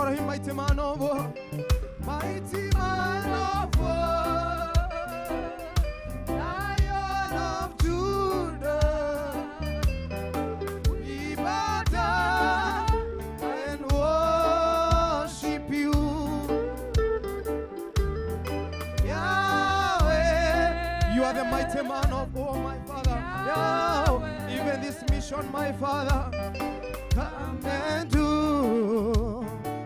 Elohim, mighty man of war, mighty man of war, Lion of Judah. We bow down and worship you, Yahweh. You are the mighty man of war, my Father. Yahweh. Even this mission, my Father, come and do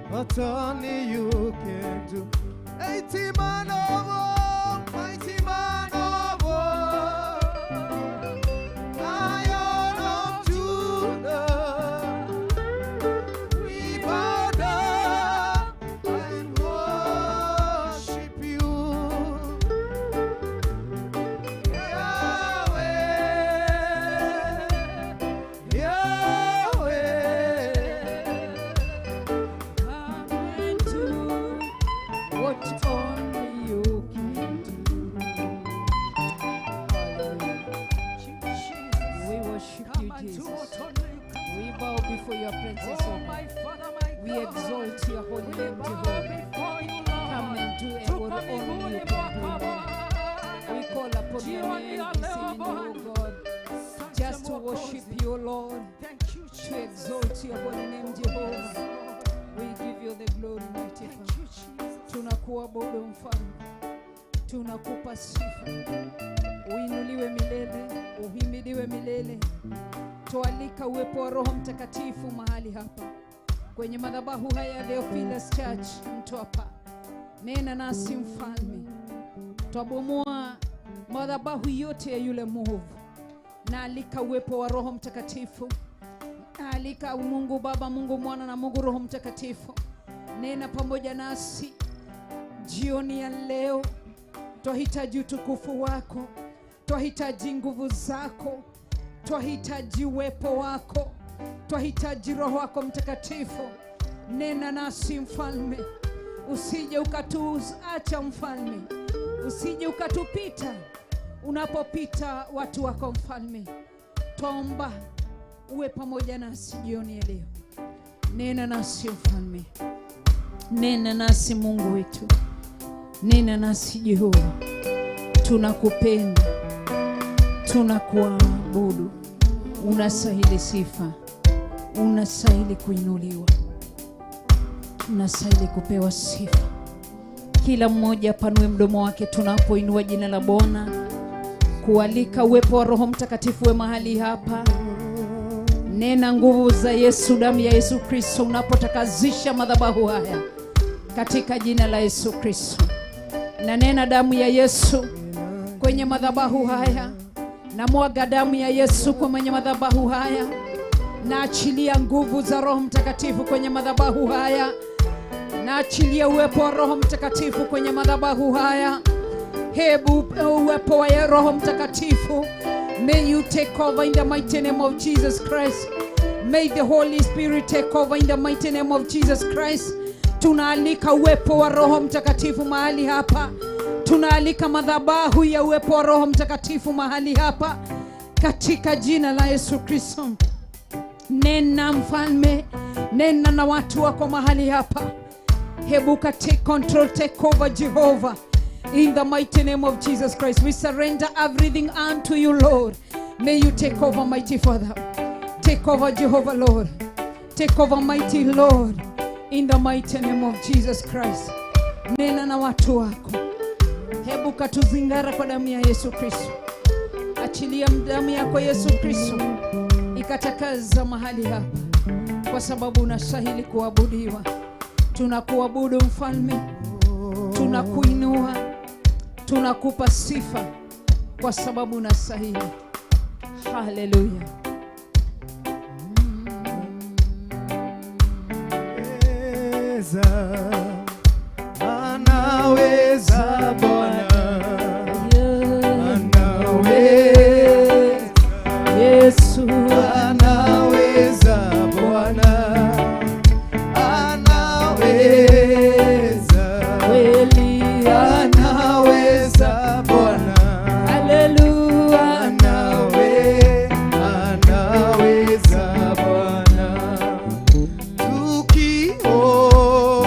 what only you can do. Mighty man of war, mighty man of war, Lion of Judah. We bow down and worship you, Yahweh, Yahweh. Come and do what only you can do. Hallelujah. We worship Come you, and do Jesus. what only you can. We bow before your presence, Oh, O my God. Father, my We God. exalt your holy We name, bow Jehovah. before you, Lord. Come and do Tuko what only miguuni you can do. mwako Bwana. We call upon your Jioni name ya this leo evening, O Bwana. God, Asante just to Mwokozi. worship you, Lord, Thank you, to Jesus. exalt your holy name, Jehovah. We give you the glory, mighty Thank Father. you, Jesus. Tunakuabudu Mfalme, tunakupa sifa, uinuliwe milele, uhimidiwe milele. Twalika uwepo wa Roho Mtakatifu mahali hapa kwenye madhabahu haya ya Theophilus Church Mtwapa. Nena nasi Mfalme, twabomoa madhabahu yote ya yule mwovu. Naalika uwepo wa Roho Mtakatifu, naalika Mungu Baba, Mungu Mwana na Mungu Roho Mtakatifu. Nena pamoja nasi jioni ya leo. Twahitaji utukufu wako, twahitaji nguvu zako, twahitaji uwepo wako, twahitaji Roho wako Mtakatifu. Nena nasi Mfalme, usije ukatuacha Mfalme, usije ukatupita unapopita watu wako Mfalme. Twaomba uwe pamoja nasi jioni ya leo. Nena nasi Mfalme, nena nasi Mungu wetu, nena nasi Jehova. Tunakupenda, tunakuabudu, unastahili sifa, unastahili kuinuliwa, unastahili kupewa sifa. Kila mmoja apanue mdomo wake tunapoinua jina la Bwana, kualika uwepo wa Roho Mtakatifu we mahali hapa. Nena nguvu za Yesu, damu ya Yesu Kristo, unapotakazisha madhabahu haya katika jina la Yesu Kristo. Na nena damu ya Yesu kwenye madhabahu haya, na mwaga damu ya Yesu kwenye madhabahu haya, na achilia nguvu za Roho Mtakatifu kwenye madhabahu haya, na achilia uwepo wa Roho Mtakatifu kwenye madhabahu haya. Hebu uwepo wa Roho Mtakatifu, may you take over in the mighty name of Jesus Christ. May the Holy Spirit take over in the mighty name of Jesus Christ. Tunaalika uwepo wa Roho Mtakatifu mahali hapa. Tunaalika madhabahu ya uwepo wa Roho Mtakatifu mahali hapa katika jina la Yesu Kristo. Nena Mfalme, nena na watu wako mahali hapa. Hebu ka take control, take over, Jehovah. In the mighty name of Jesus Christ, we surrender everything unto you, Lord. May you take over, mighty Father. Take over, Jehovah, Lord. Take over, mighty Lord. In the mighty name of Jesus Christ. Nena na watu wako. Hebu katuzingara kwa damu ya Yesu Kristo. Achilia damu yako Yesu Kristo ikatakaza mahali hapa, kwa sababu unastahili kuabudiwa. Tunakuabudu Mfalme, tunakuinua, tunakupa sifa kwa sababu unastahili. Haleluya. Anaweza, anaweza Bwana, anaweza, Yesu. Anaweza Bwana, anaweza, kweli, anaweza Bwana, haleluya. Anaweza Bwana, tukiomba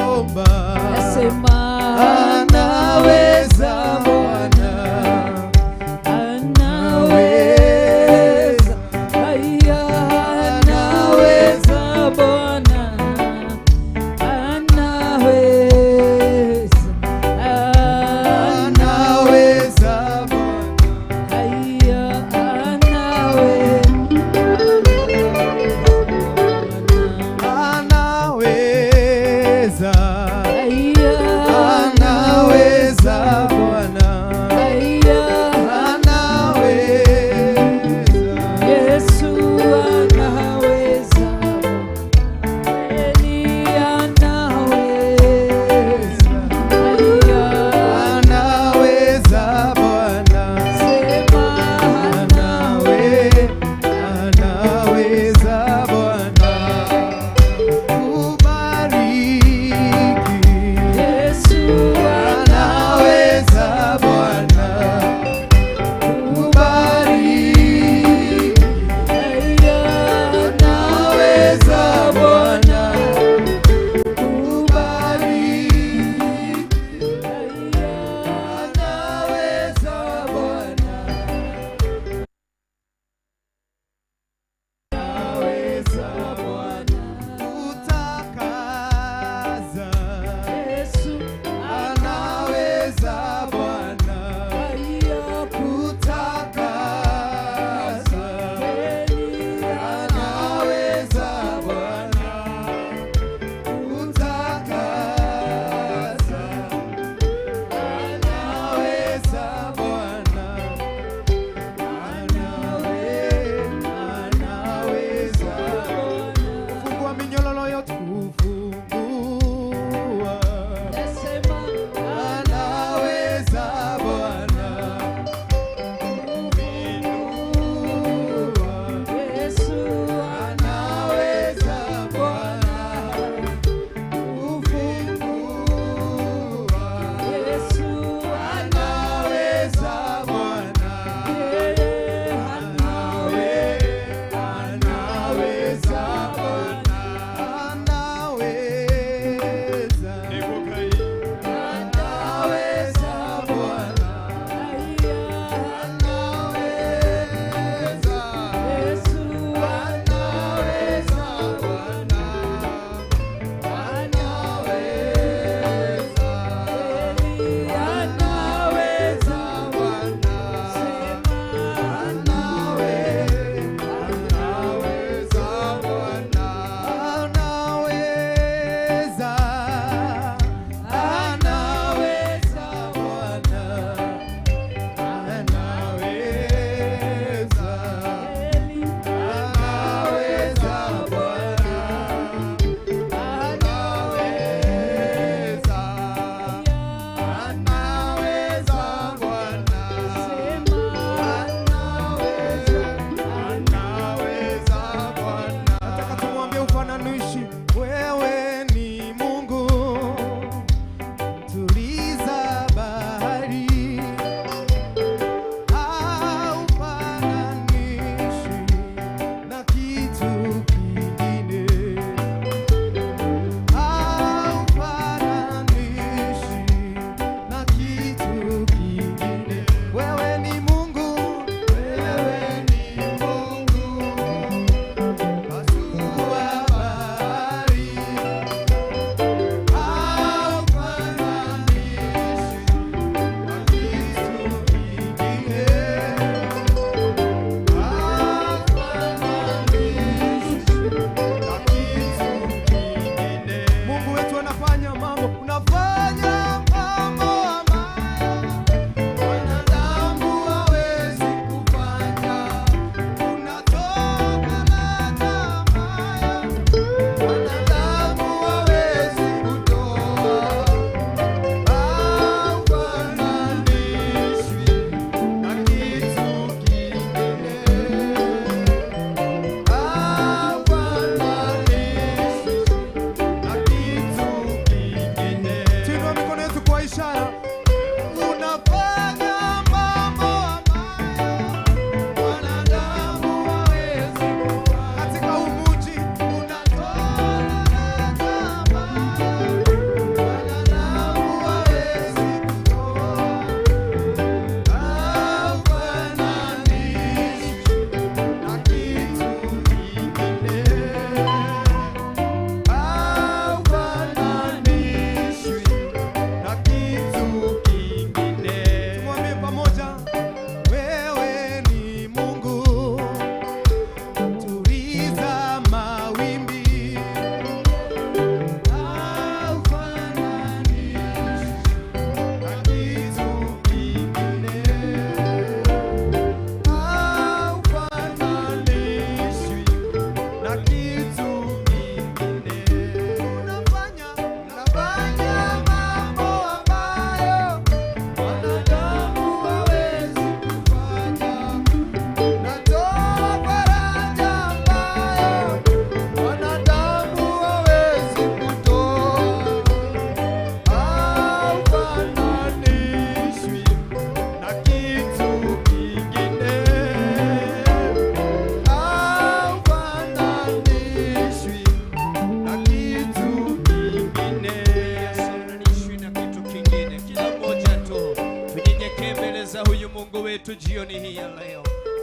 yetu jioni hii ya leo,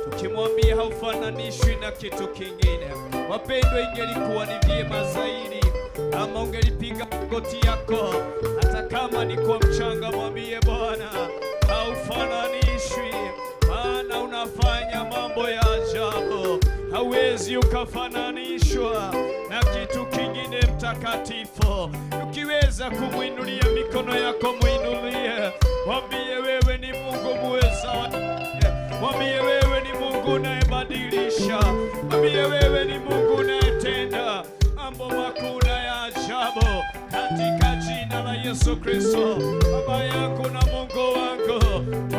tukimwambia haufananishwi na kitu kingine. Wapendwa, ingelikuwa ni vyema zaidi kama ungelipiga goti yako, hata kama ni kwa mchanga, mwambie Bwana haufananishwi, maana unafanya mambo ya ajabu, hauwezi ukafananishwa na kitu kingine. Mtakatifu, ukiweza kumwinulia mikono yako, mwinulie, mwambie wewe ni Mungu muweza wa mwambie wewe ni Mungu unayebadilisha, mwambie wewe ni Mungu unayetenda mambo makuu na ya ajabu, katika jina la Yesu Kristo. Baba yangu na Mungu wangu,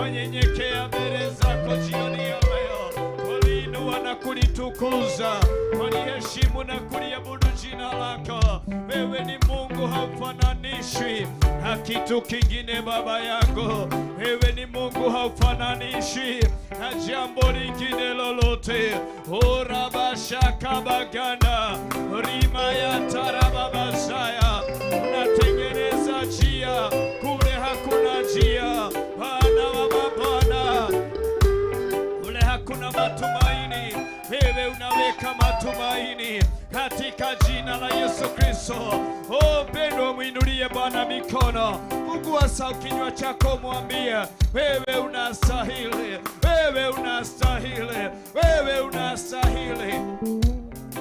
wanyenyekea mbele zako jioni ya leo, kuliinua na kulitukuza, kuliheshimu na kuliabudu jina lako. Wewe ni Mungu, haufananishwi na kitu kingine. Baba yangu, wewe ni Mungu, haufananishwi na jambo lingine lolote. Orabashakabaganda rima ya tarababazaya, unatengeneza njia kule hakuna njia. Bwana wa mabwana, kule hakuna matumaini, wewe unaweka matumaini katika jina la Yesu Kristo. Oh, mpendwa, mwinulie Bwana mikono, fungua kinywa chako, mwambie wewe unastahili, wewe unastahili, wewe unastahili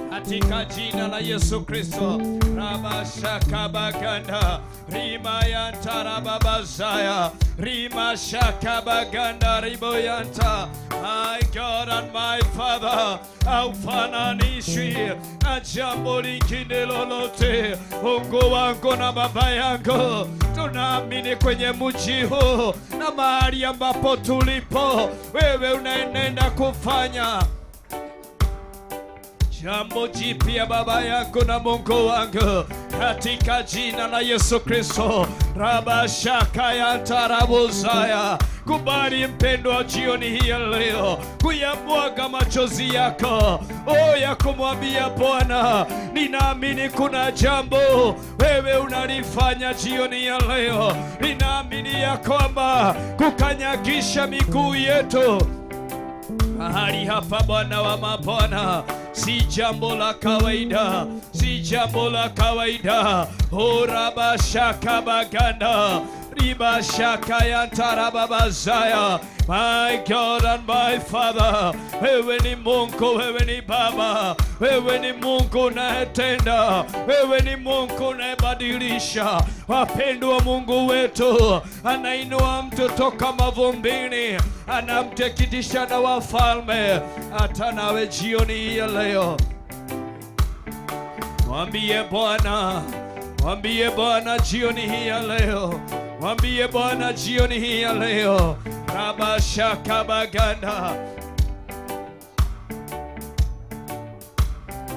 katika jina la Yesu Kristo. Rabashakabaganda rimayantarababazaya rimashakabaganda riboyanta. My God and my Father, haufananishwi na jambo lingine lolote. Mungu wangu na Baba yangu, tunaamini kwenye mji huu na mahali ambapo tulipo, wewe unaenenda kufanya jambo jipya, Baba yangu na Mungu wangu, katika jina la Yesu Kristo. Rabashaka ya tarabuzaya. Kubali mpendwa, jioni hii ya leo kuyamwaga machozi yako, o ya kumwambia Bwana, ninaamini kuna jambo wewe unalifanya jioni ya leo. Ninaamini ya kwamba kukanyagisha miguu yetu mahali hapa, Bwana wa mabwana, si jambo la kawaida, si jambo la kawaida. Orabashakabaganda ribashaka yantarababazaya. My God and my Father, wewe ni Mungu, wewe ni Baba, wewe ni Mungu unayetenda, wewe ni Mungu unayebadilisha. Wapendwa, Mungu wetu anainua mtu toka mavumbini, anamtekitisha na wafalme. Hata nawe jioni hii ya leo mwambie Bwana, mwambie Bwana jioni hii ya leo, mwambie Bwana jioni hii ya leo. Rabashakabaganda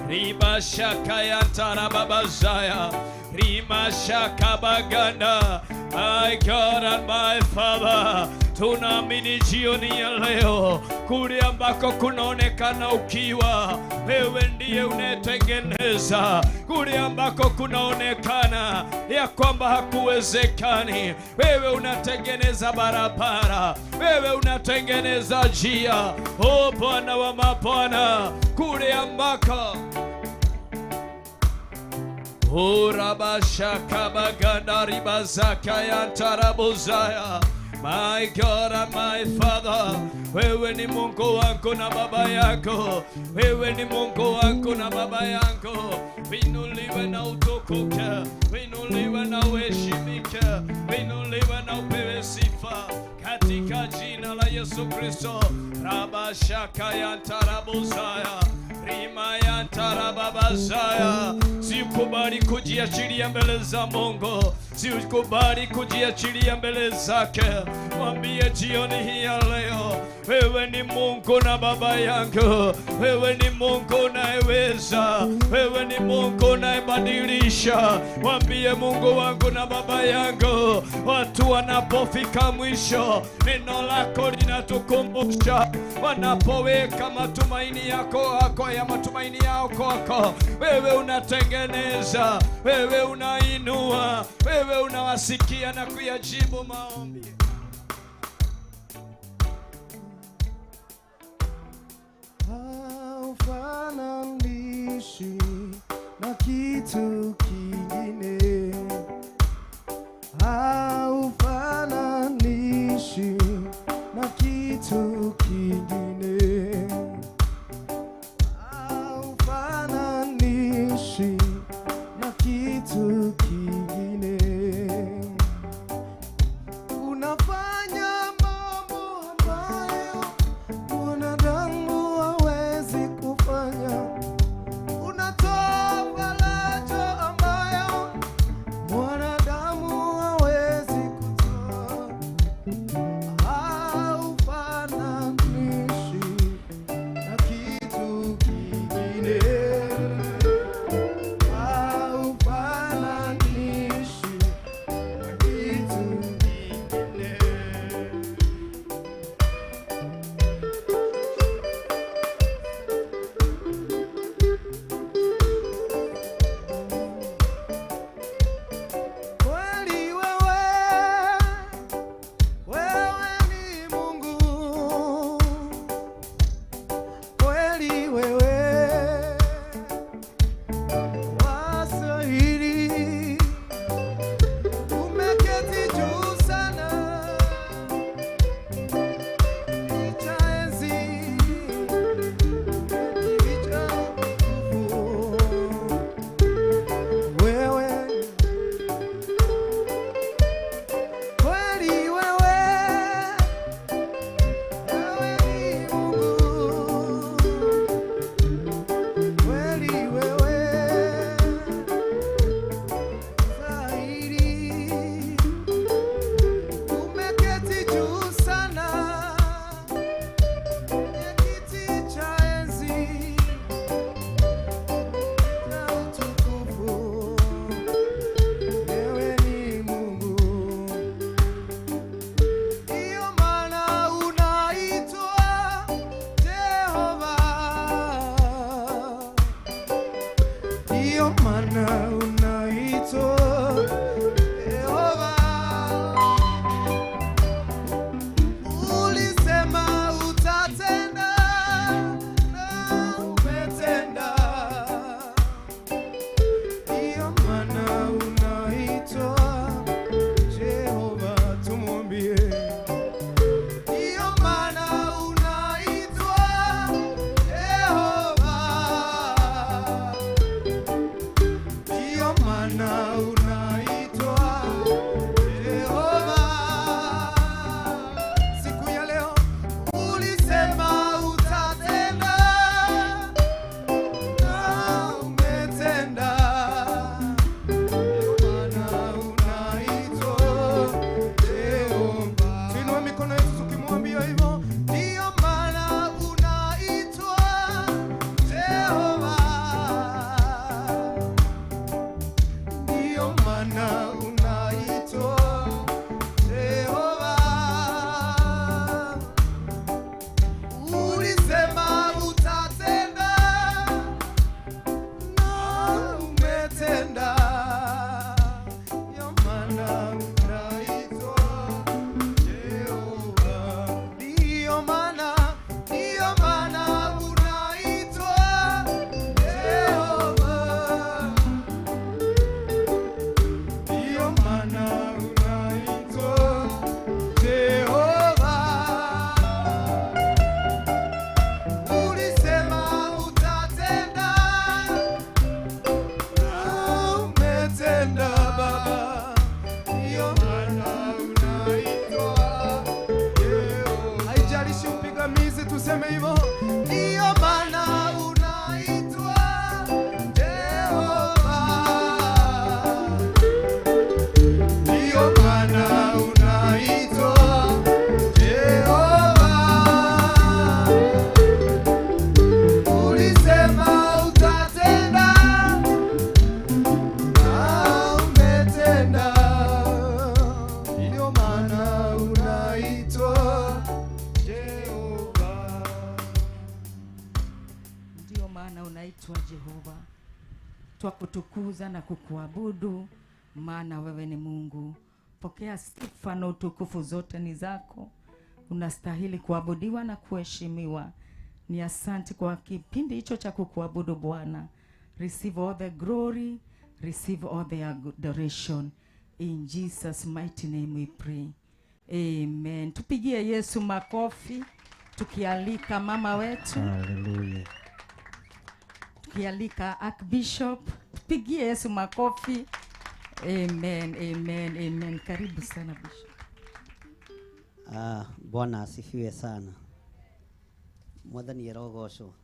ribashakayantarababazaya rimashakabaganda. My God and my Father, tunaamini jioni ya leo, kule ambako kunaonekana ukiwa, wewe ndiye unayetengeneza. Kule ambako kunaonekana ya kwamba hakuwezekani, wewe unatengeneza barabara, wewe unatengeneza njia. O Bwana wa mabwana, kule ambako Urabashakabaganda. My God and my Father, wewe ni Mungu wangu na Baba yako, wewe ni Mungu wangu na Baba yangu. Winuliwe na utukuke, winuliwe na uheshimike, winuliwe na upewe sifa katika jina la Yesu Kristo. Rabashakayantarabuzaya rimayantarababazaya. Sikubali kujiachilia mbele za Mungu, sikubali kujiachilia mbele zake. Mwambie jioni hii ya leo, wewe ni Mungu na Baba yangu, wewe ni Mungu unayeweza, wewe ni Mungu unayebadilisha. Mwambie Mungu wangu na Baba yangu, watu wanapofika mwisho, neno lako linatukumbusha, wanapoweka matumaini yako yako ya matumaini yao kwako, wewe unatengeneza, wewe unainua, wewe unawasikia na kuyajibu maombi. Haufananishi na kitu kingine, haufananishi na kitu kingine, haufananishi na kitu kingine. Unafanya mambo ambayo mwanadamu hawezi kufanya. Unatoa faraja ambayo mwanadamu hawezi kutoa. Haufananishi na kitu kingine, haufananishi na kitu kingine. Kweli wewe, wewe ni Mungu. Kweli wewe wastahili. Umeketi juu sana, kiti cha enzi, kiti cha utukufu. Wewe kweli wewe, wewe ni Mungu. Kweli wewe zaidi, umeketi juu sana kwenye kiti cha enzi na utukufu. Wewe ni Mungu. Ndiyo maana unaitwa Jehova. Ndiyo maana unaitwa Jehova. Ulisema utatenda na umetenda. Ndiyo maana unaitwa Jehova, tumwambie. Ndiyo maana unaitwa Jehova. Ndiyo maana unaitwa Jehova. Siku ya leo ulisema utatenda na umetenda. Ndiyo maana unaitwa Jehova. Tuinue mikono yetu tukimwambia hivyo. Ndiyo maana unaitwa Jehova. Ndiyo maana unaitwa Jehova. Ulisema utatenda na umetenda. Ndiyo maana unaitwa Jehova. Ndiyo maana unaitwa Jehova. Ndiyo maana unaitwa Jehova. Ulisema utatenda na umetenda Baba. Ndiyo maana unaitwa Jehova. Haijalishi upigamizi, tuseme hivyo. Ndiyo maana unaitwa Jehova. Ndiyo maana unaitwa Jehova. Ulisema utatenda na umetenda. Ndiyo maana unaitwa Jehova. Ndiyo maana unaitwa Jehova. Twakutukuza na kukuabudu, maana wewe ni Mungu. Pokea sifa na utukufu, zote ni zako. Unastahili kuabudiwa na kuheshimiwa. Ni asante kwa kipindi hicho cha kukuabudu Bwana. Receive all the glory, receive all the adoration. In Jesus mighty name we pray. Amen. Tupigie Yesu makofi tukialika mama wetu. Hallelujah. Tukialika Archbishop, tupigie Yesu makofi. Amen, amen, amen. Karibu sana Bishop. Bwana asifiwe sana. Mwathani arogocwo.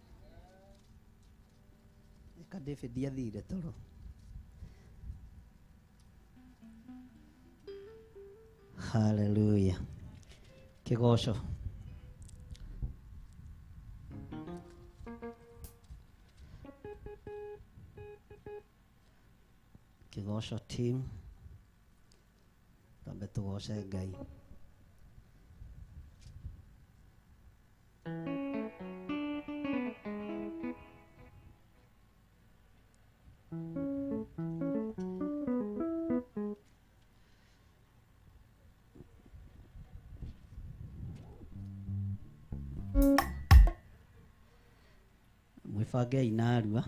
Eka David athire toro. Hallelujah. Kigoco. Kigoco team. Twambe tugoce Ngai. Mwibangei narua.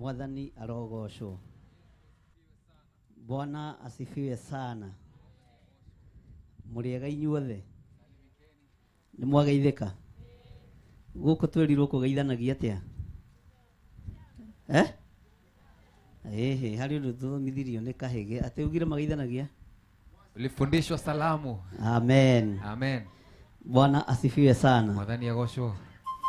Mwathani arogocwo. Bwana asifiwe sana. Mũrĩega inyuothe? Nĩ mwageithĩka? Gũkũ twerirwo kũgeithanagia atĩa? Eh? Ehe, harĩ ũndũ tũthomithirio nĩ Kahĩge atĩ ugire mageithanagia? Ulifundishwa salamu. Amen. Amen. Bwana asifiwe sana. Mwathani agocwo.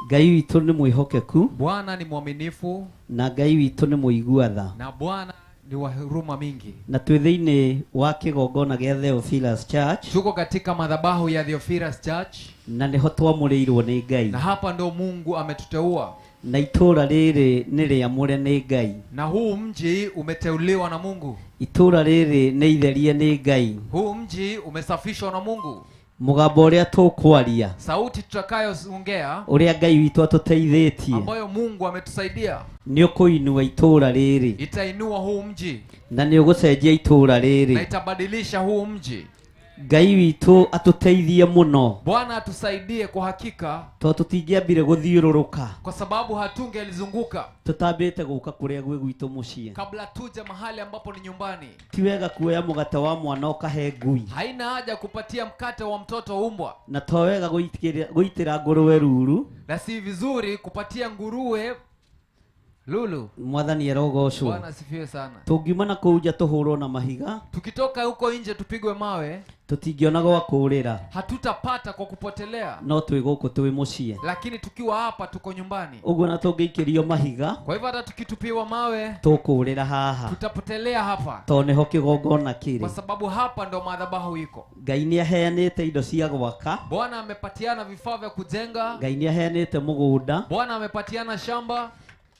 Ngai witũ nĩ mwĩhokeku. Bwana ni mwaminifu. Na Ngai witũ nĩ mũigua tha. Na Bwana ni wa huruma mingi. Na twĩ thĩinĩ wa kĩgongona gĩa Theophilus Church. Tuko katika madhabahu ya Theophilus Church. Na nĩho twamũrĩirwo nĩ Ngai. Na hapa ndo Mungu ametuteua. Na itũra rĩrĩ nĩ rĩamũre nĩ Ngai. Na huu mji umeteuliwa na Mungu. Itũra rĩrĩ nĩ itherie nĩ Ngai. Huu mji umesafishwa na Mungu. Mũgambo ũrĩa tũkwaria, sauti tutakayoongea, ũrĩa Ngai witũ atũteithĩtie, ambayo Mungu ametusaidia, nĩ ũkũinua itũra rĩrĩ, itainua huu mji, na nĩ ũgũcenjia itũra rĩrĩ, na itabadilisha huu mji. Ngai witũ atũteithie mũno. Bwana atusaidie kwa hakika, tondũ tũtingĩambire gũthiũrũrũka, kwa sababu hatungelizunguka tutambĩte gũka kũrĩa gwĩ gwitũ mũciĩ, kabla tuje mahali ambapo ni nyumbani. Ti wega kuoya mũgate wa mwana ũkahe ngui. Haina haja kupatia mkate wa mtoto umbwa. Na to wega gũitĩra ngũrũwe ruru. Na si vizuri kupatia nguruwe lulu. Mwathani arogocwo. Bwana asifiwe sana. Tũngiuma na kũu nja tũhũrwo na mahiga, tukitoka huko nje tupigwe mawe, tũtingĩona gwa kũũrĩra, hatutapata kwa kupotelea. No twĩ gũkũ twĩ mũciĩ, lakini tukiwa hapa tuko nyumbani. Ũguo na tũngĩikĩrio mahiga, kwa hivyo hata tukitupiwa mawe tũkũũrĩra haha, tutapotelea hapa, tondũ nĩho kĩgongona kĩrĩ, kwa sababu hapa ndo madhabahu iko. Ngai nĩ aheanĩte indo cia gwaka. Bwana amepatiana vifaa vya kujenga. Ngai nĩ aheanĩte mũgũnda. Bwana amepatiana shamba.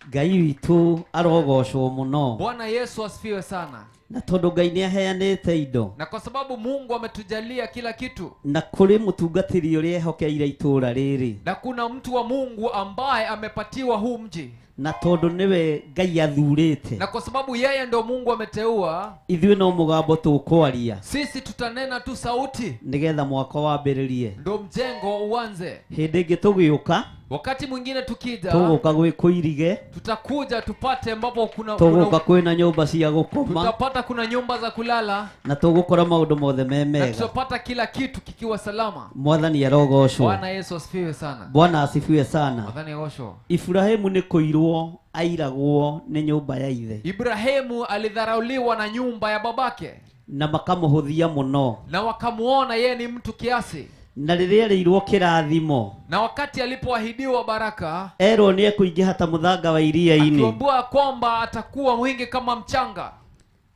Ngai witũ arogocwo mũno. Bwana Yesu asifiwe sana. Na tondũ Ngai nĩ aheanĩte indo, na kwa sababu Mungu ametujalia kila kitu, na kũrĩ mũtungatĩri ũrĩa ehokeire itũra rĩrĩ, na kuna mtu wa Mungu ambaye amepatiwa huu mji, na tondũ nĩwe Ngai athurĩte, na kwa sababu yeye ndo Mungu ameteua, ithuĩ no mũgambo tũkwaria, sisi tutanena tu sauti, nĩgetha mwako wambĩrĩrie, ndo mjengo uanze. Hĩndĩ ĩngĩ tũgĩũka, wakati mwingine tukija, tũgũka gwĩ kũirige, tutakuja tupate ambapo kuna, tũgũka kwĩna nyũmba cia gũkoma, tutapata kuna nyumba za kulala, na tũgũkora maũndũ mothe me mega, na tutapata kila kitu kikiwa salama. Mwathani arogocwo. Bwana Yesu asifiwe sana. Bwana asifiwe sana. Mwathani agocwo. Ibrahimu nĩ kũirwo airagwo nĩ nyũmba ya ithe. Ibrahimu alidharauliwa na nyumba ya babake, na makamũhũthia mũno, na wakamuona yeye ni mtu kiasi. Na rĩrĩa erĩirwo kĩrathimo, na wakati alipoahidiwa baraka, erwo nĩ ekũingĩha ta mũthanga wa iria-inĩ, akiambiwa kwamba atakuwa mwingi kama mchanga,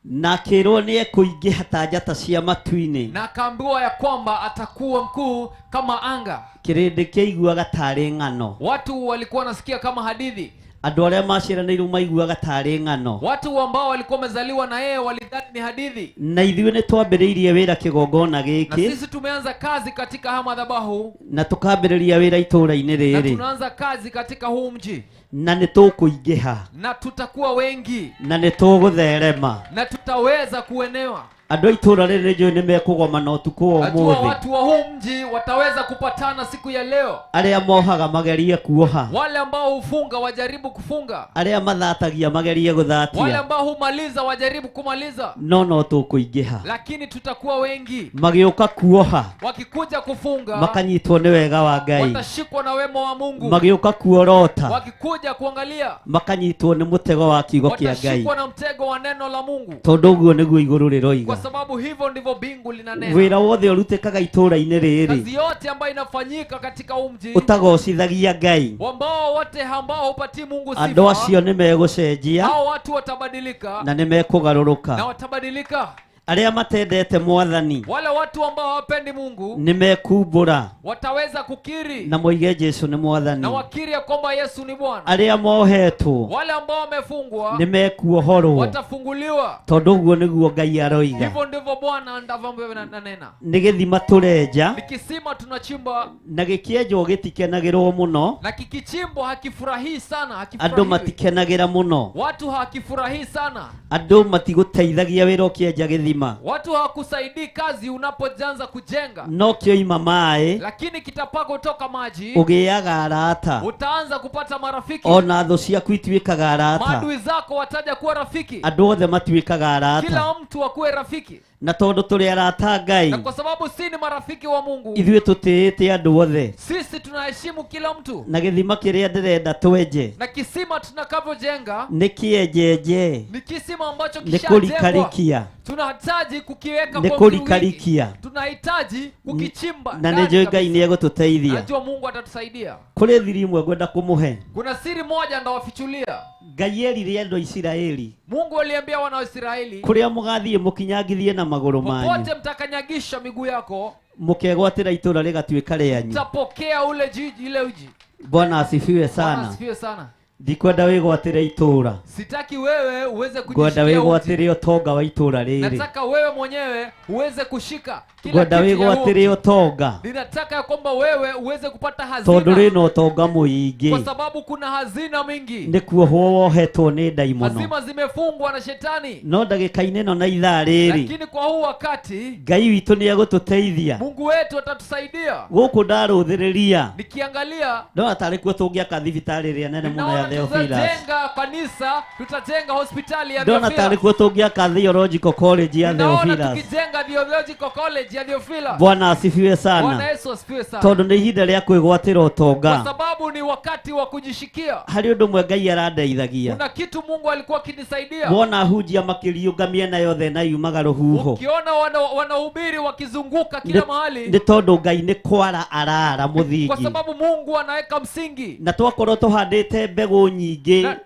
na akĩrwo nĩ ekũingĩha ta njata cia matu-inĩ, na akaambiwa ya kwamba atakuwa mkuu kama anga. Kĩrĩndĩ kĩaiguaga tarĩ ng'ano. Watu walikuwa wanasikia kama hadithi. Andũ arĩa maciaranĩirwo maiguaga tarĩ ng'ano. Watu ambao walikuwa wamezaliwa na yeye walidhani ni hadithi. Na ithuĩ nĩ twambĩrĩirie wĩra kĩgongona gĩkĩ, na sisi tumeanza kazi katika haya madhabahu, na tukambĩrĩria wĩra itũra-inĩ rĩrĩ, na tunaanza kazi katika huu mji, na nĩ tũkũingĩha, na tutakuwa wengi, na nĩ tũgũtherema, na tutaweza kuenewa. Andũ a itũra rĩrĩ nĩnjũĩ nĩ mekũgomana ũtukũ wa ũmũthĩ. Watu wa huu mji wataweza kupatana siku ya leo. Arĩa mohaga magerie kuoha, wale ambao hufunga wajaribu kufunga, arĩa mathatagia magerie gũthatia, wale ambao humaliza wajaribu kumaliza. No tũkũingĩha, lakini tutakuwa wengi. Magĩũka kuoha, wakikuja kufunga, makanyitwo nĩ wega wa Ngai, watashikwa na wema wa Mungu. Magĩũka kuorota, wakikuja kuangalia, makanyitwo nĩ mũtego wa kiugo kĩa Ngai, watashikwa na mtego wa neno la Mungu, tondũ ũguo nĩguo igũrũ rĩroiga. Sababu hivyo ndivyo mbingu linanena. Wĩra wothe ũrutĩkaga itũra-inĩ rĩrĩ, kazi yote ambayo inafanyika katika huu mji, ũtagocithagia Ngai, ambao wote ambao hupatii Mungu sifa, andũ acio nĩ megũcenjia, hao watu watabadilika, na nĩ mekũgarũrũka, na watabadilika. Arĩa matendete Mwathani, wale watu ambao hawapendi Mungu, nĩ mekumbũra, wataweza kukiri, na moige Jesu nĩ Mwathani, na wakiri ya kwamba Yesu ni Bwana. Arĩa mohetwo, wale ambao wamefungwa, nĩ mekuohorwo, watafunguliwa, tondũ ũguo nĩguo Ngai aroiga. Hivyo ndivyo Bwana andavyo Nĩ gĩthima tũrenja, ni kisima tunachimba, na gĩkĩenjwo gĩtikenagĩrwo mũno, na kikichimbwa hakifurahii sana, andũ matikenagĩra mũno, watu hakifurahii sana, andũ matigũteithagia wĩra ũkĩenja gĩthima marima. Watu hawakusaidii kazi unapoanza kujenga. No kioima maĩ, lakini kitapako toka maji ũgĩaga arata. Utaanza kupata marafiki. Ona thũ ciaku ituĩkaga arata. Maadui zako wataja kuwa rafiki. Andũ othe matuĩkaga arata. Kila mtu akuwe rafiki. Na tondũ tũrĩ arata Ngai, na kwa sababu si ni marafiki wa Mungu, ithuĩ tũtĩĩte andũ othe. Sisi tunaheshimu kila mtu. Na gĩthima kĩrĩa ndĩrenda twenje, na kisima tunakavyojenga nĩ kĩenjenje, ni kisima ambacho nĩ kishajengwa. kũrikarikia, Tunahitaji kukiweka nĩ kwa kũrikarikia. Tunahitaji kukichimba. Na nĩ njũĩ Ngai nĩ egũtũteithia. Najua Mungu atatusaidia. Kũrĩ thiri imwe ngwenda kũmũhe. Kuna siri moja ndawafichulia. Ngai erire andũ a Isiraeli, Mungu aliambia wana wa Israeli, kũrĩa mũgathiĩ mũkinyangithie na magũrũ manyu, popote mtakanyagisha miguu yako, mũkegwatĩra itũra rĩgatuĩka rĩanyu. Mtapokea ule jiji, ile uji. Bwana asifiwe sana. Bwana asifiwe sana. Ndikwenda wĩgwatĩre itũra. Sitaki wewe uweze Ngwenda kujishikia uji. wĩgwatĩre ũtonga wa itũra rĩrĩ. Nataka wewe mwenyewe uweze kushika kila Ngwenda kitu ya huo wĩgwatĩre ũtonga. Ninataka ya kwamba wewe uweze kupata hazina. Tondũ rĩna ũtonga mũingĩ. Kwa sababu kuna hazina mingi. Nĩ kuohwo wohetwo nĩ ndaimono. Hazima zimefungwa na shetani. No ndagĩka-inĩ ĩno na ithaa rĩrĩ, lakini kwa huu wakati Ngai witũ nĩ egũtũteithia. Mungu wetu atatusaidia. Gũkũ ndarũthĩrĩria, nikiangalia, ndona tarĩ kuo tũngĩaka thibitarĩ ĩrĩa nene mũno ya Theophilus. Tutajenga kanisa, tutajenga hospitali ya Ndona Theophilus. tarĩ kuo tũngĩaka Theological College ya Naona Theophilus. tukijenga Theological College ya Theophilus. Bwana asifiwe sana. Bwana Yesu asifiwe sana. Tondũ nĩ ihinda rĩa kwĩgwatĩra ũtonga. Kwa sababu ni wakati wa kujishikia. Harĩ ũndũ ũmwe Ngai arandeithagia. Kuna kitu Mungu alikuwa akinisaidia. Wona hunjia makĩriũnga mĩena yothe na yumaga rũhuho. Ukiona wanahubiri wakizunguka kila mahali, nĩ tondũ Ngai nĩ kwara arara mũthingi. Kwa sababu Mungu anaweka msingi. Na twakorwo tũhandĩte mbegũ nyingĩ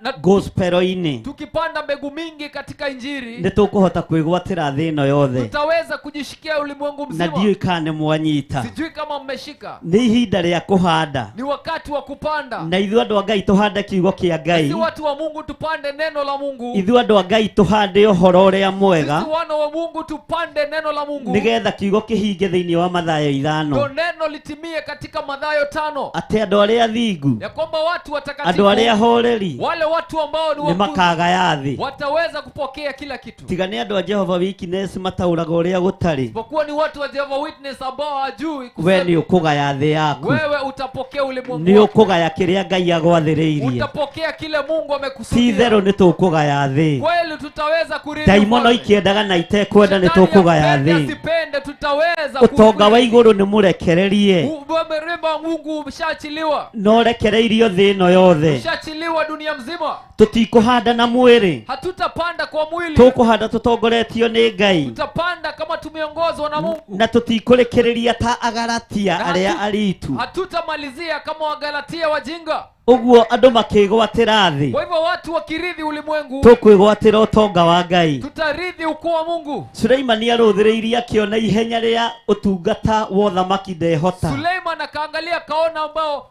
gospel-inĩ, tukipanda mbegu mingi katika injili, nĩ tũkũhota kwĩgwatĩra thĩ ĩno yothe. Tutaweza kujishikia ulimwengu mzima. Na ndiũĩ kana nĩ mwanyita. Sijui kama mmeshika. Nĩ ihinda rĩa kũhanda. Ni wakati wa kupanda. Na ithuĩ andũ a Ngai tũhande kiugo kĩa Ngai. Sisi watu wa Mungu tupande neno la Mungu. Ithuĩ andũ a Ngai tũhande ũhoro ũrĩa mwega. Sisi wana wa Mungu tupande neno la Mungu. Nĩgetha kiugo kĩhinge thĩinĩ wa Mathayo 5. Ndio neno litimie katika Mathayo 5. Atĩ andũ arĩa athingu, ya kwamba watu watakatifu, andũ arĩa ahoreri, wale watu ambao ni nĩ makagaya thĩ, wataweza kupokea kila kitu. Tiga nĩ andũ a Jehovah Witness mataũraga ũrĩa gũtarĩ. Kwa kuwa ni watu wa Jehovah Witness ambao hawajui kusema. We nĩ ũkũgaya thĩ yaku. Wewe utapokea ulimwengu. Nĩ ũkũgaya kĩrĩa Ngai agwathĩrĩirie. Utapokea kile Mungu amekusudia. Ti itherũ nĩ tũkũgaya thĩ. Kweli tutaweza kurithi. Ndaimono ikĩendaga na itekwenda nĩ tũkũgaya thĩ. Asipende tutaweza. Ũtonga wa igũrũ nĩ mũrekererie. Umemremba Mungu umeshaachiliwa. No rekereirio thĩ ĩno yothe. Umeshaachiliwa dunia mzima. Tũtikũhanda na mwĩrĩ. Hatutapanda kwa mwili. Tũkũhanda tũtongoretio nĩ Ngai. Tutapanda kama tumeongozwa na Mungu. Na tũtikũrĩkĩrĩria ta Agalatia arĩa aritu. Hatutamalizia kama Wagalatia wajinga. Ũguo andũ makĩgwatĩra thĩ. Kwa hivyo watu wakirithi ulimwengu, tũkwĩgwatĩra ũtonga wa Ngai. Tutarithi ukuu wa Mungu. Suleimani arũthĩrĩirie akĩona ihenya rĩa ũtungata wa ũthamaki ndehota. Suleiman akaangalia kaona ambao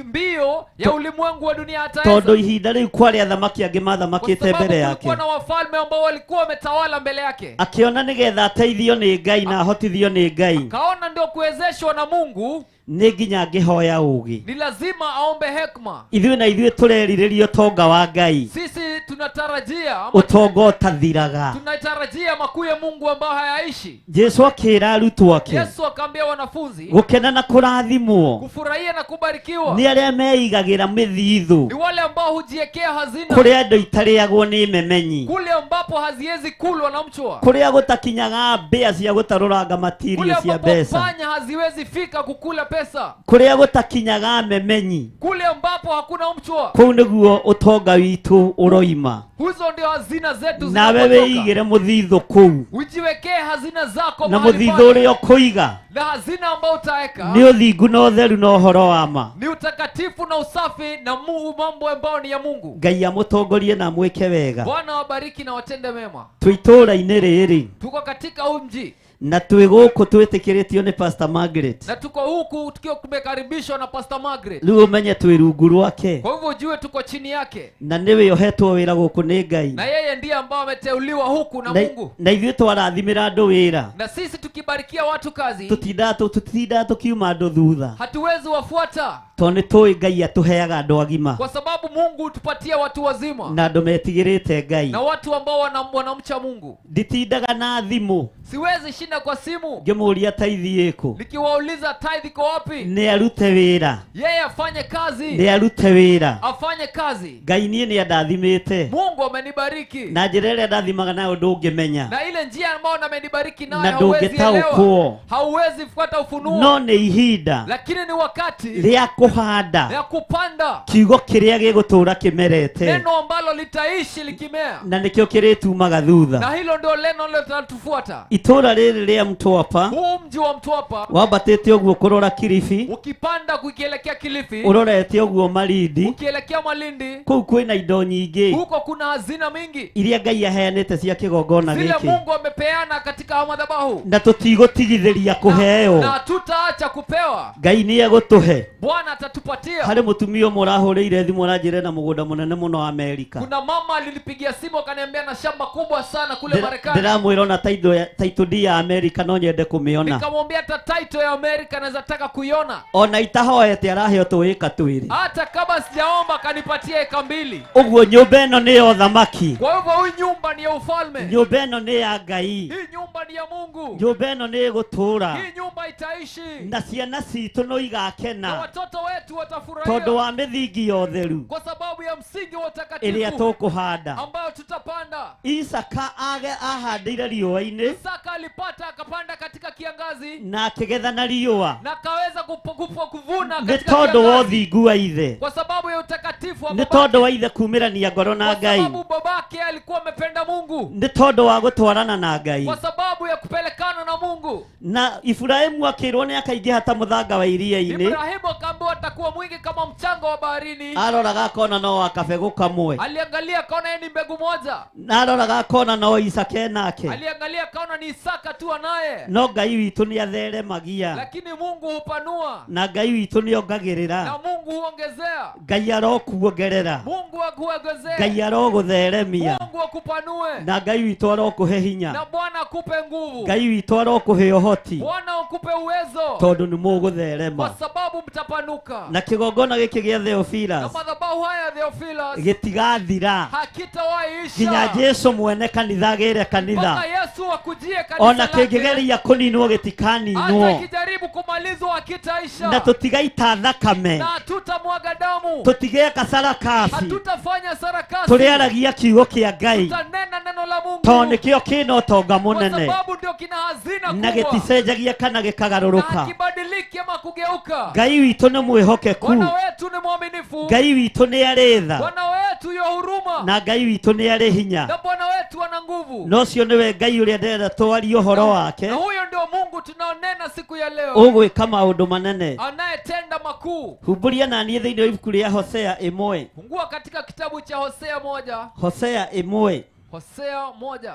mbio ya ulimwengu wa dunia hataweza. Tondũ ihinda rĩu kwarĩ athamaki angĩ mathamakĩte mbere yake. Kulikuwa na wafalme ambao walikuwa wametawala mbele yake. Akĩona nĩgetha ateithio nĩ Ngai na ahotithio nĩ Ngai. Kaona ndio kuwezeshwa na Mungu. Nĩ nginya angĩhoya ũũgĩ. Ni lazima aombe hekima. Ithuĩ na ithuĩ tũrerirĩria ũtonga wa Ngai. Sisi tunatarajia ũtonga ũtathiraga. Tunatarajia makuu ya Mungu ambao hayaishi. Yesu akĩra arutwo ake. Yesu akaambia wanafunzi, gũkena na kũrathimwo, kufurahia na kubarikiwa, nĩ arĩa meigagĩra mĩthithũ, ni wale ambao hujiekea hazina, kũrĩa andũ itarĩagwo nĩ memenyi, kule ambapo haziwezi kulwa na mchwa, kũrĩa gũtakinyaga mbĩa cia gũtarũranga matirio cia mbeca, panya haziwezi fika kukula pesa, kũrĩa gũtakinyaga memenyi, kule ambapo hakuna mchwa, kũu nĩguo ũtonga witũ ũroima. Hizo ndio hazina zetu Nawe zinapotoka. wĩigĩre mũthithũ kũu. Ujiwekee hazina zako Na mahali mũthithũ pale. ũrĩa ũkũiga Na hazina ambayo utaweka nĩ ũthingu na ũtheru na ũhoro wa ma. ni utakatifu na usafi na Mungu, mambo ambayo ni ya Mungu. Ngai amũtongorie na amwĩke wega. Bwana wabariki na watende mema. Twĩ itũũra-inĩ rĩrĩ. Tuko katika huu mji. Na twĩ gũkũ twĩtĩkĩrĩtio nĩ Pastor Margaret. Na tuko huku tukiwa tumekaribishwa na Pastor Margaret. Rĩu ũmenye twĩ rungu rwake. Kwa hivyo ujue tuko chini yake. Na nĩwe ũhetwo wĩra gũkũ nĩ Ngai. Na yeye ndiye ambao ameteuliwa huku na Mungu. Na ithuĩ twarathimĩra andũ wĩra. Na sisi tukibarikia watu kazi, Tũtindaga tũkiuma andũ thutha. Hatuwezi wafuata. Tondũ nĩ tũĩ Ngai atũheaga andũ agima. Kwa sababu Mungu hutupatia watu wazima. Na andũ metigĩrĩte Ngai. Na watu ambao wanamcha Mungu. Nditindaga na thimũ. Siwezi shinda kwa simu. Ngĩmũria tithe ĩkũ. Nikiwauliza tithe iko wapi? Nĩ arute wĩra. Yeye afanye kazi. Nĩ arute wĩra. Afanye kazi. Ngai niĩ nĩ andathimĩte. Mungu amenibariki. Na njĩra ĩrĩa ndathimaga nayo ndũngĩmenya. Na ile njia ambayo amenibariki nayo Na hauwezi ndũngĩtaũkwo. elewa. Hauwezi fuata ufunuo. No nĩ ihinda. Lakini ni wakati rĩa kũhanda. Ya kupanda. Kiugo kĩrĩa gĩgũtũũra kĩmerete. Neno ambalo litaishi likimea. Na nĩkĩo kĩrĩtumaga thutha. Na hilo ndio neno litatufuata. Itũũra rĩrĩ rĩa Mtwapa. Huu mji wa Mtwapa. Wambatĩte ũguo kũrora Kilifi. Ukipanda kuielekea Kilifi. Ũrorete ũguo Malindi. Ukielekea Malindi. Kũu kwĩna indo nyingĩ. Huko kuna hazina mingi. Iria Ngai aheanĩte cia kĩgongona Zile gĩkĩ. Mungu amepeana katika madhabahu. Na tũtigũtigithĩria kũheo. Na tutaacha kupewa. Ngai nĩ egũtũhe. Bwana atatupatia. Harĩ mũtumia ũmwe ũrahũrĩire thimũ aranjĩra na mũgũnda mũnene mũno wa Amerika. Kuna mama alinipigia simu akaniambia na shamba kubwa sana kule Marekani. Ndĩramwĩra ona title deed ya Amerika no nyende kũmĩona. Nikamwambia hata title ya Amerika naweza taka kuiona. Ona itahoete araheo tũĩka twĩrĩ. Hata kama sijaomba akanipatia eka mbili. Ũguo nyũmba ĩno nĩ ya ũthamaki. Kwa hivyo hii nyumba ni ya ufalme. Nyũmba ĩno nĩ ya Ngai. Hii nyumba ni ya Mungu. Nyũmba ĩno nĩ ĩgũtũũra. Hii nyumba itaishi. Na ciana citũ no igakena. Na watoto wetu watafurahia. Tondũ wa mĩthingi ya ũtheru. Kwa sababu ya msingi wa utakatifu. Ĩrĩa tũkũhanda. Ambayo tutapanda. Isaka ahandĩire riũa-inĩ. Isaka alipata akapanda katika kiangazi. Na akĩgetha na riũa. Na akaweza kuvuna Nĩ katika tondũ wa kiangazi. ũthingu wa ithe. Kwa sababu ya utakatifu wa Nĩ babake. tondũ wa ithe kumĩrania ngoro na Kwa Ngai. sababu babake alikuwa amependa Mungu. Nĩ tondũ wa gũtwarana na Ngai. Kwa sababu ya kupelekana na Mungu. Na Ibrahimu akĩrwo nĩ akaingĩha ta mũthanga wa iria-inĩ. Ibrahimu akaambiwa atakuwa mwingi kama mchanga wa baharini. Aroraga akona no akabegũ kamwe. Aliangalia akaona yeye ni mbegu moja. Na aroraga akona no Isaka enake. Aliangalia akaona ni Isaka tu anaye. No Ngai witũ nĩ atheremagia. Lakini Mungu hupanua. Na Ngai witũ nĩ ongagĩrĩra. Na Mungu huongezea. Ngai arokuongerera. Mungu akuongezee. Ngai arogũtheremia. Mungu akupanue. Na Ngai witũ arokũhe hinya. Na Bwana akupe nguvu. Ngai witũ arokũhe ũhoti. Bwana akupe uwezo. Tondũ nĩ mũgũtherema. Kwa sababu mtapanuka. Na kĩgongona gĩkĩ gĩa Theophilus. Na madhabahu haya Theophilus. Gĩtigathira. Hakitawahi isha. Nginya Jesu mwene kanitha agĩre kanitha. Mpaka Yesu akujie kanisa Ona lake. kĩngĩgeria kũninwo gĩtikaninwo. Hata ikijaribu kumalizwa hakitaisha. Na tũtigaita thakame. Na hatutamwaga damu. Tũtigeka sarakasi. Hatutafanya sarakasi. Tũrĩaragia kiugo kĩa Ngai. Tutanena neno la Mungu. Tondũ nĩkĩo kĩna ũtonga mũnene. Kwa sababu ndio kina hazina Na kubwa. gĩticenjagia kana gĩkagarũrũka. Na hakibadiliki ama kugeuka. Ngai witũ nĩ mwĩhokeku. Bwana wetu ni mwaminifu. Ngai witũ nĩ arĩ tha. Bwana wetu yu huruma. Na Ngai witũ nĩ arĩ hinya. Na Bwana wetu ana nguvu. Na ũcio nĩwe Ngai ũrĩa ndĩrenda twarie ũhoro wake. Na huyo ndio Mungu tunaonena siku ya leo. Ũgwĩka maũndũ manene. Anayetenda makuu. Humbũria na niĩ thĩinĩ wa ibuku rĩa Hosea 1. Fungua katika kitabu cha Hosea 1. Hosea 1. Hosea 1.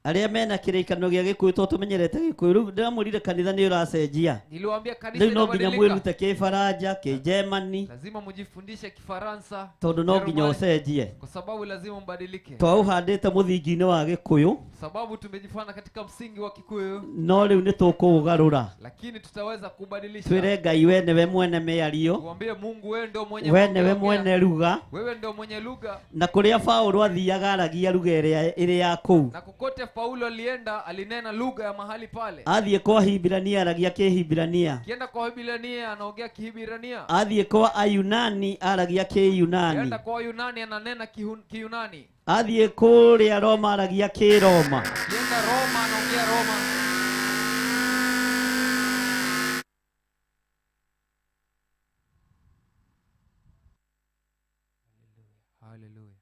Arĩa mena kĩrĩkanĩro gĩa Gĩkũyũ tondũ tũmenyerete Gĩkũyũ rĩu ndĩramwĩrire kanitha nĩ ũracenjia. Niliwaambia kanitha Rĩu no nginya inabadilika. mwĩrute Kĩfaranja, Kĩgermany. Lazima mjifundishe Kifaransa. Tondũ no nginya ũcenjie. Kwa sababu lazima mbadilike. Twaũhandĩte mũthingi-inĩ wa Gĩkũyũ. Sababu tumejifana katika msingi wa Kikuyu. No rĩu nĩ tũkũũgarũra. Lakini tutaweza kubadilisha. Twĩre Ngai we nĩwe mwene mĩario. Tuambie Mungu wewe ndio mwenye. We nĩwe mwene lugha. Wewe ndio mwenye lugha. Na kũrĩa Paũlũ athiaga aragia lugha ĩrĩa ĩrĩ ya kũu. Na kokote Paulo alienda alinena lugha ya mahali pale. Athiĩ kwa Hibrania aragia Kĩhibrania. Kienda kwa Hibrania anaongea Kihibrania. Athiĩ kwa Ayunani aragia Kĩyunani. Kienda kwa Yunani ananena Kiyunani. Athiĩ kũrĩa Roma aragia Kĩroma. Kienda Roma anaongea Roma. Hallelujah.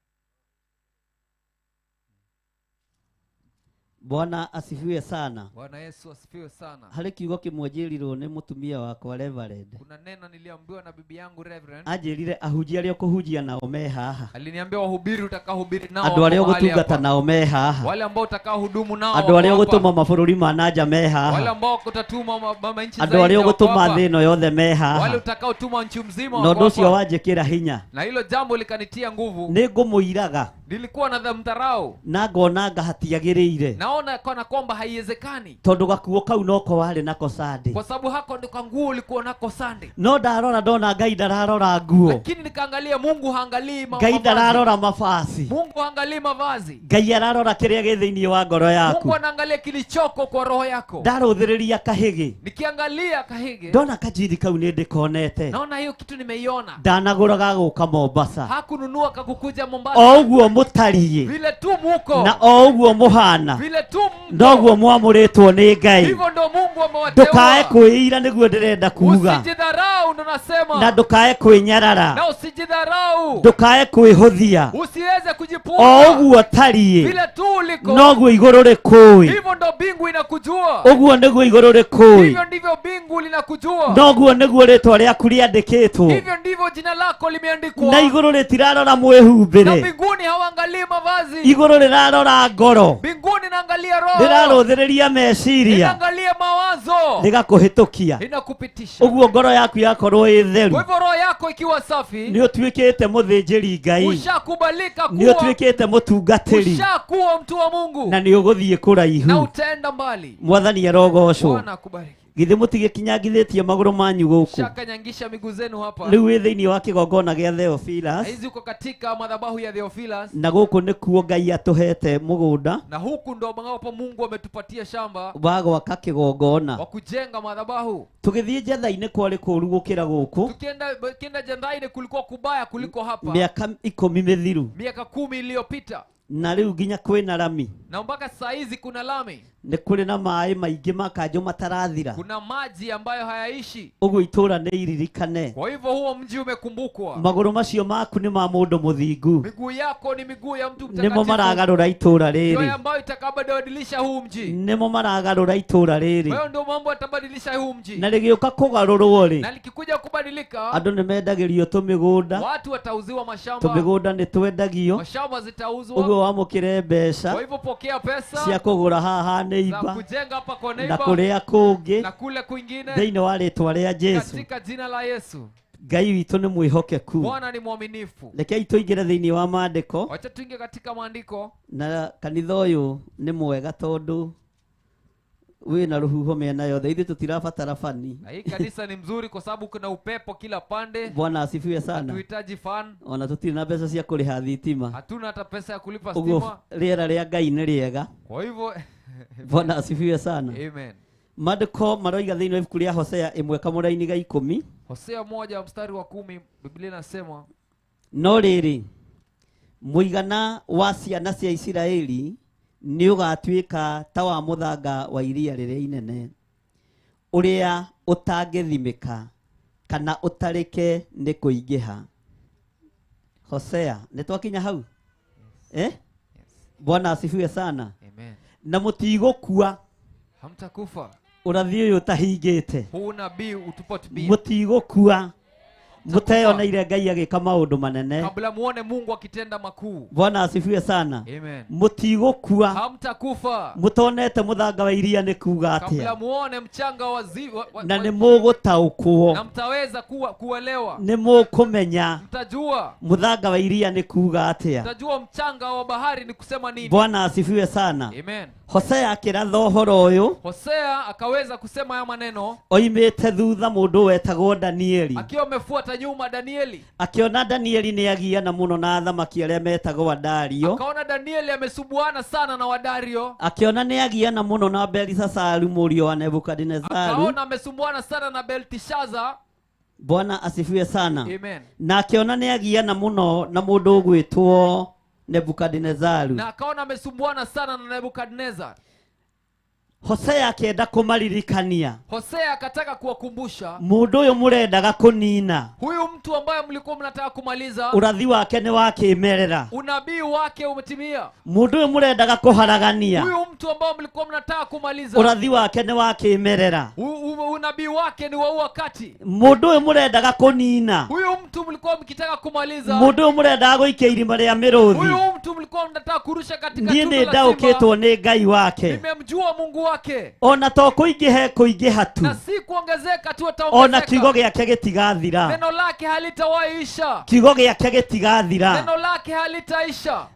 Bwana asifiwe sana. Bwana Yesu asifiwe sana. Harĩ kiugo kĩmwe njĩrirwo nĩ mũtumia wakwa Reverend. Kuna neno niliambiwa na bibi yangu Reverend. Anjĩrire ahunjia arĩa ũkũhunjia nao me haha. Aliniambia wahubiri utakaohubiri nao. Andũ arĩa ũgũtungata nao me haha. Wale ambao utakaohudumu nao. Andũ arĩa ũgũtũma mabũrũri ma nanja me haha. Wale ambao utatuma mama nchi za Andũ arĩa ũgũtũma thĩ ĩno yothe me haha. Wale utakaotuma nchi mzima. Na ũndũ ũcio wanjĩkĩra hinya. Na hilo jambo likanitia nguvu. Nĩ ngũmũiraga. Nilikuwa na mdharau Na ngona anga hatiagĩrĩire. Naona kana kwamba haiwezekani. Tondũ gakuo kau noko warĩ nako Sunday. Kwa sababu hako ndiko nguo ulikuwa nako Sunday. No ndarora ndona Ngai ndararora nguo. Lakini nikaangalia Mungu haangalii Ngai mavazi. ndararora mabasi. Mungu haangalii mavazi. Ngai ararora kĩrĩa gĩ thĩinĩ wa ngoro yaku. Mungu anaangalia kilichoko kwa roho yako. Ndarũthĩrĩria kahĩgĩ. Nikiangalia kahige, Ndona kanjiri kau nĩ ndĩkonete. naona hiyo kitu nimeiona. Ndanagũra ga gũka Mombasa. Hakununua kakukuja Mombasa. O ũguo mũtariĩ Vile tu muko, na o ũguo mũhana vile tu mko, noguo mwamũrĩtwo nĩ Ngai. hivyo ndo Mungu amewateua. Ndũkae kwĩira nĩguo ndĩrenda kuga. Usijidharau, ndo nasema. Na ndũkae kwĩnyarara. Na usijidharau, Ndũkae kwĩhũthia. usiweze O kujipuuza. ũguo tariĩ Vile tu uliko, noguo igũrũ rĩkũĩ. hivyo ndo mbingu inakujua. Ũguo nĩguo igũrũ rĩkũĩ. Hivyo ndivyo mbingu linakujua. Noguo nĩguo rĩtwa rĩaku rĩandĩkĩtwo. Hivyo ndivyo jina lako limeandikwa. Na igũrũ rĩtirarora Na mwĩhumbĩre. mbinguni hawaangalii mavazi. Igũrũ rĩrarora ngoro. Mbinguni naangalia roho, Rĩrarũthĩrĩria meciria. inaangalia mawazo, Rĩgakũhĩtũkia. inakupitisha. Ũguo ngoro yaku yakorwo ĩ theru. Kwa hivyo roho yako ikiwa safi, Nĩ ũtuĩkĩte mũthĩnjĩri Ngai. ushakubalika Nĩ kuwa, ũtuĩkĩte mũtungatĩri. ushakuwa mtu wa Mungu Na nĩ ũgũthiĩ na kũraihu. utaenda mbali. Mwathani arogocwo. Bwana akubariki. Githĩ mũtigĩkinyangithĩtie magũrũ manyu gũkũ. Shakanyangisha miguu zenu hapa. Rĩu wĩ thĩinĩ wa kĩgongona gĩa Na Theophilus. hizi uko katika madhabahu ya Theophilus, Na gũkũ nĩkuo Ngai atũhete mũgũnda na huku ndo ambapo Mungu ametupatia shamba wa gwaka kĩgongona. wa kujenga madhabahu. Tũgĩthiĩ njetha-inĩ kwarĩ kũũru gũkĩra gũkũ. Tukienda jandhaini kulikuwa kubaya kuliko hapa, Mĩaka 10 mĩthiru. miaka 10 iliyopita, Na rĩu nginya kwĩna rami. na mpaka saa hizi kuna lami, Nĩ kũrĩ na maĩ maingĩ ma kanjũ matarathira. kuna maji ambayo hayaishi. Ũguo itũũra nĩ iririkane. Kwa hivyo huo mji umekumbukwa. Magũrũ macio maku nĩ ma mũndũ mũthingu. Miguu yako ni miguu ya mtu Nĩmo mtakatifu, maragarũra itũũra ndio rĩrĩ. ambayo itakabadilisha huu mji. Nĩmo maragarũra itũũra rĩrĩ. Kwa hiyo ndio mambo yatabadilisha huu mji, Na rĩgĩũka kũgarũrwo rĩ, na likikuja kubadilika, andũ nĩ mendagĩrio tũmĩgũnda. watu watauziwa mashamba, Tũmĩgũnda nĩ twendagio. mashamba zitauzwa. Ũguo wamũkĩre mbeca Kwa hivyo pokea pesa cia kũgũra haha za neighbor kujenga hapa kwa na neighbor kũrĩa kũngĩ na kule kwingine, thĩinĩ wa rĩtwa rĩa Jesu. katika jina la Yesu. Ngai witũ nĩ mwĩhokeku. Bwana ni mwaminifu. Rekei tũingĩre thĩinĩ wa maandĩko. Wacha tuingie katika maandiko. Na kanitha ũyũ nĩ mwega tondũ wĩna rũhuho mĩena yothe. Ithuĩ tũtirabatara fani. Na hii kanisa ni mzuri kwa sababu kuna upepo kila pande. Bwana asifiwe sana. Hatuhitaji fan, Ona tũtirĩ na mbeca cia kũrĩha thitima. hatuna hata pesa ya kulipa Ũguo stima. rĩera rĩa Ngai nĩ rĩega. Kwa hivyo Bwana asifiwe sana. amen. Maandĩko maroiga thĩinĩ wa ibuku rĩa Hosea 1 kamũraini ga 10. Hosea 1 mstari wa 10, Biblia inasema, No rĩrĩ, mũigana wa ciana cia Isiraeli nĩ ũgatuĩka ta wa mũthanga wa iria rĩrĩa inene, ũrĩa ũtangĩthimĩka kana ũtarĩke nĩ kũingĩha. Hosea, nĩ twakinya hau? Eh? Bwana asifiwe sana. Amen. Na mũtigũkua. Hamtakufa. Ũrathi ũyũ ũtahingĩte. Huu nabii utupotubia. Mũtigũkua mũteyoneire Ngai agĩka maũndũ manene. Kabla muone Mungu akitenda makuu. Bwana asifiwe sana. Amen. Mũtigũkua Hamtakufa. mũtonete mũthanga wa iria nĩ kuga Kabla atĩa. muone mchanga wa, zi, wa, wa, Na wa nĩ mũgũtaũkwo. na mtaweza kuelewa. Nĩ mũkũmenya Mtajua. mũthanga wa iria nĩ kuga atĩa. Mtajua mchanga wa bahari ni kusema nini. Bwana asifiwe sana. Amen. Hosea akĩratha ũhoro ũyũ Hosea akaweza kusema haya maneno oimĩte thutha mũndũ wetagwo Danieli. akiwa amefuata nyuma Danieli. Akĩona Danieli nĩ agiana mũno na athamaki arĩa metagwo Adario. Akaona Danieli amesubuana sana na Wadario. Akĩona nĩ agiana mũno na Belisasaru mũriũ wa Nebukadinezaru. Akaona amesumbuana sana na Beltishaza. Bwana asifiwe sana. Amen. Na akĩona nĩ agiana mũno na mũndũ ũgwĩtwo Nebukadinezaru. Na akaona amesumbuana sana na Nebukadnezar. Hosea akĩenda kũmaririkania. Hosea akataka kuwakumbusha Mũndũ ũyũ mũrendaga kũnina. huyu mtu ambaye mlikuwa mnataka kumaliza, Ũrathi wake nĩ wa kĩmerera. unabii wake umetimia. Mũndũ ũyũ mũrendaga kũharagania. Huyu mtu ambaye mlikuwa mnataka kumaliza, Ũrathi wake nĩ wa kĩmerera. unabii wake ni wa wakati. Mũndũ ũyũ mũrendaga kũnina. Huyu mtu mlikuwa mkitaka kumaliza, Mũndũ ũyũ mũrendaga gũikia irima rĩa mĩrũthi. huyu mtu mlikuwa mnataka kurusha katika Niĩ tundu nĩ la simba. ndaũkĩtwo nĩ Ngai wake. Nimemjua Mungu wake. Ona to kũingĩhe kũingĩha tu. Na si kuongezeka tu Ona kiugo ataongezeka. gĩake gĩtigathira. Neno lake halitawaisha. Kiugo gĩake gĩtigathira. Neno lake halitaisha.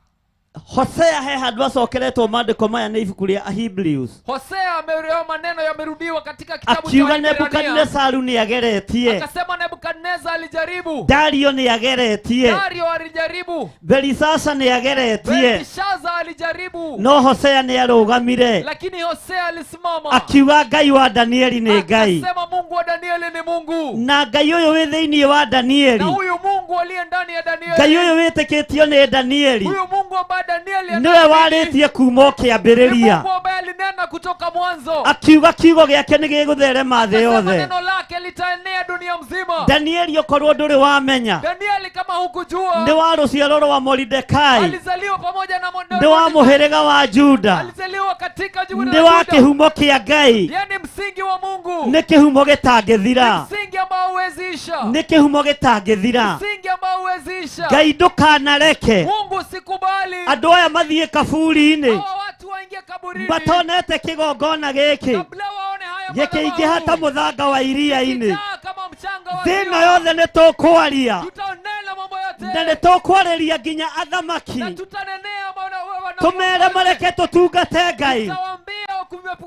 Hosea he handũ acokeretwo maandĩko maya nĩ ibuku rĩa Hebrews. Hosea amerewa maneno yamerudiwa katika kitabu cha Akiuga Waebrania. Nebukadnezaru nĩ ageretie. Akasema Nebukadneza alijaribu. Dario nĩ ageretie. Dario alijaribu. Belisasa nĩ ageretie. Belshaza alijaribu. No Hosea nĩ arũgamire. Lakini Hosea alisimama. Akiuga Ngai wa Danieli nĩ Ngai. Akasema Mungu wa Danieli ni Mungu. Na Ngai ũyũ wĩ thĩinĩ wa Danieli. Na huyu Mungu aliye ndani ya Danieli. Ngai ũyũ wĩtĩkĩtio nĩ Danieli. Huyu Mungu ambaye Danieli Niwe warĩtie kuma ũkĩambĩrĩria. Mungu ambaye alinena kutoka mwanzo. Akiuga kiugo gĩake nĩ gĩgũtherema thĩ yothe. Neno lake litaenea dunia mzima. Danieli okorwo ndũrĩ wamenya. Danieli kama hukujua. Nĩ wa rũciaro rwa Moridekai. Alizaliwa pamoja na Moridekai. Nĩ wa mũhĩrĩga wa Juda. Alizaliwa katika Juda. Nĩ wa kĩhumo kĩa Ngai. Yaani msingi wa Mungu. Nĩ kĩhumo gĩtangĩthira. Msingi ambao huwezi isha. Nĩ kĩhumo gĩtangĩthira. Msingi ambao huwezi isha. Ngai ndũkanareke. Mungu sikubali. Andũ aya mathiĩ kaburi-inĩ. Hawa watu waingie kaburini. Matonete kĩgongona gĩkĩ. Kabla waone haya Gĩkĩingĩha ta mũthanga wa iria-inĩ. Kama mchanga wa Thĩ ĩno yothe nĩ tũkwaria. Tutanena mambo yote. Na nĩ tũkwarĩria nginya athamaki. Na tutanenea Tũmere mareke tũtungate Ngai.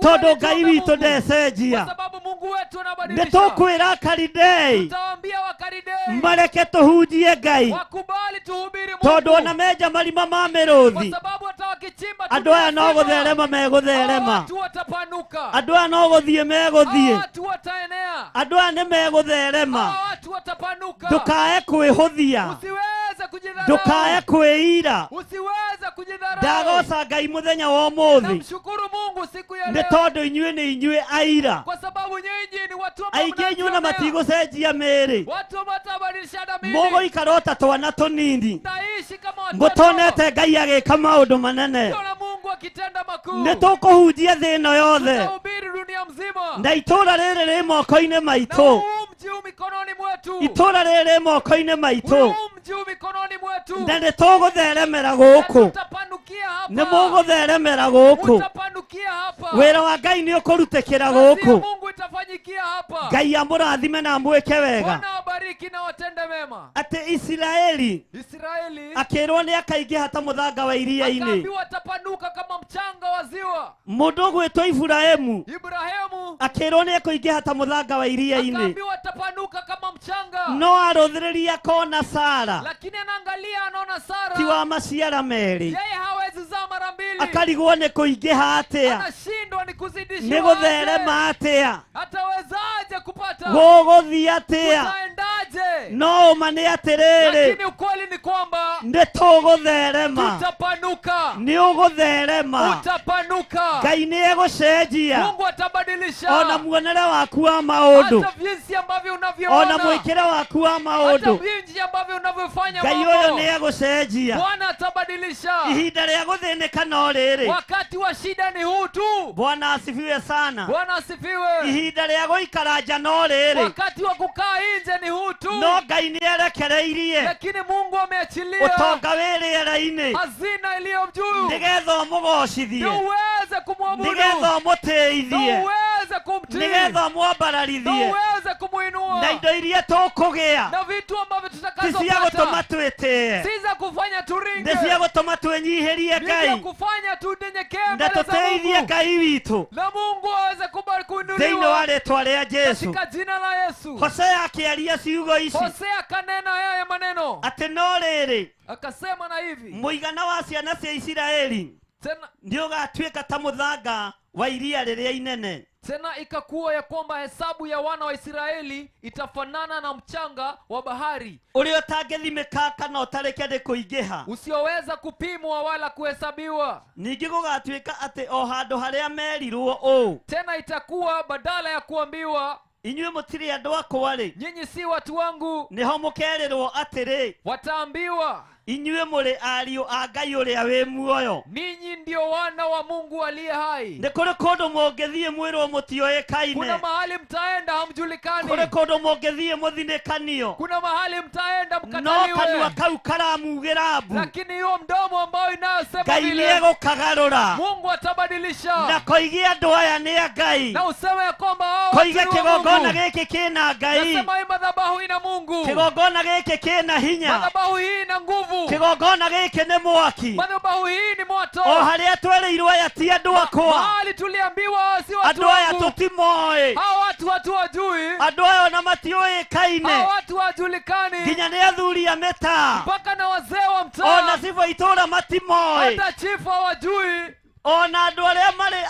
Tondũ Ngai witũ ndecenjia. Kwa sababu Mungu wetu anabadilisha. Nĩ tũkwĩra Akaridei. Tutawaambia Wakaridei. Mareke tũhunjie Ngai. Wakubali tuhubiri Mungu. Tondũ ona menja marima ma mĩrũthi. Kwa sababu hata wakichimba Andũ aya no gũtherema megũtherema. Watu watapanuka. Andũ aya no gũthiĩ megũthiĩ. Watu wataenea. Andũ aya nĩ megũtherema. Watu watapanuka. Ndũkae kwĩhũthia. Usiweze kujidharau. Ndũkae kwĩira. Usiweze kujidharau. Ndagoca Ngai mũthenya wa ũmũthĩ. Namshukuru Mungu siku ya Nĩ leo. tondũ inyuĩ nĩ inyuĩ aira. Kwa sababu nyinyi ni watu ambao Aingĩ inyuĩ na matigũcenjia mĩĩrĩ. Watu ambao watabadilishana miili. Mũgũikara o ta twana tũnini. Mtaishi kama watoto. Mũtonete Ngai agĩka maũndũ manene. Tunaona Mungu akitenda makuu. Nĩ tũkũhunjia thĩ ĩno yothe. Tutahubiri dunia mzima. Na itũũra rĩrĩ rĩ moko-inĩ maitũ. Na huu mji huu mikononi mwetu. Itũũra rĩrĩ rĩ moko-inĩ maitũ. Huu mji huu mikononi mwetu. Na nĩ tũgũtheremera gũkũ. Tutapanukia hapa. Nĩ mũgũtheremera gũkũ. Utapanukia hapa. Wĩra wa Ngai nĩ ũkũrutĩkĩra Kazi ya gũkũ. Mungu itafanyikia hapa. Ngai amũrathime na amwĩke wega. Bwana awabariki na watende mema. Atĩ Isiraeli Israeli akĩrwo nĩ akaingĩha ta mũthanga wa iria-inĩ. Akaambiwa atapanuka kama mchanga wa ziwa. Mũndũ ũgwĩtwo Iburahĩmu Ibrahimu akĩrwo nĩ ekũingĩha ta mũthanga wa iria-inĩ. Akaambiwa atapanuka kama mchanga. No arũthĩrĩria akona Sara. Lakini anaangalia anaona Sara. Ti wa maciara merĩ. Yeye hawezi zaa mara mbili. Akarigwo nĩ kũingĩha atĩa. Anashindwa ni kuzidishiwa. Nĩ gũtherema atĩa. Atawezaje kupata? Gũgũthiĩ atĩa. Utaendaje? No ũma nĩ atĩrĩrĩ. Lakini ukweli ni kwamba nĩ tũgũtherema. Tutapanuka. Nĩ ũgũtherema. Utapanuka. Ngai nĩ egũcenjia. Mungu atabadilisha. Ona muonere waku wa maũndũ. Hata jinsi ambavyo unavyoona. Ona mwĩkĩre waku wa maũndũ. Hata jinsi ambavyo unavyofanya Ngai mambo. ũyũ nĩ egũcenjia. Bwana atabadilisha. Ihinda rĩa gũthĩnĩka no rĩrĩ. Wakati wa shida ni huu tu. Bwana asifiwe sana. Bwana asifiwe. Ihinda rĩa gũikara nja no rĩrĩ. Wakati wa kukaa nje ni huu tu. No Ngai nĩ erekereirie. Lakini Mungu ameachilia. Ũtonga wĩ rĩera-inĩ. Hazina iliyo juu. Nĩgetha ũmũgocithie. Ndio uweze kumwabudu. Nĩgetha ũmũtĩithie. Ndio uweze kumtii. Nĩgetha ũmwambararithie. Ndio uweze kumuinua. Na indo iria tũkũgĩa. Na vitu ambavyo Ti cia tutakazopata. gũtũma twĩtĩe. Si za kufanya turinge. Nĩ cia gũtũma twĩnyihĩrie Ni Ngai. za kufanya tunyenyekee Na mbele za tũtĩithie Mungu. Ngai witũ. Na Mungu aweze kuinuliwa. Thĩinĩ wa rĩtwa rĩa Jesu. Katika jina la Yesu. Hosea akĩaria ciugo ici. Hosea kanena haya maneno. Atĩ no rĩrĩ. Akasema na hivi. Mũigana wa ciana cia Isiraeli Tena nĩ ũgatuĩka ta mũthanga wa iria rĩrĩa inene. Tena ikakuwa ya kwamba hesabu ya wana wa Israeli itafanana na mchanga wa bahari. Ũrĩa ũtangĩthimĩka kana ũtarĩke nĩ kũingĩha. Usioweza kupimwa wala kuhesabiwa. Ningĩ gũgatuĩka atĩ o handũ harĩa merirwo ũũ. Tena itakuwa badala ya kuambiwa inyuĩ mũtirĩ andũ akwa rĩ. Nyinyi si watu wangu. Nĩho mũkerĩrwo atĩrĩ. Wataambiwa inyuĩ mũrĩ ariũ a Ngai ũrĩa wĩ muoyo. Ninyi ndio wana wa Mungu aliye hai. Nĩ kũrĩ kũndũ mũngĩthiĩ mwĩrwo mũtioĩkaine. Kuna mahali mtaenda hamjulikani. Kũrĩ kũndũ mũngĩthiĩ mũthinĩkanio. Kuna mahali mtaenda mkataliwe. No kanua kau karamugĩra mbu. Lakini hiyo mdomo ambao inayosema Alisema Ngai vile nĩegũkagarũra Mungu na atabadilisha koige andũ aya nĩ a Ngai na useme ya kwamba hao watu koige ni wa kĩgongona Mungu. gĩkĩ kĩna Ngai Nasema hii madhabahu ina Mungu, kĩgongona gĩkĩ kĩna hinya madhabahu hii ina nguvu, kĩgongona gĩkĩ nĩ mwaki madhabahu hii ni moto. o harĩa twereirwo aya ti andũ akwa Mahali tuliambiwa si watu andũ aya wangu, tũtimoĩ hao watu hatuwajui, andũ aya ona matiũĩkaine hao watu hawajulikani, nginya nĩ athuri a mĩtaa mpaka na wazee wa ona mtaa, cibũ a itũũra matimoĩ hata chifu hawajui, ona andũ arĩa marĩ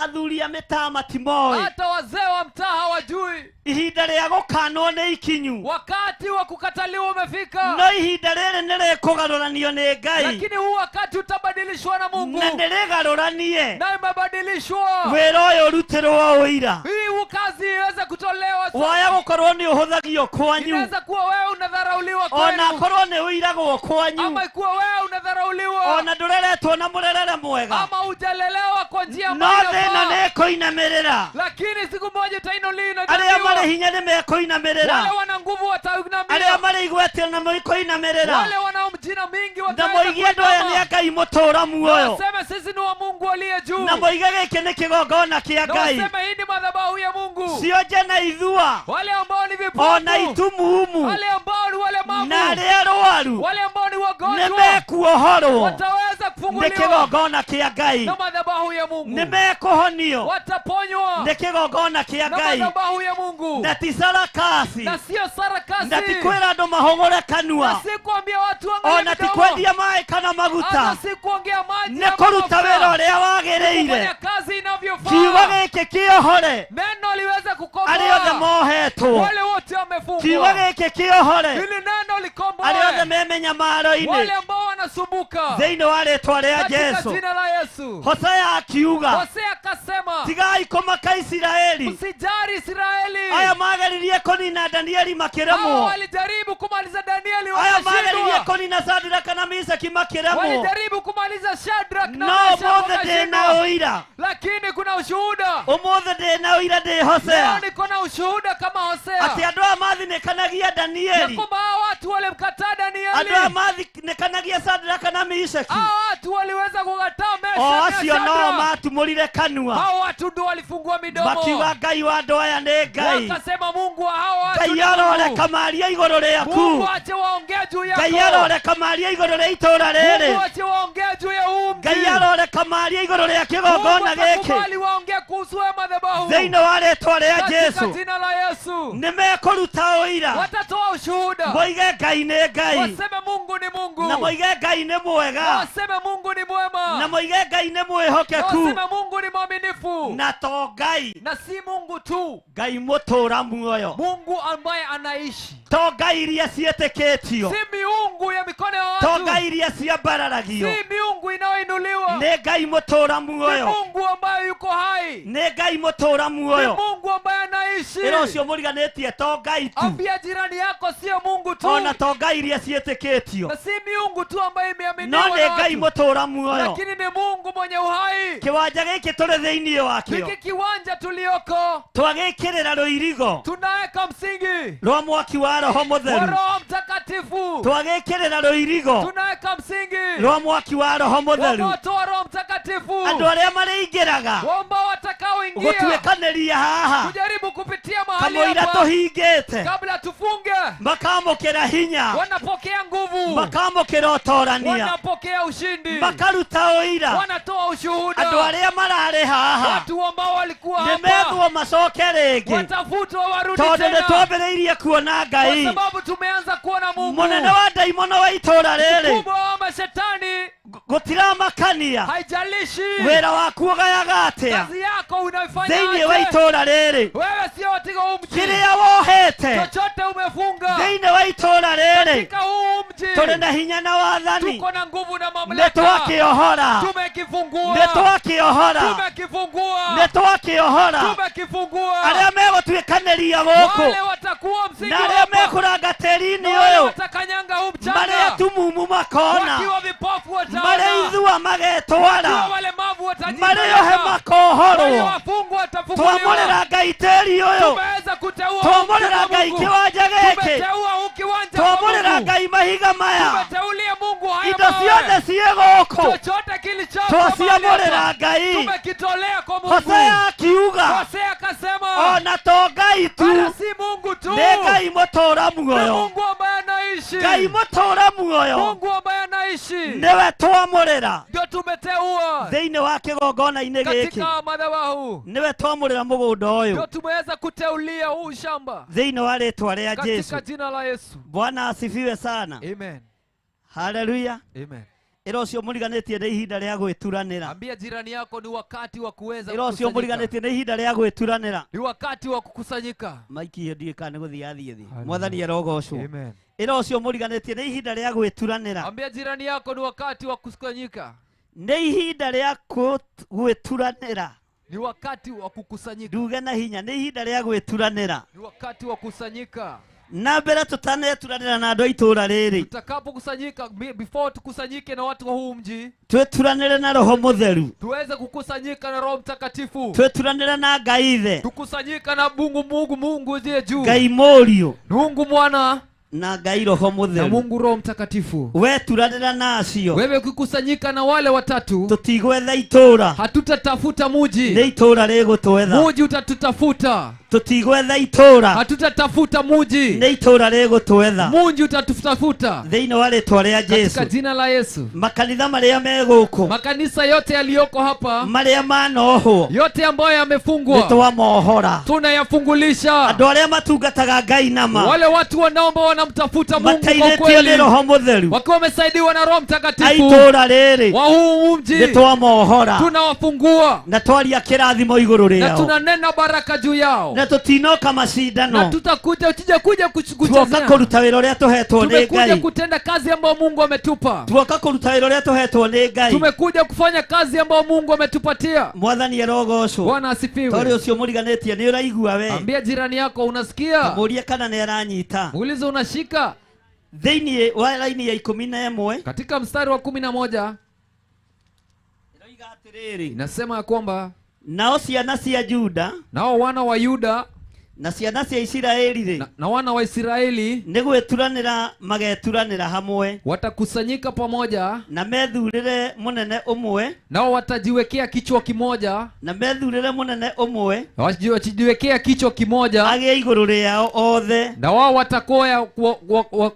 athuri a mĩtaa matimoĩ hata wazee wa mtaa hawajui. Ihinda rĩa gũkanwo nĩ ikinyu Wakati wa kukataliwa umefika, no ihinda rĩrĩ nĩ rĩkũgarũranio nĩ Ngai lakini huu wakati utabadilishwa na Mungu, na nĩ rĩgarũranie na imebadilishwa wĩra ũyũ ũrutĩrwo ũira hii kazi iweze kutolewa. Waya gũkorwo nĩ ũhũthagio kwanyu Inaweza kuwa wewe unadharauliwa ona kwenu, akorwo nĩ ũiragwo kwanyu ama ikuwa wewe unadharauliwa, ona ndũreretwo na mũrerere mwega ama hujalelewa kwa njia no ambayo thĩna inafaa, nĩ ĩkũinamĩrĩra lakini siku moja utainuliwa. Arĩa marĩ hinya nĩ mekũinamĩrĩra Wale wana nguvu arĩa watainamia, marĩ igweta na mekũinamĩrĩra wale wana jina mingi na wataweza moige andũ aya nĩ kuinama. a Ngai mũtũũra muoyo Waseme sisi ni wa Mungu aliye juu, na moige gĩkĩ nĩ kĩgongona kĩa na Ngai waseme hii ni madhabahu ya Mungu. cionje na ithua Wale ambao ni ona vipofu, itumumu wale ambao ni walemavu, na arĩa arwaru wale ambao ni nĩ wagonjwa mekuohorwo wataweza nĩ kufunguliwa kĩgongona kĩa Ngai na madhabahu ya Mungu, nĩ mekũhonio wataponywa nĩ kĩgongona kĩa na Ngai madhabahu ya Mungu, na ti sarakasi na sio na ti sarakasi, kwĩra andũ mahũgũre kanua na si kuambia watu waangalie ona ti midomo, kwendia maĩ kana maguta hata si kuongea maji nĩ ama kũruta mafuta. wĩra ũrĩa wagĩrĩire Kufanya kazi kiugo inavyofaa, gĩkĩ kĩohore neno liweze arĩa othe kukomboa mohetwo wale wote kiugo wamefungwa, gĩkĩ kĩohore ili neno arĩa othe likomboe me mĩnyamaro-inĩ wale ambao wanasumbuka thĩinĩ wa rĩtwa rĩa katika Jesu jina la Yesu. Hosea akiuga Hosea akasema, tigai kũmaka Isiraeli msijali Israeli, aya mageririe kũnina Danieli hao makĩremwo walijaribu kumaliza Danieli aya mageririe wakashindwa, kũnina Sadiraka na Misaki makĩremwo walijaribu kumaliza Shadrach na no Meshach ũmũthĩ ndĩ na wakashindwa, ũira lakini kuna ushuhuda. ũmũthĩ ndĩ na ũira ndĩ Leo Hosea niko na ushuhuda kama Hosea atĩ andũ aya mathinĩkanagia ya Danieli kwamba hao watu walimkataa andũ aya Danieli, mathinĩkanagia Sadiraka na Mishaki hao watu waliweza kukataa o Meshach na acio no Shadrach. matumũrire kanua Hao watu ndio walifungua midomo makiuga Ngai wa andũ aya nĩ Ngai wakasema, Mungu wa hao watu Ngai ni Mungu. aroreka maria igũrũ rĩaku Mungu ache waongee juu Ngai yako. aroreka maria igũrũ rĩa itũũra rĩrĩ Mungu ache waongee juu ya huu mji. Ngai aroreka maria igũrũ rĩa Mungu kĩgongona gĩkĩ atakubali waongee kuhusu wewe madhabahu. thĩinĩ wa rĩtwa rĩa Katika Jesu jina la Yesu nĩ mekũruta ũira watatoa ushuhuda, moige Ngai nĩ Ngai waseme Mungu ni Mungu, na moige Ngai nĩ mwega waseme Mungu ni mwema, na moige Ngai nĩ na mwĩhokeku waseme Mungu ni mwaminifu, na to Ngai na si Mungu tu, Ngai mũtũũra muoyo Mungu ambaye anaishi, to Ngai iria ciĩtĩkĩtio si miungu ya mikono ya to watu, Ngai iria ciambararagio si miungu inayoinuliwa, nĩ Ngai mũtũũra ni muoyo Mungu ambaye yuko hai, nĩ Ngai mũtũũra ni muoyo Mungu ambaye anaishi. ĩra ũcio mũriganĩtie to Ngai tu Ambia jirani yako sio Mungu tu, ona to Ngai iria ciĩtĩkĩtio na si miungu tu ambayo imeaminiwa no na nĩ Ngai watu, mũtũũra muoyo lakini ni Mungu mwenye uhai. kĩwanja gĩkĩ tũrĩ thĩinĩ wakĩo Hiki kiwanja tulioko twagĩkĩrĩra rũirigo tunaweka msingi rwa mwaki wa Roho wa Mũtheru Roho Mtakatifu, twagĩkĩrĩra rũirigo tunaweka msingi rwa mwaki wa Roho wa Mũtheru moto wa Roho Mtakatifu, andũ arĩa marĩingĩraga ambao watakaoingia gũtuĩkanĩria haha kujaribu kupitia mahali kamũira hapa tũhingĩte kabla tufunge, makamũkĩra hinya wanapokea nguvu, makamũkĩra ũtorania wanapokea ushindi, makaruta ũira wanatoa andũ ushuhuda. arĩa mararĩ haha Watu ambao walikuwa nĩ hapa methwo macoke rĩngĩ watafutwa warudi tondũ nĩ tena, twambĩrĩirie kuona kwa Ngai sababu tumeanza kuona Mungu. mũnene wa ndaimono wa itũũra rĩrĩ Mkubwa wa mashetani, gũtiramakania haijalishi wĩra waku ũgayaga atĩa kazi yako unaifanya thĩinĩ wa aje, itũũra rĩrĩ wewe sio katika huu mji, kĩrĩa wohete chochote umefunga thĩinĩ wa itũũra rĩrĩ katika huu mji, tũrĩ na hinya na wathani tuko na nguvu na nĩ mamlaka, twakĩohora tumekifungua, nĩ twakĩohora tumekifungua, nĩ twakĩohora tumekifungua. arĩa megũtuĩkanĩria gũkũ Wale watakuwa msingi na arĩa hapa, mekũranga tĩri-inĩ na wale ũyũ watakanyanga huu marĩ mchanga, atumumu makona wakiwa vipofu marĩ wataona, ithua magetwara wakiwa walemavu marĩ ohe watajipeleka, wale makohorwo wafungwa watafunguliwa. twamũrĩra Ngai tĩri ũyũ Tumeweza kuteua huu twamũrĩra mji kwa Ngai Mungu. kĩwanja gĩkĩ Tumeteua huu kiwanja kwa twamũrĩra Mungu. Ngai mahiga maya Tumeteulia Mungu haya indo mawe. Ciothe ciĩ gũkũ Chochote kilichoko mahali twaciamũrĩra hapa, Ngai. tumekitolea kwa Mungu. Hosea akiuga Hosea akasema, ona to Ngai tu, hata si Mungu tu, nĩ Ngai mũtũra ni muoyo, Mungu ambaye anaishi, Ngai mũtũra muoyo Mungu ambaye anaishi nĩwe twamũrĩra ndio tumeteua thĩinĩ wa kĩgongona-inĩ gĩkĩ, katika madhabahu, nĩwe twamũrĩra mũgũnda ũyũ ndio tumeweza kuteulia huu shamba thĩinĩ wa rĩtwa rĩa Jesu. katika jina la Yesu. Bwana asifiwe sana. Amen. Haleluya. Amen. Ĩra ũcio mũriganĩtie nĩ ihinda rĩa gwĩturanĩra. Ambia jirani yako ni wakati wa kuweza Ĩra ũcio kukusanyika. mũriganĩtie nĩ ihinda rĩa gwĩturanĩra. Ni wakati wa kukusanyika. Maiki ĩyo ndiũĩ kana nĩ gũthiĩ athiĩ thĩ. Haleluya. Mwathani arogocwo. Amen. Ĩra ũcio mũriganĩtie nĩ ihinda rĩa gwĩturanĩra. Ambia jirani yako ni wakati wa kukusanyika. Nĩ ihinda rĩa gwĩturanĩra. Ni wakati wa kukusanyika. Nduge na hinya, nĩ ihinda rĩa gwĩturanĩra. Ni wakati wa kukusanyika. Na mbere tũtaneturanĩra na andũ a itũũra rĩrĩ, Tutakapokusanyika, before tukusanyike na watu wa huu mji, twĩturanĩre na Roho Mũtheru, tuweze kukusanyika na Roho Mtakatifu, twĩturanĩre na Ngai Ithe, tukusanyika na Mungu Mungu Mungu aliye juu, Ngai Mũriũ Mungu Mwana na Ngai Roho na Mũtheru. Mungu Roho Mtakatifu. Weturanĩra na acio, Wewe ukikusanyika na wale watatu, tũtigwetha itũũra, hatutatafuta nĩ muji, itũũra rĩgũtwetha. muji utatutafuta. Tũtigwetha itũũra, Hatutatafuta muji, nĩ itũũra rĩgũtwetha. muji utatutafuta Thĩinĩ wa rĩtwa rĩa katika Jesu. jina la Yesu. Makanitha marĩa me gũkũ, Makanisa yote yaliyoko hapa, marĩa manohwo, yote ambayo nĩ yamefungwa, twamohora. tunayafungulisha. Andũ arĩa matungataga Ngai nama, Wale watu wanaomba wanamtafuta Mungu kwa mateithĩtio nĩ kweli, Roho Mũtheru, wakiwa wamesaidiwa na Roho a Mtakatifu itũũra rĩrĩ wa huu mji, nĩ twamohora tunawafungua na twaria kĩrathimo igũrũ na rĩao, tunanena baraka juu yao, na tũtinoka na macindano, tutakuja tuje kuja tuoka kuchezea. kũruta wĩra ũrĩa tũhetwo nĩ Tumekuja Ngai, kutenda kazi ambayo Mungu ametupa. tuoka kũruta wĩra ũrĩa tũhetwo nĩ Ngai. Tumekuja kufanya kazi ambayo Mungu ametupatia. Mwathani arogocwo. Bwana Tondũ asifiwe. ũcio mũriganĩtie nĩ ũraigua we, Ambia jirani yako unasikia, mũrie kana nĩ aranyita. muulize unashika. Thĩinĩ wa raini ya 11 Katika mstari wa 11 ĩroiga atĩrĩrĩ, inasema ya kwamba nao ciana cia Juda nao wana wa Yuda na ciana cia Isiraeli rĩ, na wana wa Israeli nĩ gwĩturanĩra mageturanĩra hamwe, watakusanyika pamoja, na methurĩre mũnene ũmwe, nao watajiwekea kichwa kimoja, na methurĩre mũnene ũmwe watajiwekea kichwa kimoja, agĩe igũrũ rĩao othe, na wao watakoya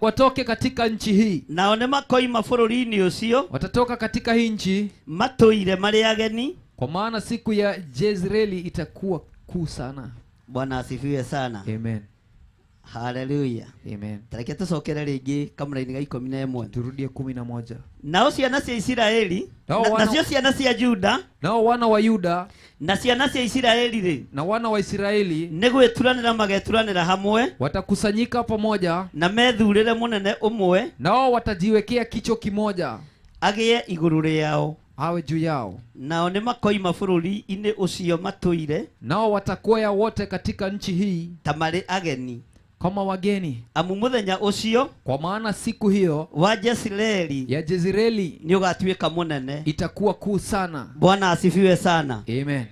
watoke katika nchi hii, nao nĩ makoima bũrũri-inĩ ũcio watatoka katika hii nchi, matũire marĩ ageni. kwa maana siku ya Jezreeli itakuwa kuu sana. Bwana asifiwe sana. Amen. Haleluya. Amen. Tareke tũcokere rĩngĩ kamũraini ga 11. Turudie 11. Nao ciana cia Isiraeli Nao wana- nacio ciana cia Juda Nao wana wa Yuda na ciana cia Isiraeli rĩ, na wana wa Israeli nĩ gwĩturanĩra mageturanĩra hamwe, watakusanyika pamoja, na methurĩre mũnene ũmwe nao watajiwekea kichwa kimoja, agĩe igũrũ rĩao, awe juu yao, nao nĩ makoima bũrũri-inĩ ũcio matũire nao watakwea wote katika nchi hii ta marĩ ageni. kama wageni, Amu mũthenya ũcio kwa maana siku hiyo wa Jezreeli ya Jezreeli nĩ ũgatuĩka mũnene. itakuwa kuu sana. Bwana asifiwe sana. Amen.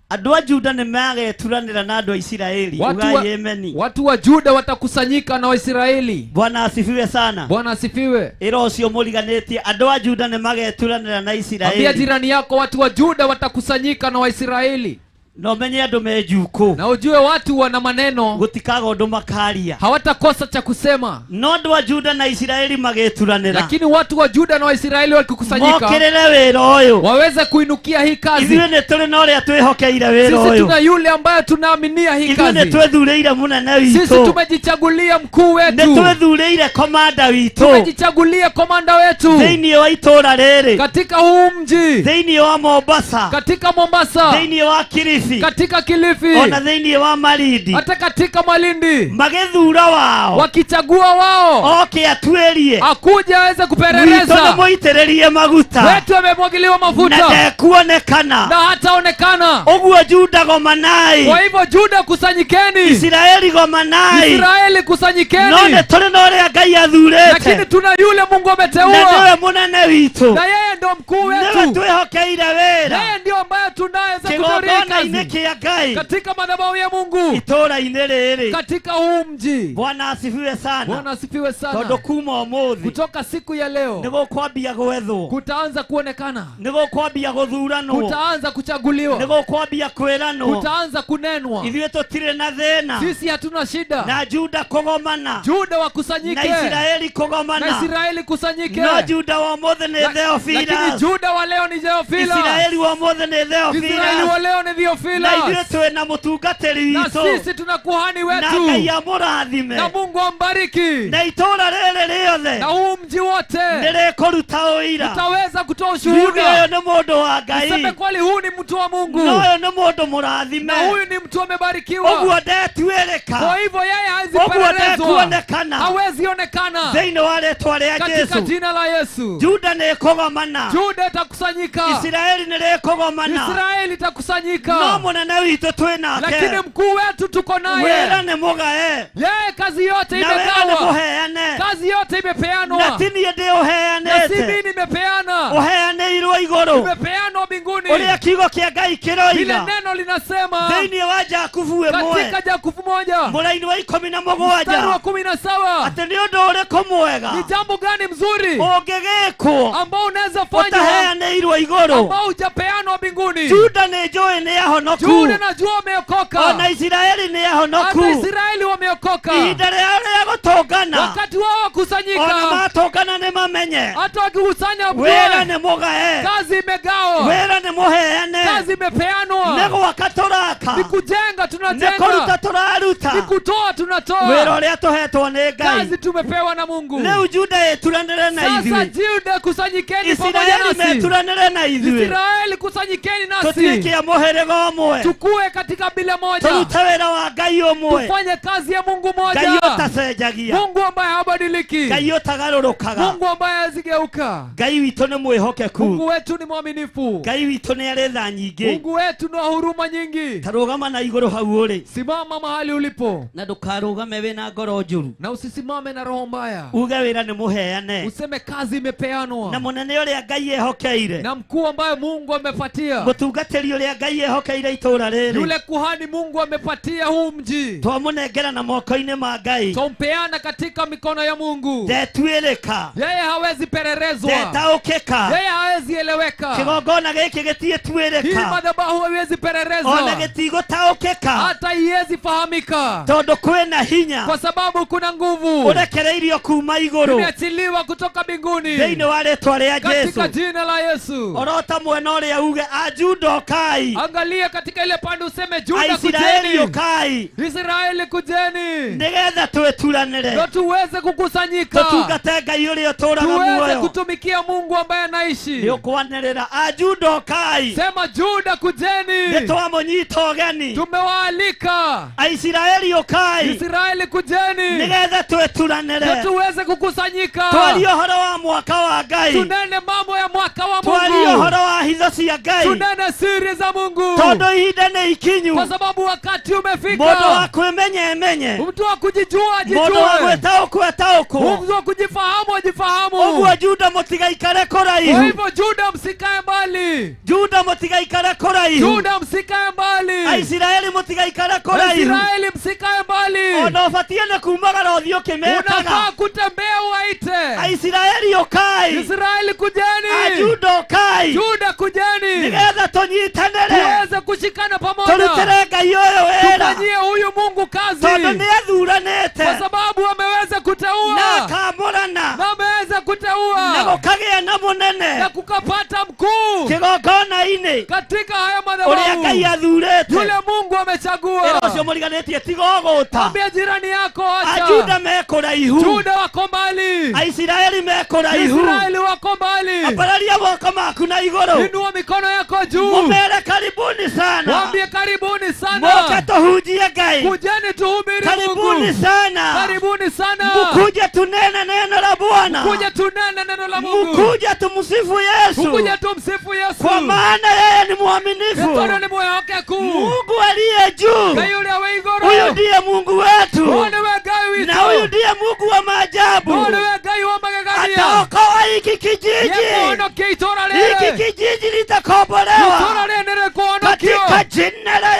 Andũ a Juda nĩ mageturanĩra na andũ a Isiraeli. Ugai ameni. Watu wa Juda watakusanyika na Waisraeli. Bwana asifiwe sana. Bwana asifiwe. Ĩra ũcio mũriganĩtie, andũ a Juda nĩ mageturanĩra na Ambia Isiraeli. jirani yako, watu wa Juda watakusanyika na Waisraeli. Na ũmenye andũ me njukũ, Na ujue watu wana maneno, gũtikaga ũndũ makaria. hawatakosa cha kusema. No andũ a Juda na Isiraeli magĩturanĩra, Lakini watu wa Juda na Waisraeli wakikusanyika, mokĩrĩre wĩra ũyũ. waweze kuinukia hii kazi. Ithuĩ nĩ tũrĩ na ũrĩa twĩhokeire wĩra Sisi ũyũ. tuna yule ambaye tunaaminia hii Ithuĩ nĩ kazi. twĩthurĩire mũnene Sisi witũ, tumejichagulia mkuu nĩ wetu, twĩthurĩire komanda witũ tumejichagulia komanda wetu thĩinĩ wa itũũra rĩrĩ, katika huu mji, thĩinĩ wa Mombasa, katika Mombasa, thĩinĩ wa Kilifi, katika Kilifi, ona thĩinĩ wa Malindi, hata katika Malindi, magĩthura wao wakichagua wao oke atuĩrie akuja aweze witũ nĩ kupeleleza. mũitĩrĩrie maguta Wetu amemwagiliwa na mafuta ndekuonekana. na hataonekana. Ũguo Juda gomanai, Kwa hivyo Juda kusanyikeni, Isiraeli gomanai, Israeli no nĩ kusanyikeni, tũrĩ na ũrĩa Ngai athurĩte, lakini tuna yule Mungu na ameteua, nĩwe mũnene witũ, na yeye ndio mkuu nĩwe wetu, twĩhokeire wĩra. yeye ndio ambaye tunaweza kutoria hii Kĩgongona-inĩ kazi kĩa Ngai katika madhabahu ya Mungu itũũra-inĩ rĩrĩ. katika huu mji. Bwana asifiwe sana. Bwana asifiwe Tondũ sana. kuma ũmũthĩ Kutoka siku ya nĩ leo gũkwambia gwethwo, kutaanza kuonekana, nĩ gũkwambia gũthuranwo, kutaanza nĩ kuchaguliwa, gũkwambia kwĩranwo. kutaanza kunenwa. Ithuĩ tũtirĩ na thĩna Sisi hatuna shida. na Juda kũgomana Juda na wakusanyike Isiraeli na kũgomana, Israeli kusanyike, no Juda wa ũmũthĩ nĩ lakini Theophilus. Juda wa leo ni Theophilus. Isiraeli wa ũmũthĩ nĩ Israeli Theophilus. wa leo ni Na ithuĩ Theophilus, twĩ na mũtungatĩri na witũ sisi tuna kuhani na Ngai wetu, amũrathime na Mungu ambariki, na itũũra rĩrĩ rĩothe na huu mji wote nĩ rĩkũruta ũira. utaweza kutoa Yuge ũyũ ushuhuda. nĩ mũndũ wa Ngai, Useme kweli, huu ni mtu wa Mungu na ũyũ nĩ mũndũ mũrathime. na huyu ni mtu amebarikiwa. Ũguo ndetuĩrĩka, Kwa hivyo yeye hawezi ũguo pelelezwa, ndekuonekana hawezi onekana thĩinĩ wa rĩtwa rĩa katika Jesu. jina la Yesu. Juda nĩ ĩkũgomana, Juda itakusanyika, Isiraeli nĩ rĩkũgomana, Israeli no itakusanyika, mũnene witũ twĩ lakini nake. mkuu wetu tuko Wĩra naye. nĩ mũgae Yeye kazi yote na wĩra nĩ imegawa, mũheane, kazi yote na imepeanwa, ti niĩ na si ndĩũheanĩte, mimi nimepeana, ũheanĩirwo igũrũ. imepeanwa mbinguni. Ũrĩa kiugo kĩa Ngai Vile kĩroiga neno linasema thĩinĩ wa Jakubu ĩmwe katika Jakubu moja mũraini wa ikũmi na mstari wa mũgwanja 17, atĩ nĩ ũndũ ũrĩkũ mwega ni jambo gani mzuri ũngĩgĩkwo ambao unaweza fanya ũtaheanĩirwo igũrũ. ambao hujapeanwa mbinguni? Juda nĩ njũĩ nĩ ahonoku, Juda najua wameokoka, ona Isiraeli nĩ ahonoku. hata Israeli wameokoka. Ihinda rĩao rĩa gũtũngana, Wakati wao ona wakusanyika, matũngana nĩ mamenye hata wakikusanya wĩra mjue nĩ mũgae, kazi imegawa, wĩra nĩ mũheane, kazi nĩ imepeanwa, gwaka tũraka, ni kujenga nĩ tunajenga, kũruta tũraruta ni kutoa wĩra tunatoa, ũrĩa tũhetwo nĩ Ngai. kazi tumepewa na Mungu. Rĩu Juda ĩturanĩre na Sasa ithuĩ, Juda kusanyikeni pamoja Isiraeli nasi, meturanĩre na ithuĩ, Israeli kusanyikeni nasi, tũtuĩke a mũhĩrĩga ũmwe, tukue katika bila moja, tũrute wĩra wa Ngai ũmwe, tufanye kazi ya Mungu Ngai moja, ũtacenjagia, Mungu ambaye habadiliki, Ngai ũtagarũrũkaga. Mungu ambaye hawezi-geuka. Ngai witũ nĩ mwĩhokeku, Mungu wetu ni mwaminifu, Ngai witũ nĩ arĩ tha nyingĩ. Mungu wetu ni wa huruma nyingi. Ta rũgama na igũrũ hau ũrĩ, Simama mahali ulipo na ndũkarũgame wĩna ngoro njũru, na usisimame na roho mbaya, uge wĩra nĩ mũheane, useme kazi na imepeanwa mũnene ũrĩa Ngai ehokeire, na mkuu ambaye Mungu amepatia, mũtungatĩri ũrĩa Ngai ehokeire itũũra rĩrĩ, yule kuhani Mungu amepatia huu mji, twamũnengera na moko-inĩ ma Ngai. twampeana katika mikono ya Mungu. Ndetuĩrĩka, Yeye hawezi pererezwa, ndetaũkĩka, yeye hawezi eleweka. kĩgongona gĩkĩ Hii gĩtiĩtuĩrĩka, madhabahu haiwezi ona pererezwa, gĩtigũtaũkĩka, hata iwezi fahamika, tondũ kwĩna hinya kwa sababu kuna nguvu ũrekereirio kuma igũrũ imeachiliwa kutoka mbinguni thĩinĩ wa rĩtwa rĩa katika Jesu. jina la Yesu. Orota mwena ũrĩa uge Ajuda ũkai, Angalia katika ile pande useme Juda Aisiraeli kujeni, ũkai, Israeli kujeni, nĩgetha twĩturanĩre ndo tuweze kukusanyika, tũtungate Ngai ũrĩa ũtũũraga tuweze muoyo. kutumikia Mungu ambaye anaishi. Nĩ ũkwanĩrĩra Ajuda ũkai, Sema Juda nĩ kujeni, twamũnyita ũgeni. tumewaalika Aisiraeli ũkai, Israeli kujeni, nĩgetha ndo twĩturanĩre tuweze kukusanyika, twarie ũhoro wa mwaka wa Ngai, tunene mambo ya mwaka wa twarie Mungu, ũhoro wa hitho cia Ngai, tunene siri za Mungu, tondũ ihinda nĩ ikinyu. kwa sababu wakati Mũndũ wa umefika. kwĩmenya emenye, Mtu wa kujijua mũndũ wa ajijue, gwĩtaũkwo etaũkwo. mtu wa kujifahamu ajifahamu. Ũguo Juda mũtigaikare Kwa kũraihu, hivyo Juda, msikae mbali. Juda mũtigaikare kũraihu, Juda, msikae mbali. Aisiraeli mũtigaikare kũraihu. Israeli, msikae mbali. Ona ũbatiĩ nĩ kumagara ũthiĩ ũkĩmetaga, Unafaa kutembea uwaite Aisiraeli ũkai, Israeli kujeni, Ajuda ũkai, Juda kujeni, nĩgetha tũnyitanĩre, tuweze kushikana pamoja, tũrutĩre Ngai ũyũ wĩra, tufanyie huyu Mungu kazi, tondũ nĩ athuranĩte kwa sababu ameweza na kuteua akamũrana na ameweza na kuteua gũkagĩa na mũnene na kukapata mkuu kĩgongona-inĩ katika haya ũrĩa Ngai madhabahu athurĩte. yule Mungu Ĩra amechagua. ũcio mũriganĩtie tiga ũgũta. Ambia jirani yako, acha Ajuda me kũraihu, Juda wako mbali, Aisiraeli me kũraihu. Israeli wako mbali. Ambararia moko maku na igũrũ, Inua mikono yako juu, mũmere karibuni sana, waambie karibuni moke sana, tũhunjie Ngai. kujeni tuhubiri Karibuni Mungu, sana, karibuni sana, mkuje tunene neno la Bwana, kuja tunene neno la Mungu, mkuje tumsifu Yesu, kuja tumsifu Yesu, kwa maana yeye ni mwaminifu. Mikono ni moyo wake kuu, Mungu aliye juu, Ngai ũrĩa wĩ igũrũ, huyu ndiye Mungu wetu, Huyu niwe Ngai na huyu witũ, ndiye Mungu wa maajabu. Huyu niwe Ngai wa magegania, Ataokoa hiki kijiji, nĩekũhonokia itũũra hiki rĩrĩ, kijiji itũũra litakombolewa rĩrĩ nĩrĩkũhonokio katika jina la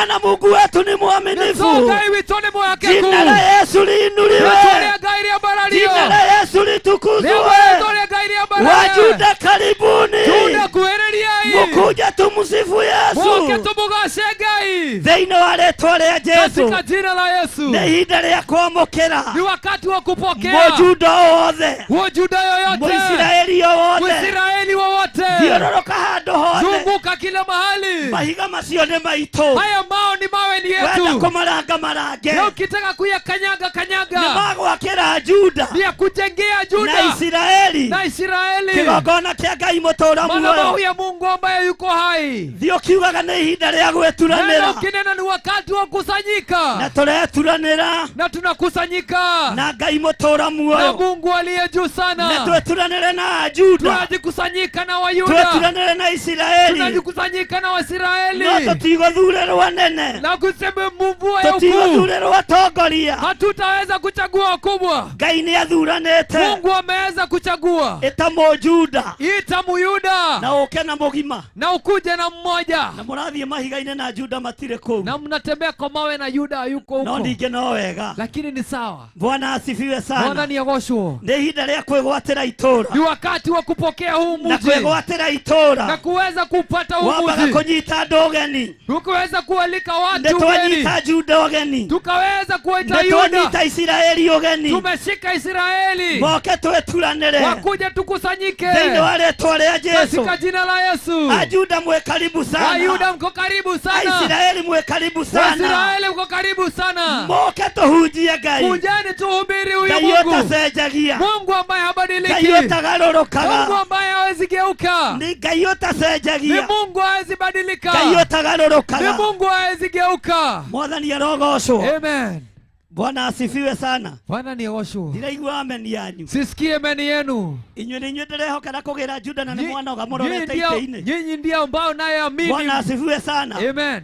Maana Mungu wetu ni mwaminifu. Ngai witũ nĩ mwĩhokeku. Jina la Yesu liinuliwe. Rĩĩtwa rĩa Ngai rĩambararĩrio. Jina la Yesu litukuzwe. Rĩĩtwa rĩa Ngai rĩambararĩrio. Wajuda karibuni. Juda kuhĩrĩriai. Mukuja tumsifu Yesu. Muke tumugace Ngai. Thĩinĩ wa rĩtwa rĩa Yesu. Katika jina la Yesu. Nĩ ihinda rĩa kwamũkĩra. Ni wakati wa kupokea. Mũjuda o wothe. Mũjuda yoyote. Mũisiraeli o wothe. Mwisraeli wowote. Thiũrũrũka handũ hothe. Zunguka kila mahali. Mahiga macio nĩ maitũ. Haya mao ni mawe ni Wenda yetu. kũmaranga marange. Na ukitaka kuyakanyaga Nĩ kanyaga. magwakĩra Juda Ni ya kujengea na Juda Isiraeli na Israeli. kĩgongona kĩa Ngai mũtũũra Madhabahu muoyo. ya Mungu ambaye yuko hai. Thiĩ ũkiugaga nĩ ihinda rĩa Nenda gwĩturanĩra. ukinena ni wakati wa Na kusanyika. tũreturanĩra Na tunakusanyika na Ngai mũtũũra na muoyo. Mungu aliye juu Na sana. tweturanĩre na Juda. Tunajikusanyika na Wayuda. Tweturanĩre na Isiraeli. Tunajikusanyika na No Waisraeli. tũtigũthurĩrwo anene. Na kusema mvua ya ukuu. Tũtigũthurĩrwo atongoria. Hatutaweza kuchagua wakubwa. Ngai nĩ athuranĩte. Mungu ameweza kuchagua. Ĩta Mũjuda Ita Muyuda na ũke na mũgima. na ukuje na mmoja. Na mũrathiĩ mahiga-inĩ na Juda matirĩ kũu. Na mnatembea kwa mawe na Yuda yuko No huko. ningĩ no wega. Lakini ni sawa. Bwana asifiwe sana. Bwana ni agoshwo. Nĩ ihinda rĩa kwĩgwatĩra itũũra. Ni wakati wa kupokea huu Na mji kwĩgwatĩra na itũũra. kuweza kupata huu Wambaga mji. kũnyita andũ ũgeni. Tukaweza kualika Nĩ watu ugeni. twanyita Juda ũgeni. Tukaweza kuwaita Nĩ Yuda. twanyita Isiraeli ũgeni. Tumeshika Israeli. Moke twĩturanĩre. Wakuja tukusanyike Thĩinĩ wa rĩtwa rĩa Yesu. katika jina la Yesu. Ajuda mwe karibu sana. Wayuda mko karibu sana. Aisiraeli mwe karibu sana. Waisraeli mko karibu sana. Moke tũhunjie Ngai. Kujeni tuhubiri huyu Ngai Mungu. ũtacenjagia. Mungu ambaye Ngai habadiliki. Mungu ũtagarũrũkaga. ambaye hawezi geuka. Nĩ Ngai Ni ũtacenjagia. Mungu hawezi badilika. Ngai Ni ũtagarũrũkaga. Mungu hawezi geuka. Mwathani arogocwo. Amen. Bwana asifiwe sana. Bwana ni agoshwo. Ndiraigua amen yanyu. Sisikie amen yenu. Inyuĩ nĩ inyuĩ ndĩrehokera kũgĩra Juda na nĩ mwanoga Nyinyi mũrorete itĩ-inĩ. nyinyi ndio ambao naye amini. Bwana asifiwe sana. Amen.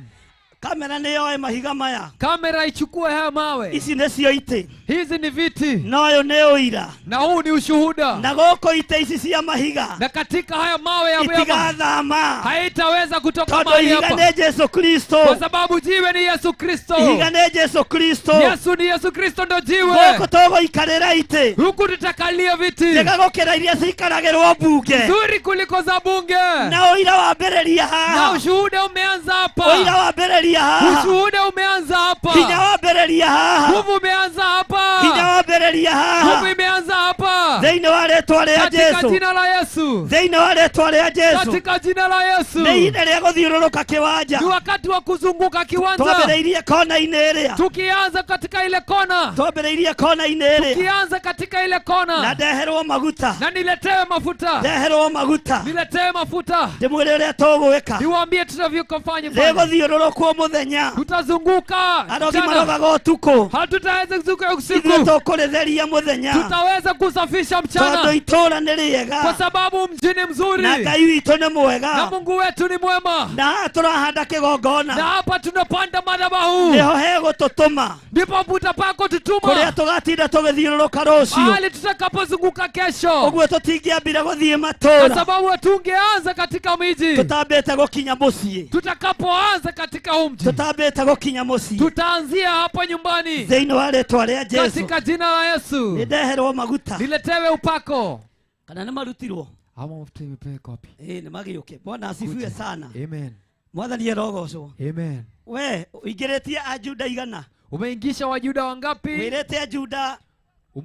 Kamera nĩ yoe mahiga maya. Kamera ichukue haya mawe. Ici nĩcio itĩ. Hizi ni viti Na ũyũ nĩ ũira. na huu ni ushuhuda. Na gũkũ itĩ ici cia mahiga Na katika haya mawe ya itigathama. haitaweza kutoka Tondũ mahali ihiga hapa, nĩ Jesu Kristo. kwa sababu jiwe ni Yesu Kristo. Ihiga nĩ Jesu Kristo. Yesu ni Yesu Kristo ndo jiwe. Gũkũ tũgũikarĩra itĩ. Huku tutakalia viti Njega gũkĩra iria ciikaragĩrwo mbunge. nzuri kuliko za bunge, Na ũira wambĩrĩria na haha. ushuhuda umeanza Ũira hapa. wambĩrĩria haha. Ushuhuda umeanza Hinya hapa. wambĩrĩria haha. Nguvu umeanza hapa. Hinya wambĩrĩria Nguvu haha. imeanza hapa Thĩinĩ wa rĩtwa rĩa katika Jesu. jina la Yesu, Thĩinĩ wa rĩtwa rĩa Jesu. katika jina la Yesu. Nĩ ihinda rĩa gũthiũrũrũka kĩwanja. Ni wakati wa kuzunguka kiwanja, Twambĩrĩirie kona-inĩ ĩrĩa. tukianza katika ile kona, Twambĩrĩirie kona-inĩ ĩrĩa. tukianza katika ile Na kona, ndeherwo maguta. na niletewe mafuta, Ndeherwo maguta. niletewe mafuta, Ndĩmwĩre ũrĩa tũgwĩka. niwaambie tunavyofanya. Rĩgũthiũrũrũkwo mũthenya. Tutazunguka Arogi mchana, marogaga ũtukũ. hatutaweza kuzunguka Ithuĩ usiku, tũkũrĩtheria mũthenya. tutaweza kusafisha Tondũ mchana, itũũra nĩ rĩega. kwa sababu mjini Na mzuri Ngai witũ nĩ mwega. na Mungu wetu ni mwema. Na haha tũrahanda Na kĩgongona. hapa tunapanda madhabahu, Nĩho hegũtũtũma. ndipo putapako Kũrĩa tutuma tũgatinda tũgĩthiũrũrũka rũciũ. mahali tutakapozunguka kesho, Ũguo tũtingĩambire gũthiĩ kwa matũũra. sababu hatungeanza katika miji. Tũtambĩte gũkinya mũciĩ. Tutakapoanza katika huu mji, Tũtambĩte gũkinya mũciĩ. tutaanzia hapa nyumbani Thĩinĩ wa rĩtwa rĩa Jesu. katika jina la Yesu. Nĩ ndeherwo maguta. Niletewe upako. Kana nĩ marutirwo? Ama mafuta imepelekwa wapi? Ĩĩ nĩ magĩũke. Bwana asifiwe sana. Amen. Mwathani arogocwo. Amen. We ũingĩrĩtie Ajuda igana. Umeingisha Wayuda wangapi? Wĩrĩte Ajuda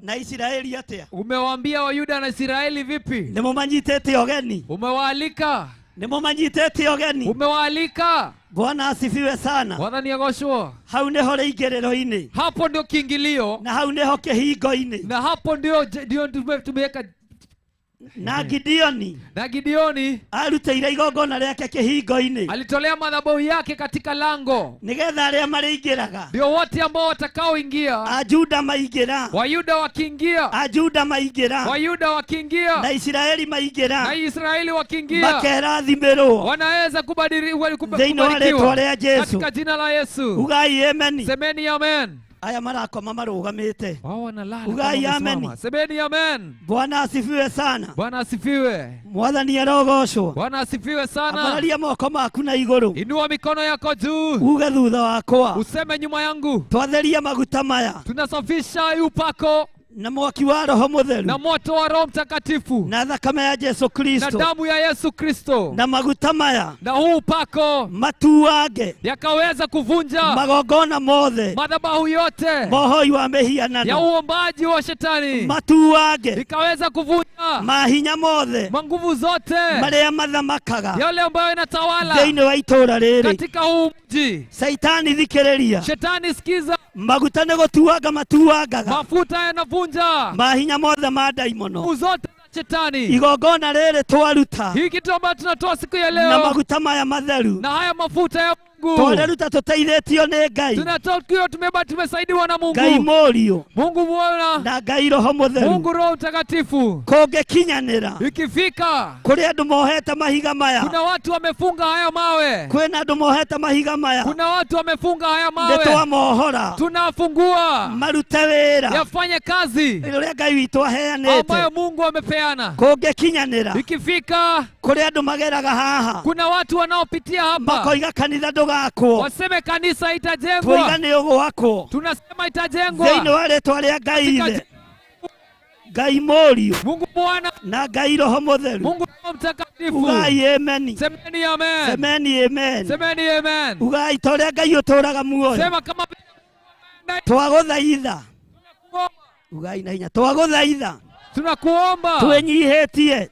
na Isiraeli atĩa? Umewaambia Wayuda na Israeli vipi? Nĩ mũmanyitĩte ũgeni. Umewaalika. Nĩ mũmanyitĩte ũgeni. Umewaalika. Bwana asifiwe sana. Bwana agoshwo. Hau nĩho rĩingĩrĩro-inĩ. Hapo ndio kiingilio Na hau nĩho kĩhingo-inĩ. na hapo ndio tumeweka. Na Gideoni Na Gideoni arutĩire igongona rĩake kĩhingo-inĩ. alitolea madhabahu yake katika lango, Nĩgetha arĩa marĩingĩraga. ndio wote ambao watakaoingia, Ajuda maingĩra. Wayuda wakiingia, Ajuda maingĩra. Wayuda wakiingia Na Isiraeli maingĩra. na Israeli wakiingia, Makerathimĩrwo. wanaweza Thĩinĩ wa rĩtwa kubarikiwa rĩa Jesu. katika jina la Yesu. Ugai amen. Semeni amen. Aya marakoma marugamite. Wao wanalala. Ugai amen. Semeni amen. Bwana asifiwe sana. Bwana asifiwe. Mwathani arogoshwo. Bwana asifiwe sana. Ambararia moko maku na iguru. Inua mikono yako juu. Uge thutha wakwa. Useme nyuma yangu. Twatheria maguta maya. Tunasafisha upako na mwaki wa Roho Mutheru, na moto wa Roho Mtakatifu, na thakame ya Yesu Kristo, na damu ya Yesu Kristo, na maguta maya, na huu upako matuange yakaweza kuvunja magongona mothe, madhabahu yote mohoi wa mihianano ya uombaji wa shetani, matuange ikaweza kuvunja mahinya mothe, manguvu zote maria mathamakaga, yale ambayo inatawala thiini wa itura riri katika huu mji. Saitani thikiriria. Shetani sikiza. Maguta nĩ gũtuanga matuangaga, mafuta yanavunja mahinya mothe ma ndaimono, nguvu zote za shetani. Igongona rĩrĩ twaruta, hiki kitu ambacho tunatoa siku ya leo, na maguta maya matheru, na haya mafuta ya Mungu, twareruta tũteithĩtio nĩ Ngai, tunatoa tukiwa tumesaidiwa na Mungu. Ngai Mũriũ, Mungu Mwana, na Ngai Roho Mũtheru, Mungu Roho Mtakatifu. Kũngĩkinyanĩra, ikifika kũrĩ andũ mohete mahiga maya, kuna watu wamefunga haya mawe, kwĩna andũ mohete mahiga maya, kuna watu wamefunga haya mawe, nĩtwamohora, tunafungua marute wĩra, yafanye kazi ũrĩa Ngai witũ aheanĩte, ambayo Mungu amepeana. Kũngĩkinyanĩra, ikifika kũrĩ andũ mageraga haha, kuna watu wanaopitia hapa, makoiga kanitha ndũgakwo, waseme kanisa itajengwa, twoiga nĩ ũgwakwo, tunasema itajengwa thĩinĩ wa rĩtwa rĩa Ngai Ithe, Ngai Mũriũ, Mungu Mwana, na Ngai Roho Mũtheru, Mungu Roho Mtakatifu. Ugai amen. Semeni amen. Semeni amen. Semeni amen. Ugai ta ũrĩa Ngai ũtũũraga muoyo. Sema kama twagũthaitha. Ugai na hinya. Twagũthaitha. Tunakuomba. Twĩnyihĩtie.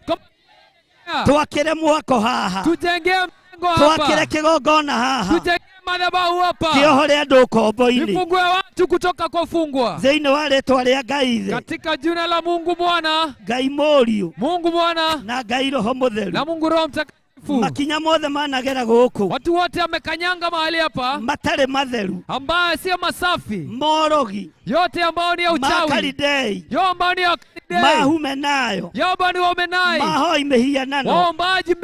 Twakĩre mwako haha. Tujenge mjengo hapa. Twakĩre kĩgongona haha. Tujenge madhabahu hapa. Kĩohore andũ ũkombo-inĩ. Ifungue watu kutoka kwa ufungwa. Thĩinĩ wa rĩtwa rĩa Ngai Ithe, katika jina la Mungu Mwana, Ngai Mũriũ, Mungu Mwana, na Ngai Roho Mũtheru, na Mungu Roho Mtakatifu. Makinya mothe managera gũkũ, watu wote wamekanyanga mahali hapa, matarĩ matheru, ambayo sio masafi, morogi yote ambayo ni ya uchawi, makalidei, yote ambayo ni ya kalidei, mahumenayo, yote ambayo ni waumenai, mahoi mihianano, waombaji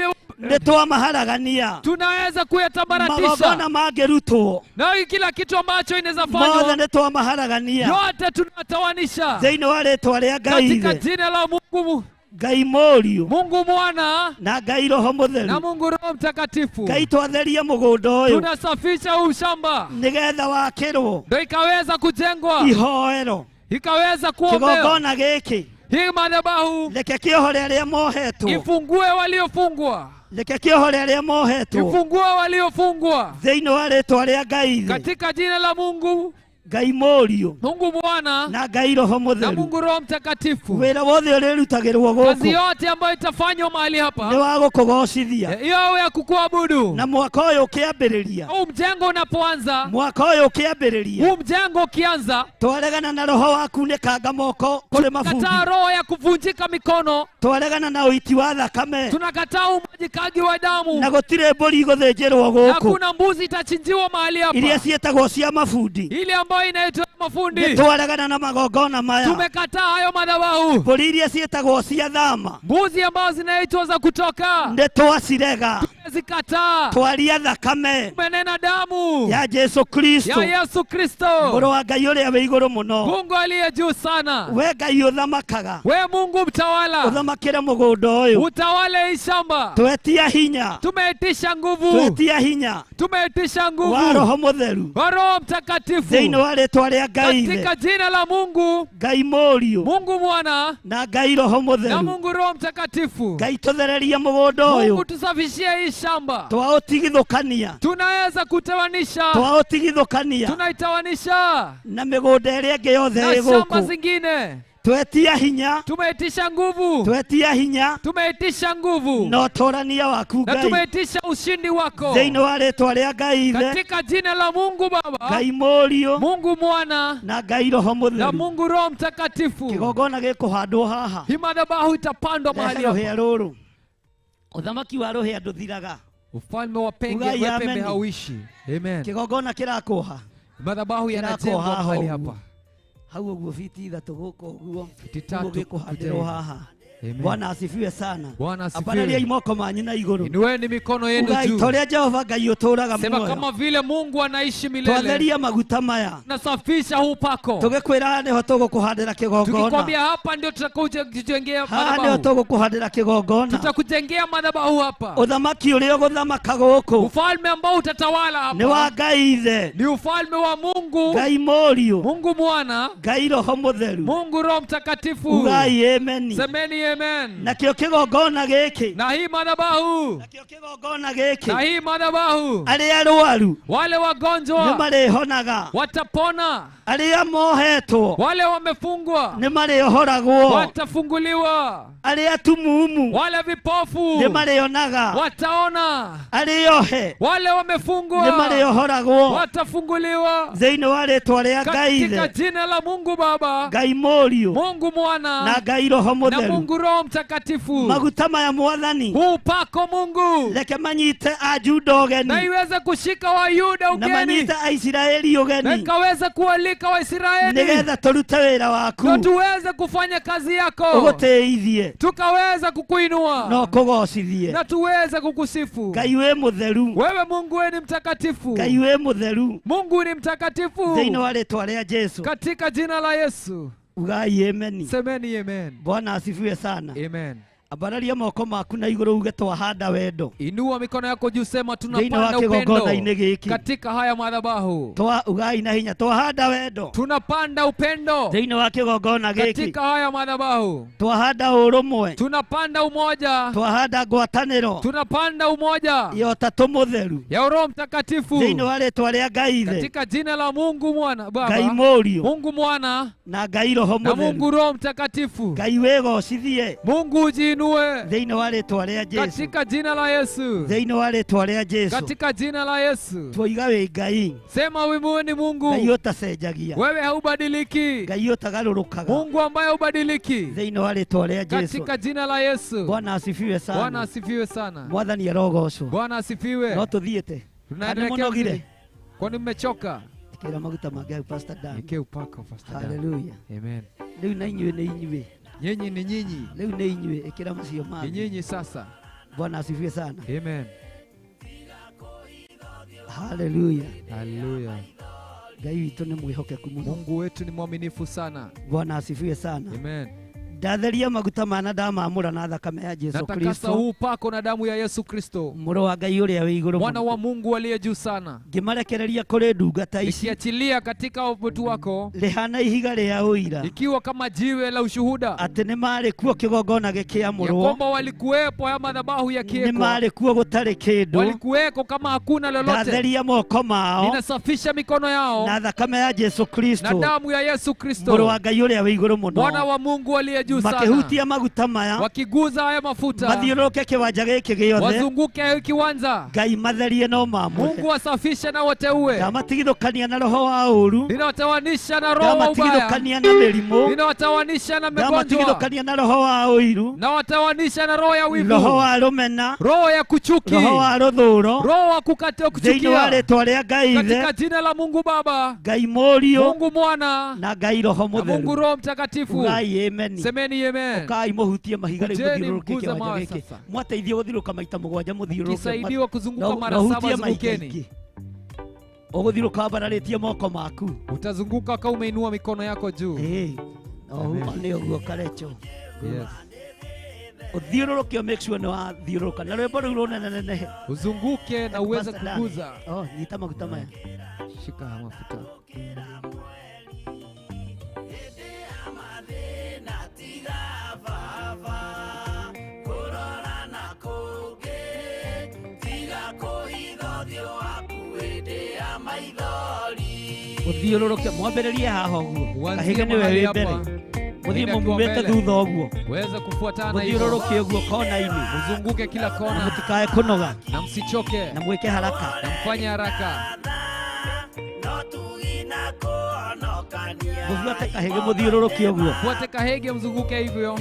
nĩtwamaharagania, tunaweza kuyatambaratisha. Magongona mangĩrutwo, na kila kitu ambacho inaweza fanywa, mothe nĩtwamaharagania, yote tunatawanisha thĩinĩ wa rĩtwa rĩa Ngai katika Ithe, jina la Mungu, Ngai Mũriũ, Mungu Mwana, na Ngai Roho Mũtheru, na Mungu Roho Mtakatifu. Ngai twatherie mũgũnda ũyũ, tunasafisha huu shamba nĩgetha wakĩrwo, ndio ikaweza kujengwa ihoero, ikaweza kuombewa. Kĩgongona gĩkĩ, hii madhabahu, reke kĩohore arĩa mohetwo, ifungue waliofungwa, reke kĩohore arĩa mohetwo, ifungue waliofungwa, thĩinĩ wa rĩtwa rĩa Ngai Ithe, katika jina la Mungu, Ngai Mũriũ, Mungu Mwana, na Ngai Roho Mũtheru, na Mungu Roho Mtakatifu. Wĩra wothe ũrĩrutagĩrwo gũkũ, kazi yote ambayo itafanywa mahali hapa, nĩ wa gũkũgocithia, hiyo ya kukuabudu. Na mwaka ũyũ ũkĩambĩrĩria, huu mjengo unapoanza, mwaka ũyũ ũkĩambĩrĩria, huu mjengo ukianza, twaregana na roho wa kunĩkanga moko kũrĩ mabundi, tunakataa roho ya kuvunjika mikono, twaregana na ũiti wa thakame, tunakataa umwagikaji wa damu, na gũtirĩ mbũri igũthĩnjĩrwo gũkũ, hakuna mbuzi itachinjiwa mahali hapa, iria ciĩtagwo cia mabundi, ile ambayo inaitwa mafundi, nĩtwaregana na magongona maya, tumekataa hayo madhabahu. Mbũri iria ciĩtagwo cia thama, mbuzi ambazo zinaitwa za kutoka, nĩtwacirega, tumezikataa, twaria thakame, tumenena damu ya Yesu Kristo, ya Yesu Kristo, Mũrũ wa Ngai ũrĩa wĩ igũrũ mũno, Mungu aliye juu sana, we Ngai ũthamakaga, we Mungu mtawala, ũthamakĩre mũgũnda ũyũ, utawale hii shamba. Twetia hinya, tumeitisha nguvu, twetia hinya, tumeitisha nguvu wa Roho Mũtheru, wa Roho Mtakatifu, thĩinĩ wa rĩtwa rĩa Ngai Ithe, katika jina la Mungu, Ngai Mũriũ, Mungu Mwana, na Ngai Roho Mũtheru, na Mungu Roho Mtakatifu. Ngai tũthererie mũgũnda ũyũ, Mungu tusafishie hii shamba, twaũtigithũkania, tunaweza kutawanisha, twaũtigithũkania, tunaitawanisha na mĩgũnda ĩrĩa ĩngĩ yothe na ĩ shamba gũkũ. zingine. Twetia hinya, tumeitisha nguvu, twetia hinya, tumeitisha nguvu na ũtũrania waku na Ngai, tumeitisha ushindi wako thĩinĩ wa rĩtwa rĩa Ngai Ithe, katika jina la Mungu Baba, Ngai Mũriũ, Mungu Mwana, na Ngai Roho na Mũtheru. Mungu Roho Mtakatifu. Kĩgongona gĩkũhandwo haha, hii madhabahu itapandwa mahali hapa. Rũhĩa rũrũ, ũthamaki wa rũhĩa ndũthiraga, ufalme wa penge Ugai wa pembe amen. hauishi. Amen. Kĩgongona kĩrakũha, madhabahu yanajengwa mahali hapa, hau ũguo fiti ithatũ gũkũ ũguo, fiti tatu gĩkũhandĩrwo haha. Bwana asifiwe sana. Bwana asifiwe. Ambarariai moko manyu na iguru. Inueni mikono yenu juu. Ugai Jehova Ngai uturaga Sema muoyo. kama vile Mungu anaishi milele. Twatheria maguta maya. Nasafisha huu pako. Tugikwira niho tugukuhandira kigongona. Tukikwambia hapa ndio tutakujengea Haha niho madhabahu. tugukuhandira kigongona. Tutakujengea madhabahu hapa. Uthamaki uria uguthamaka guku. Ufalme ambao utatawala hapa. Ni wa Ngai Ithe. Ni ufalme wa Mungu. Ngai Mũriũ. Mungu Mwana. Ngai Roho Mutheru. Mungu Roho Mtakatifu. Ugai amen. Semeni amen. Nakio kigongona giki. Na hii madhabahu. Nakio kigongona giki. Na hii madhabahu. Aria arwaru. Wale wagonjwa. Ni marihonaga. Watapona. Aria mohetwo. Wale wamefungwa. Ni mariohoragwo. Watafunguliwa. Aria tumumu. Wale vipofu. Ni marionaga. Wataona. Aria ohe. Wale wamefungwa. Ni mariohoragwo. Watafunguliwa. Thĩinĩ wa rĩtwa rĩa Ngai Ithe. Katika jina la Mungu Baba. Ngai Mũriũ. Mungu Mwana. Na Ngai Roho Mutheru. Na Mungu Roho Mtakatifu. Maguta maya Mwathani. Huu upako Mungu. Reke manyite Ajuda ũgeni. Na iweze kushika Wayuda Na ugeni. manyite Aisiraeli ũgeni. Na ikaweze kualika Waisraeli. Nigetha turute wĩra waku. Ndio tuweze kufanya kazi yako. Ũgũtĩithie. Tukaweza kukuinua. No kũgocithie. Na tuweze kukusifu. Ngai wĩ mũtheru. Wewe Mungu wewe ni mtakatifu. Ngai wĩ mũtheru. Mungu ni mtakatifu. Thĩinĩ wa rĩtwa rĩa Jesu. Katika jina la Yesu. Ugai amen. Semeni amen. Bwana asifiwe sana. Amen. Ambararia moko maku na iguru uge twahanda wendo. Inua mikono yako juu, sema Thĩinĩ wa tunapanda upendo kĩgongona-inĩ gĩkĩ. katika haya madhabahu. Twa ugai na hinya twahanda wendo. Tunapanda upendo Thĩinĩ wa kĩgongona gĩkĩ. katika haya madhabahu. Twahanda ũrũmwe. Tunapanda umoja. Twahanda ngwatanĩro. Tunapanda umoja Ya Ũtatũ Mũtheru. ya Roho Mtakatifu. Thĩinĩ wa rĩtwa rĩa Ngai Ithe. Katika jina la Mungu Mwana Baba. Ngai Mũriũ. Mungu Mwana na Ngai Roho na Mũtheru. Mungu Roho Mtakatifu. Ngai wĩgocithie. Mungu ujiinue Thĩinĩ wa rĩtwa rĩa Jesu. katika jina la Yesu. Thĩinĩ wa rĩtwa rĩa Jesu. Katika jina la Yesu. Twoiga wĩ Ngai. Sema wewe ni Mungu. Ngai ũtacenjagia. Wewe haubadiliki. Ngai ũtagarũrũkaga. Mungu ambaye haubadiliki. Thĩinĩ wa rĩtwa rĩa Jesu. Katika jina la Yesu. Bwana asifiwe sana. Bwana asifiwe sana. Mwathani arogocwo. Bwana asifiwe. No tũthiĩte. Tunaendelea. Mũnogire. Kwani mmechoka? Tikĩra maguta mangĩ Pastor Dan. Nike upako Pastor Dan. Hallelujah. Amen. Rĩu na inyuĩ nĩ inyuĩ. Nyinyi ni nyinyi. Rĩu nĩ inyuĩ ĩkĩra macio Ni mangĩ. nyinyi sasa. Bwana asifiwe sana. Amen. Hallelujah. Hallelujah. Ngai witũ nĩ mwĩhokeku mũno. Mungu wetu ni mwaminifu sana. Bwana asifiwe sana. Amen. Ndatheria maguta mana ndamamũra na thakame ya Jesu Natakasa Kristo. huu upako na damu ya Yesu Kristo. Mũrũ wa Ngai ũrĩa wĩ igũrũ Mwana mũno. wa Mungu aliye juu sana. Ngĩmarekereria kũrĩ ndungata ici. Nikiachilia katika utu wako Rĩhana ihiga rĩa ũira. ikiwa kama jiwe la ushuhuda Atĩ nĩ marĩ kuo kĩgongona ya gĩkĩamũrwo. kwamba walikuwepo haya madhabahu Nĩ yakiwekwa, marĩ kuo gũtarĩ kĩndũ. walikuweko kama hakuna lolote. Ndatheria moko mao Ninasafisha mikono yao na thakame ya Jesu na Kristo. damu ya Yesu Mũrũ Kristo, wa Ngai ũrĩa wĩ igũrũ Mwana mũno. wa Mungu aliye juu sana. Makĩhutia maguta maya Wakiguza haya mafuta, mathiũrũrũke kĩwanja gĩkĩ gĩothe. wazunguke kiwanja. Ngai matherie no mamũre. Mungu asafishe na wateue. Ndamatigithũkania na roho wa ũũru. Ninawatawanisha na roho wa ubaya, Ndamatigithũkania na mĩrimũ. ninawatawanisha na magonjwa, Ndamatigithũkania na roho wa ũiru. nawatawanisha na roho ya Roho wivu, wa rũmena. roho ya kuchuki, Roho wa rũthũũro. roho wa kukatia Thĩinĩ wa kuchukia, rĩtwa rĩa Ngai Ithe, katika jina la Mungu Baba, Ngai Mũriũ Mungu Mwana na Ngai Roho na Mungu Mũtheru. Roho Mtakatifu. Ugai amen. Semeni amen. Ukai mũhutie mahiga rĩu Kujeni mũthiũrũrũke mguze kĩwanja mawe gĩkĩ. sasa. Mwateithio gũthiũrũrũka maita mũgwanja mũthiũrũrũke. Mkisaidiwa kuzunguka mara na saba ũhutie maita zungukeni. ingĩ. Ũgũthiũrũrũka wambararĩtie moko maku. Utazunguka kama umeinua mikono yako juu. Ĩĩ. No nĩ ũguo karecho. Yes. Ũthiũrũrũke make sure nĩ wathiũrũrũka. Na rwĩmbo rũu rũnenenenehe. Uzunguke na uweze Pastor Dan. kuguza. Oh, nyita maguta maya. Shika haya mafuta. Ũthiũrũrũke mwambĩrĩrie haha ũguo. Uanzie Kahĩge nĩwe mahali wĩ mbere. hapa. Mũthiĩ Nenda akiwa mumĩte mbele. thutha ũguo. Weza kufuatana hivyo. Mũthiũrũrũke ũguo kona-inĩ. Muzunguke kila Na kona mũtikae kũnoga. na msichoke Na mwĩke haraka. na mfanye haraka. Mũbuate kahĩge mũthiũrũrũke ũguo. Fuate kahege mzunguke hivyo.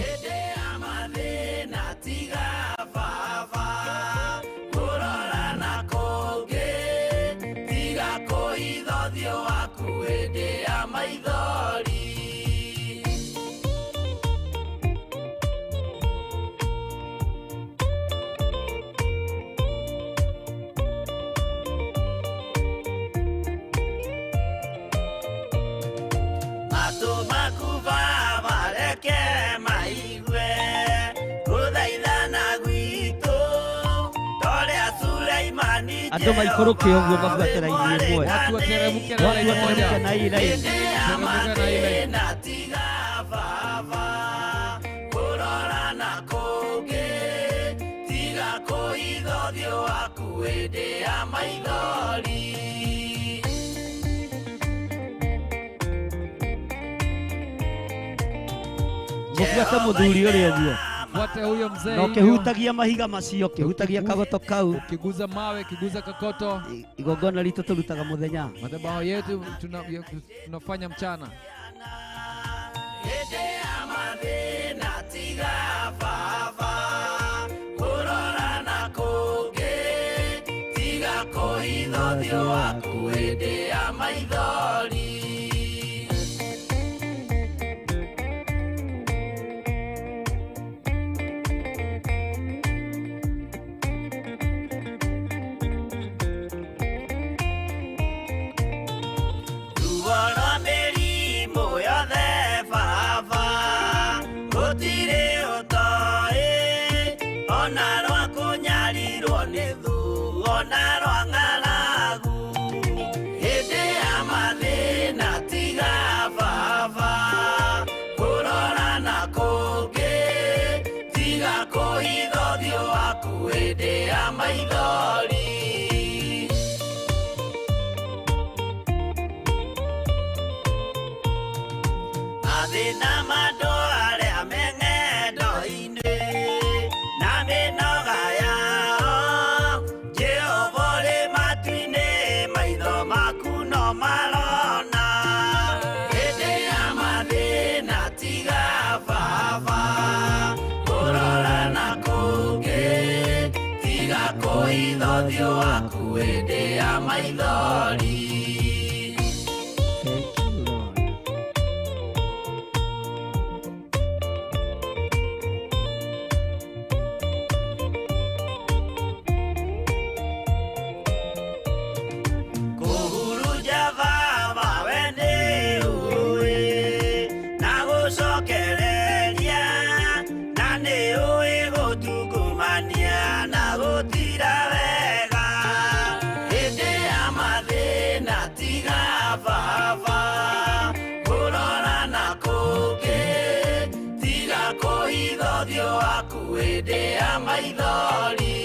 Matũ maku Baba reke maigue gũthaithana gwitũ torĩa Suleimani Andũ maikũrũke ũguo mabuate raini ĩmwe. Watu wateremke na Watu laini moja. wateremke na hii raini. Teremka na hii laini. Na tiga Baba kũrora na kũngĩ tiga kũhitha ũthiũ waku hĩndĩ ya maithori. Mũbuate mũthuri ũrĩa ũguo. Fuate huyo mzee Na hivyo. ũkĩhutagia mahiga macio, ũkĩhutagia kagoto kau. Ukiguza mawe, ukiguza kokoto. Igongona ritũ tũrutaga mũthenya. Madhabahu yetu tunafanya mchana. Hĩndĩ ya mathĩna tiga Baba kũrora na kũngĩ tiga kũhitha ũthiũ waku hĩndĩ ya maithori. Ruo rwa mĩrimũ yothe Baba gũtirĩ ũtoĩ ona rwa kũnyarirwo nĩ thũ ona rwa ng'aragu. Hĩndĩ ya mathĩna tiga Baba kũrora na kũngĩ tiga kũhitha ũthiũ waku hĩndĩ ya maithori. Mathĩna ma andũ arĩa me ng'endo-inĩ na mĩnoga yao Jehova ũrĩ matu-inĩ maitho maku no marona. Hĩndĩ ya mathĩna tiga Baba kũrora na kũngĩ tiga kũhitha ũthiũ waku hĩndĩ ya maithori. Thank you, Lord. Kũhurunja Baba we nĩ ũĩ na gũcokereria na nĩ ũĩ gũtungumania na gũtira wega. Hĩndĩ ya mathĩna tiga Baba kũrora na kũngĩ tiga kũhitha ũthiũ waku hĩndĩ ya maithori.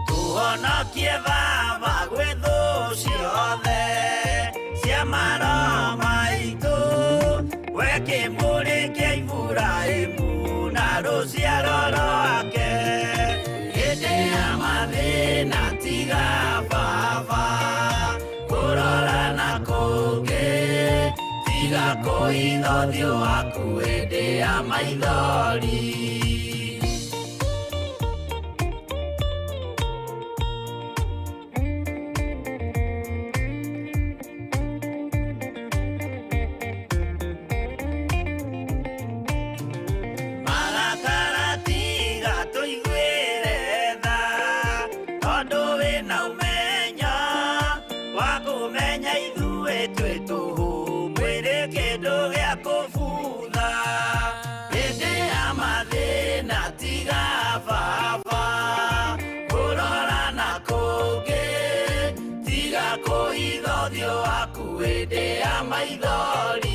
Tũhonokie Baba gwĩ thũ ciothe cia maroho maitũ we kĩmũrĩ kĩa Iburahĩmu na rũciaro rwake. Hĩndĩ ya mathĩna tiga Baba kũrora na kũngĩ tiga kũhitha ũthiũ waku hĩndĩ ya maithori. Marakara tiga tũiguĩre tha tondũ wĩna ũmenyo wa kũmenya ithuĩ twĩ tũhũ mwĩrĩ kĩndũ gĩa kũbutha. Hĩndĩ ya mathĩna tiga Baba kũrora na kũngĩ tiga kũhitha ũthiũ waku hĩndĩ ya maithori.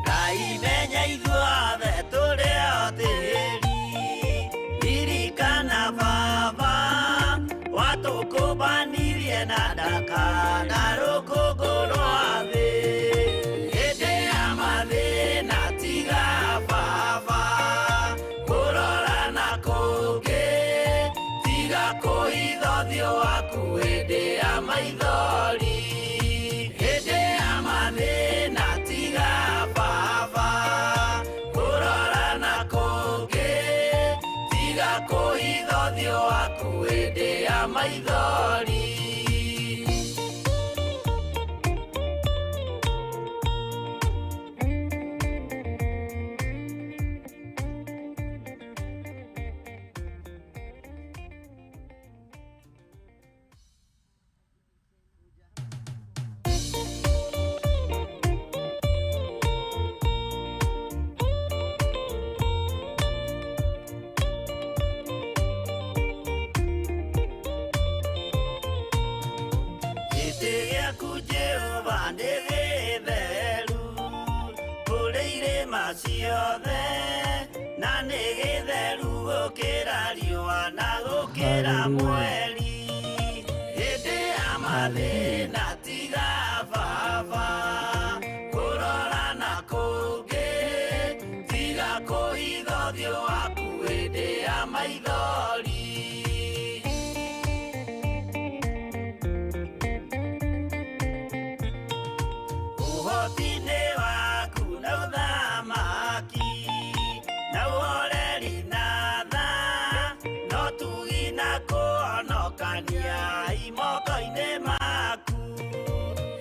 Ngai menya ithuothe tũrĩ o tĩri ririkana Baba watũkũmbanirie na ndaka na rũkũngũ rwa thĩ. Hĩndĩ ya mathĩna tiga Baba kũrora na kũngĩ tiga kũhitha ũthiũ waku hĩndĩ ya maithori. Hĩndĩ ya mathĩna tiga Baba kũrora na kũngĩ tiga kũhitha ũthiũ waku hĩndĩ ya maithori. irĩma ciothe na nĩ gĩtheru gũkĩra riũa na gũkĩra mweri hĩndĩ ya mathĩna tiga baba kũrora na kũngĩ tiga kũhitha ũthiũ waku hĩndĩ ya maithori. Ũhoti-inĩ waku na ũthamaki na ũhoreri na tha no tugi na kũhonokania moko-inĩ maku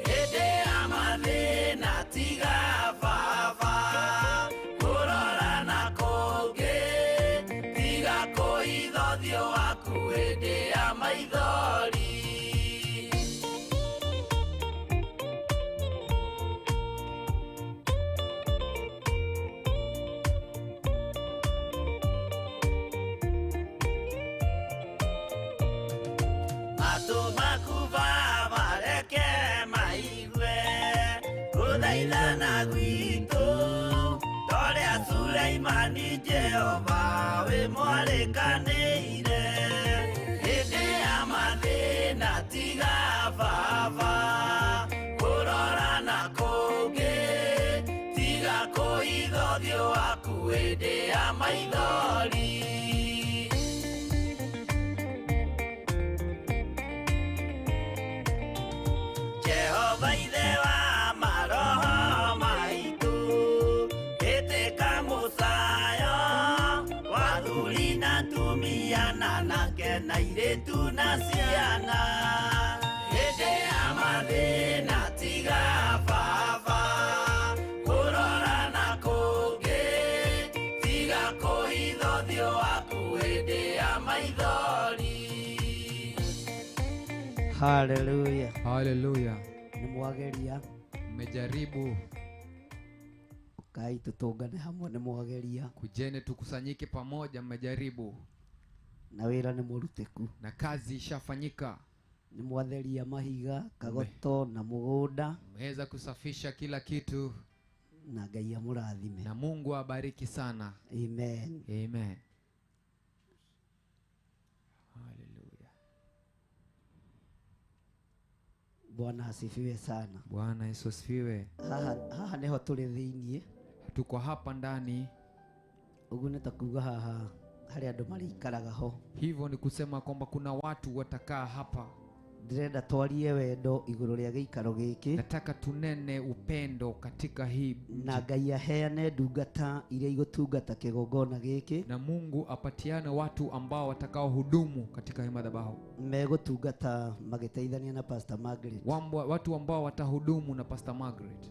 hĩndĩ ya mathĩna tiga baba kũrora na kũngĩ tiga kũhitha ũthiũ waku hĩndĩ ya maithori. Matũ maku baba reke maigue gũthaithana gwitũ torĩa Suleimani Jehova wĩ mwarĩkanĩire hĩndĩ ya mathĩna tiga baba kũrora na kũngĩ tiga kũhitha ũthiũ waku hĩndĩ ya maithori. Jehova ithe wa maroho maitũ ĩtĩka mũcayo wa athuri na atumia na anake na airĩtu na ciana hĩndĩ ya mathĩna tiga baba kũrora na kũngĩ tiga kũhitha ũthiũ waku hĩndĩ ya maithori. Haleluya. Haleluya. Nĩ mwageria. Mmejaribu. Kai tutungane hamwe nĩ mwageria. Kujeni tukusanyike pamoja, mmejaribu. Na wĩra nĩ mũrutĩku. Na kazi ishafanyika. Nĩ mwatheria mahiga, kagoto na mũgũnda. Mmeweza kusafisha kila kitu. Na Ngai amũrathime. Na Mungu awabariki sana. Amen. Amen. Haleluya. Bwana asifiwe sana. Bwana Yesu asifiwe. Haha niho tũrĩ thĩiniĩ. Tuko hapa ndani. Ũguo nĩ ta kuga haha harĩ andũ marĩikaraga ho. Hivyo ni kusema kwamba kuna watu watakaa hapa. Ndĩrenda twarie wendo igũrũ rĩa gĩikaro gĩkĩ. Nataka tunene upendo katika hii. Na Ngai aheane ndungata iria igũtungata kĩgongona gĩkĩ. Na Mungu apatiane watu ambao watakao hudumu katika hii madhabahu. Megũtungata magĩteithania na Pastor Margaret. Watu ambao watahudumu na Pastor Margaret.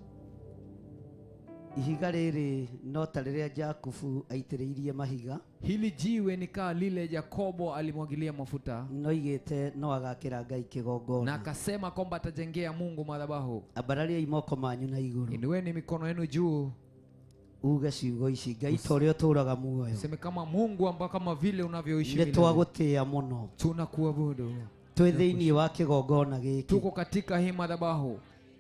Ihiga rĩrĩ no ta rĩrĩa Jakubu aitĩrĩirie mahiga. Hili jiwe ni kaa lile Yakobo alimwagilia mafuta. No igĩte no agakĩra Ngai kĩgongona. Na akasema kwamba atajengea Mungu madhabahu. Ambarariai moko manyu na igũrũ. Inueni mikono yenu juu. Uge ciugo ici Ngai ta ũrĩa ũtũũraga muoyo. Sema kama Mungu ambao kama vile unavyoishi milele. Nĩtwagũtĩĩa mũno. Tunakuabudu. Twĩ thĩinĩ wa kĩgongona gĩkĩ. Tuko katika hii madhabahu.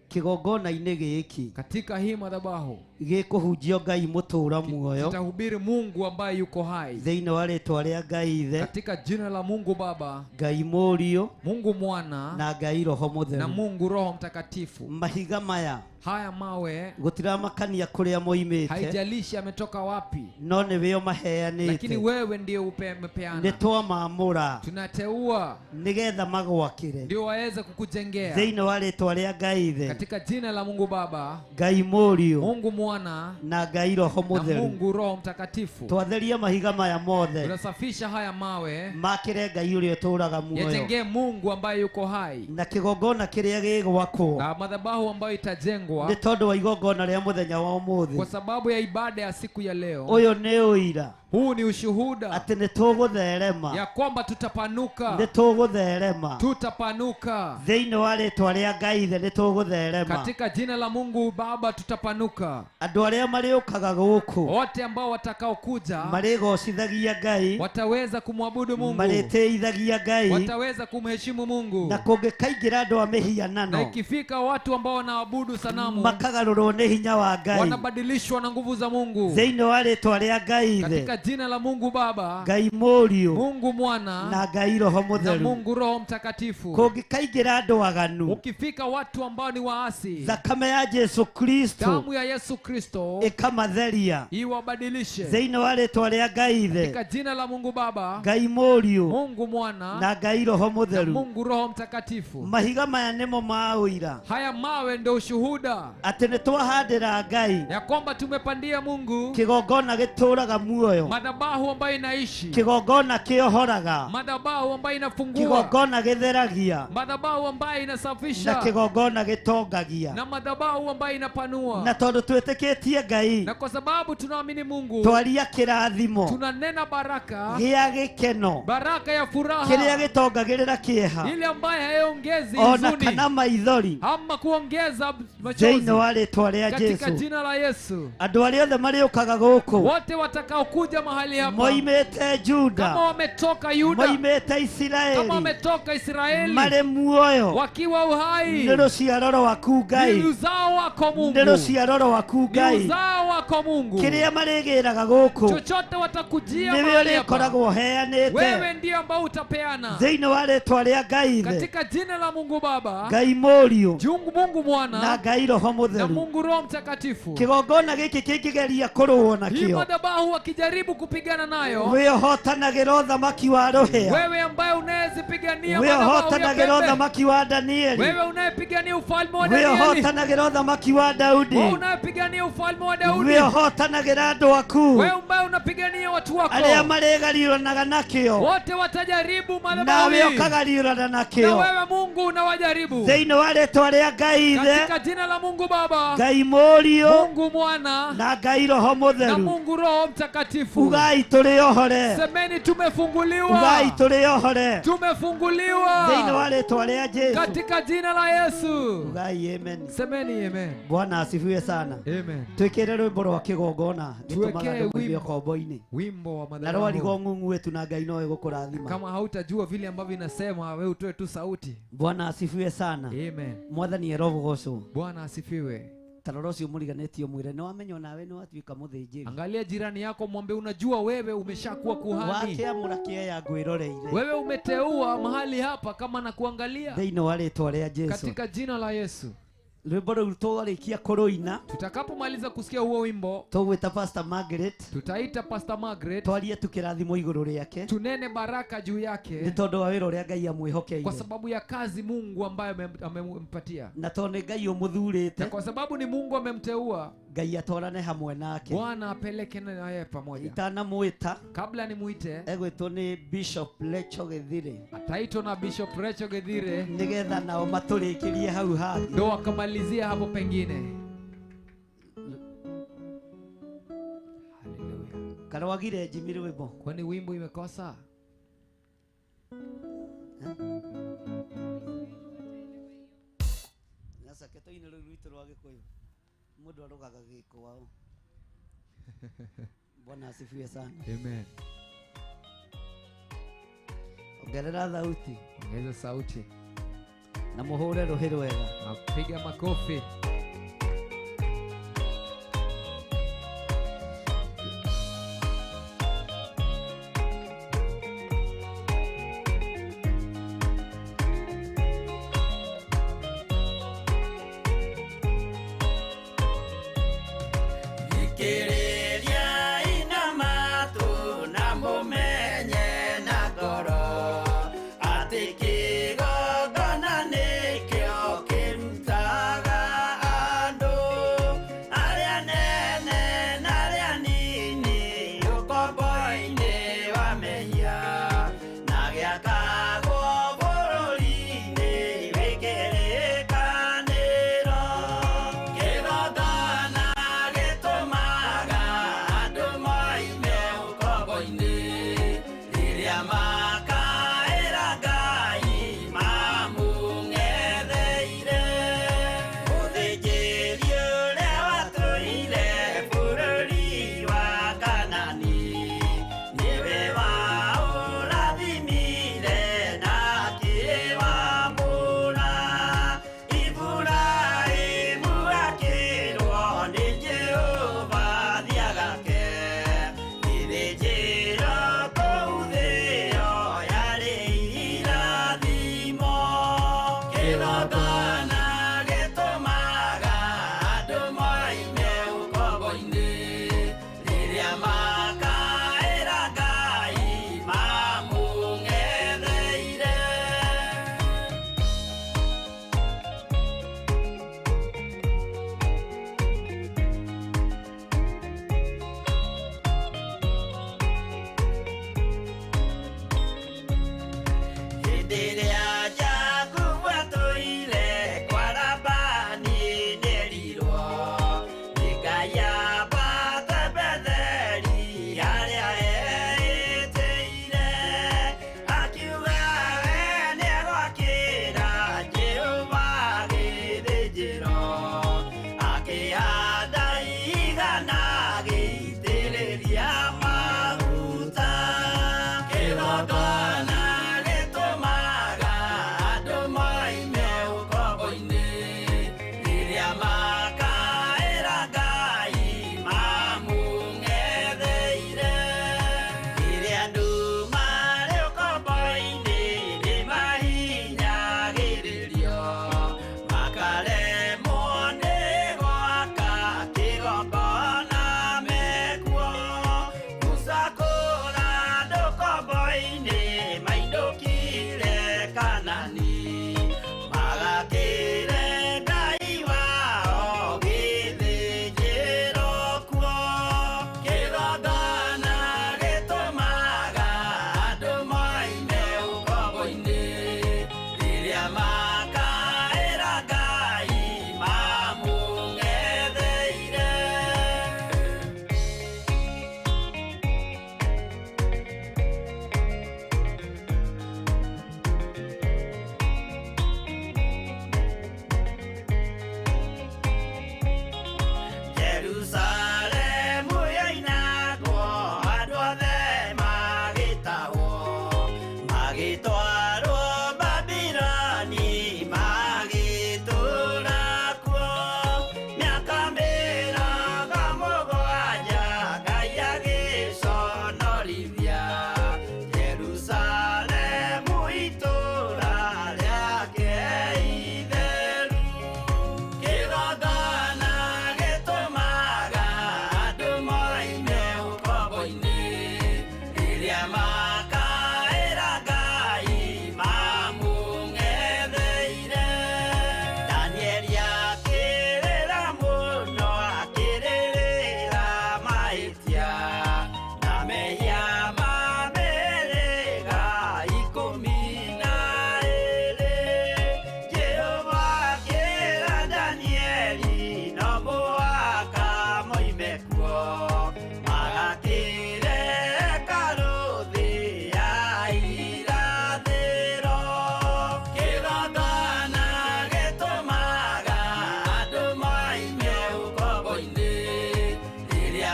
Kĩgongona-inĩ gĩkĩ. Katika hii madhabahu gĩkũhunjio Ngai mũtũũra muoyo. Tutahubiri Mungu ambaye yuko hai. Thĩinĩ wa rĩtwa rĩa Ngai Ithe. Katika jina la Mungu Baba, Ngai Mũriũ, Mungu Mwana na Ngai Roho Mũtheru. Na Mungu Roho Mtakatifu. Mahiga maya, haya mawe, gũtiramakania kũrĩa moimĩte. Haijalishi ametoka wapi. No nĩwe ũmaheanĩte. Lakini wewe ndiye umepeana. Nĩtwamamũra. Tunateua nĩgetha magwakĩre. Ndio waweze kukujengea. Thĩinĩ wa rĩtwa rĩa Ngai Ithe. Katika jina la Mungu Baba, Ngai Mũriũ, Mungu Mwana na Ngai Roho Mũtheru. Na Mungu Roho Mtakatifu. Twatheria mahiga maya mothe. Tunasafisha haya mawe. Makĩre Ngai ũrĩa ũtũũraga muoyo. Yajengee Mungu ambaye yuko hai. Na kĩgongona kĩrĩa gĩgwakwo. Na madhabahu ambayo itajengwa. Nĩ tondũ wa igongona rĩa mũthenya wa ũmũthĩ. Kwa sababu ya ibada ya siku ya leo. Ũyũ nĩ ũira. Huu ni ushuhuda. Atĩ nĩ tũgũtherema. Ya kwamba tutapanuka. Nĩ tũgũtherema. Tutapanuka. Thĩinĩ wa rĩtwa rĩa Ngai Ithe nĩ tũgũtherema. tũgatherema. Katika jina la Mungu Baba tutapanuka. Andũ arĩa marĩũkaga gũkũ, wote ambao watakaokuja marĩgocithagia Ngai, wataweza kumwabudu Mungu, marĩtĩithagia Ngai, wataweza kumheshimu Mungu. Na kũngĩkaingĩra andũ a mĩhianano, na ikifika watu ambao wanaabudu sanamu, makagarũrwo nĩ hinya wa Ngai, wanabadilishwa na nguvu za Mungu. Thĩinĩ wa rĩtwa rĩa Ngai Ithe, katika jina la Mungu Baba, Ngai Mũriũ, Mungu Mwana, na Ngai Roho Mũtheru, na Mungu Roho Mtakatifu. Kũngĩkaingĩra andũ aganu, ukifika watu ambao ni waasi, thakame ya Jesu Kristo, damu ya Yesu Kristo ĩkamatheria, iwabadilishe. Thĩinĩ wa rĩtwa rĩa Ngai Ithe, katika jina la Mungu Baba, Ngai Mũriũ, Mungu Mwana, na Ngai Roho Mũtheru, na Mungu Roho Mtakatifu. Mahiga maya nĩmo ma ũira, haya mawe ndio ushuhuda atĩ nĩtwahandĩra Ngai ya kwamba tumepandia Mungu kĩgongona gĩtũraga muoyo, madhabahu ambayo inaishi, kĩgongona kĩohoraga, madhabahu ambayo inafungua, kĩgongona gĩtheragia, madhabahu ambayo inasafisha, na kĩgongona gĩtongagia, na madhabahu ambayo inapanua. Na tondũ twĩtĩkĩtie Ngai, na kwa sababu tunaamini Mungu, twaria kĩrathimo, tunanena baraka gĩa gĩkeno, baraka ya furaha, kĩrĩa gĩtongagĩrĩra kĩeha, ile ambayo haiongezi huzuni, ona kana maithori, ama kuongeza machozi. Thĩinĩ wa rĩtwa rĩa Jesu, katika jina la Yesu, andũ arĩa othe marĩũkaga gũkũ, wote watakaokuja mahali hapa, moimĩte Juda, kama wametoka Yuda, moimĩte Isiraeli, kama wametoka Israeli, marĩ muoyo, wakiwa uhai, nĩ rũciaro rwaku Ngai, ni uzao wako Mungu, nĩ rũciaro rwaku Ngai, ni uzao wako Mungu. Kĩrĩa marĩgĩraga gũkũ, chochote watakujia nĩwe mahali hapa, ũrĩkoragwo ũheanĩte, wewe ndiye ambao utapeana. Thĩinĩ wa rĩtwa rĩa Ngai Ithe, katika jina la Mungu Baba, Ngai Mũriũ, Mungu Mwana, na Ngai Roho Mũtheru, na Mungu Roho Mtakatifu. Kĩgongona gĩkĩ kĩngĩgeria kũrũo nakĩo, hii madhabahu wakijaribu kupigana nayo, wewe ũhotanagĩra ũthamaki wa rũhĩa, wewe ambaye unayezipigania wewe madhabahu ya ũhotanagĩra pembe, ũthamaki wa Danieli, wewe unayepigania ufalme wa wewe Danieli, ũhotanagĩra ũthamaki wa Daudi, wewe unayepigania ufalme wa Daudi, wewe ũhotanagĩra andũ aku, wewe ambaye unapigania watu wako, arĩa marĩgariũranaga nakĩo, wote watajaribu madhabahu, nawe ũkagariũrana nakĩo, na wewe Mungu unawajaribu. Thĩinĩ wa rĩtwa rĩa Ngai Ithe, katika jina la Mungu Baba, Ngai Mũriũ, Mungu Mwana, na Ngai Roho Mũtheru, na Mungu Roho Mtakatifu. Ugai tũrĩ ohore, semeni tumefunguliwa, ugai tũrĩ ohore, tumefunguliwa thĩinĩ wa rĩtwa rĩa Jesu, katika jina la Yesu. Ugai amen, semeni amen. Bwana asifiwe sana. Amen. Twĩkĩre rwĩmbo rwa kĩgongona, gĩtũmaga andũ maigue kombo-inĩ, wimbo wa madhabahu, na rwarigwo ng'ung'u tu na Ngai no ĩgũkũrathima. Kama hautajua vile ambavyo inasema, wewe utoe tu sauti. Bwana asifiwe sana. Amen. Mwathani arogocwo. Bwana asifiwe. Tarora ũcio mũriganĩtio mwĩre nĩ wamenya nawe nĩ watuĩka mũthĩnjĩri. Angalia jirani yako mwambie, unajua wewe umeshakuwa kuhani. Wakĩamũra kĩeya ngwĩroreire. Wewe umeteua mahali hapa kama na kuangalia. Thĩinĩ wa rĩtwa rĩa Jesu. Katika jina la Yesu. Rwĩmbo rũu twarĩkia kũrũina, tutakapomaliza kusikia huo wimbo, tũgwĩta Pastor Margaret, tutaita Pastor Margaret, twarie tu kĩrathimo igũrũ rĩake, tunene baraka juu yake, nĩ tondũ wa wĩra ũrĩa Ngai amwĩhokeire, kwa sababu ya kazi Mungu ambaye amempatia, na tondũ nĩ Ngai ũmũthurĩte, na kwa sababu ni Mungu amemteua, Ngai atwarane hamwe nake, Bwana apeleke naye pamoja. Itanamwĩta, kabla nimuite, egwĩtwo nĩ Bishop Recho Githire, ataitwa na Bishop Recho Githire, nĩgetha nao matũrĩkĩrie hau hangĩ, ndio akamalizia hapo pengine. Haleluya. Karwagire Jimmy rwĩmbo. Kwani wimbo imekosa? Sasa ketoine rũu rwitũ rwa Gĩkũyũ mũndũ arũgaga gĩko wao. Bwana asifiwe sana. Amen. Ongerera sauti. Ongeza sauti. Na muhure rũhĩ rwega. Na piga makofi. Kĩgongona nĩkĩo kĩrutaga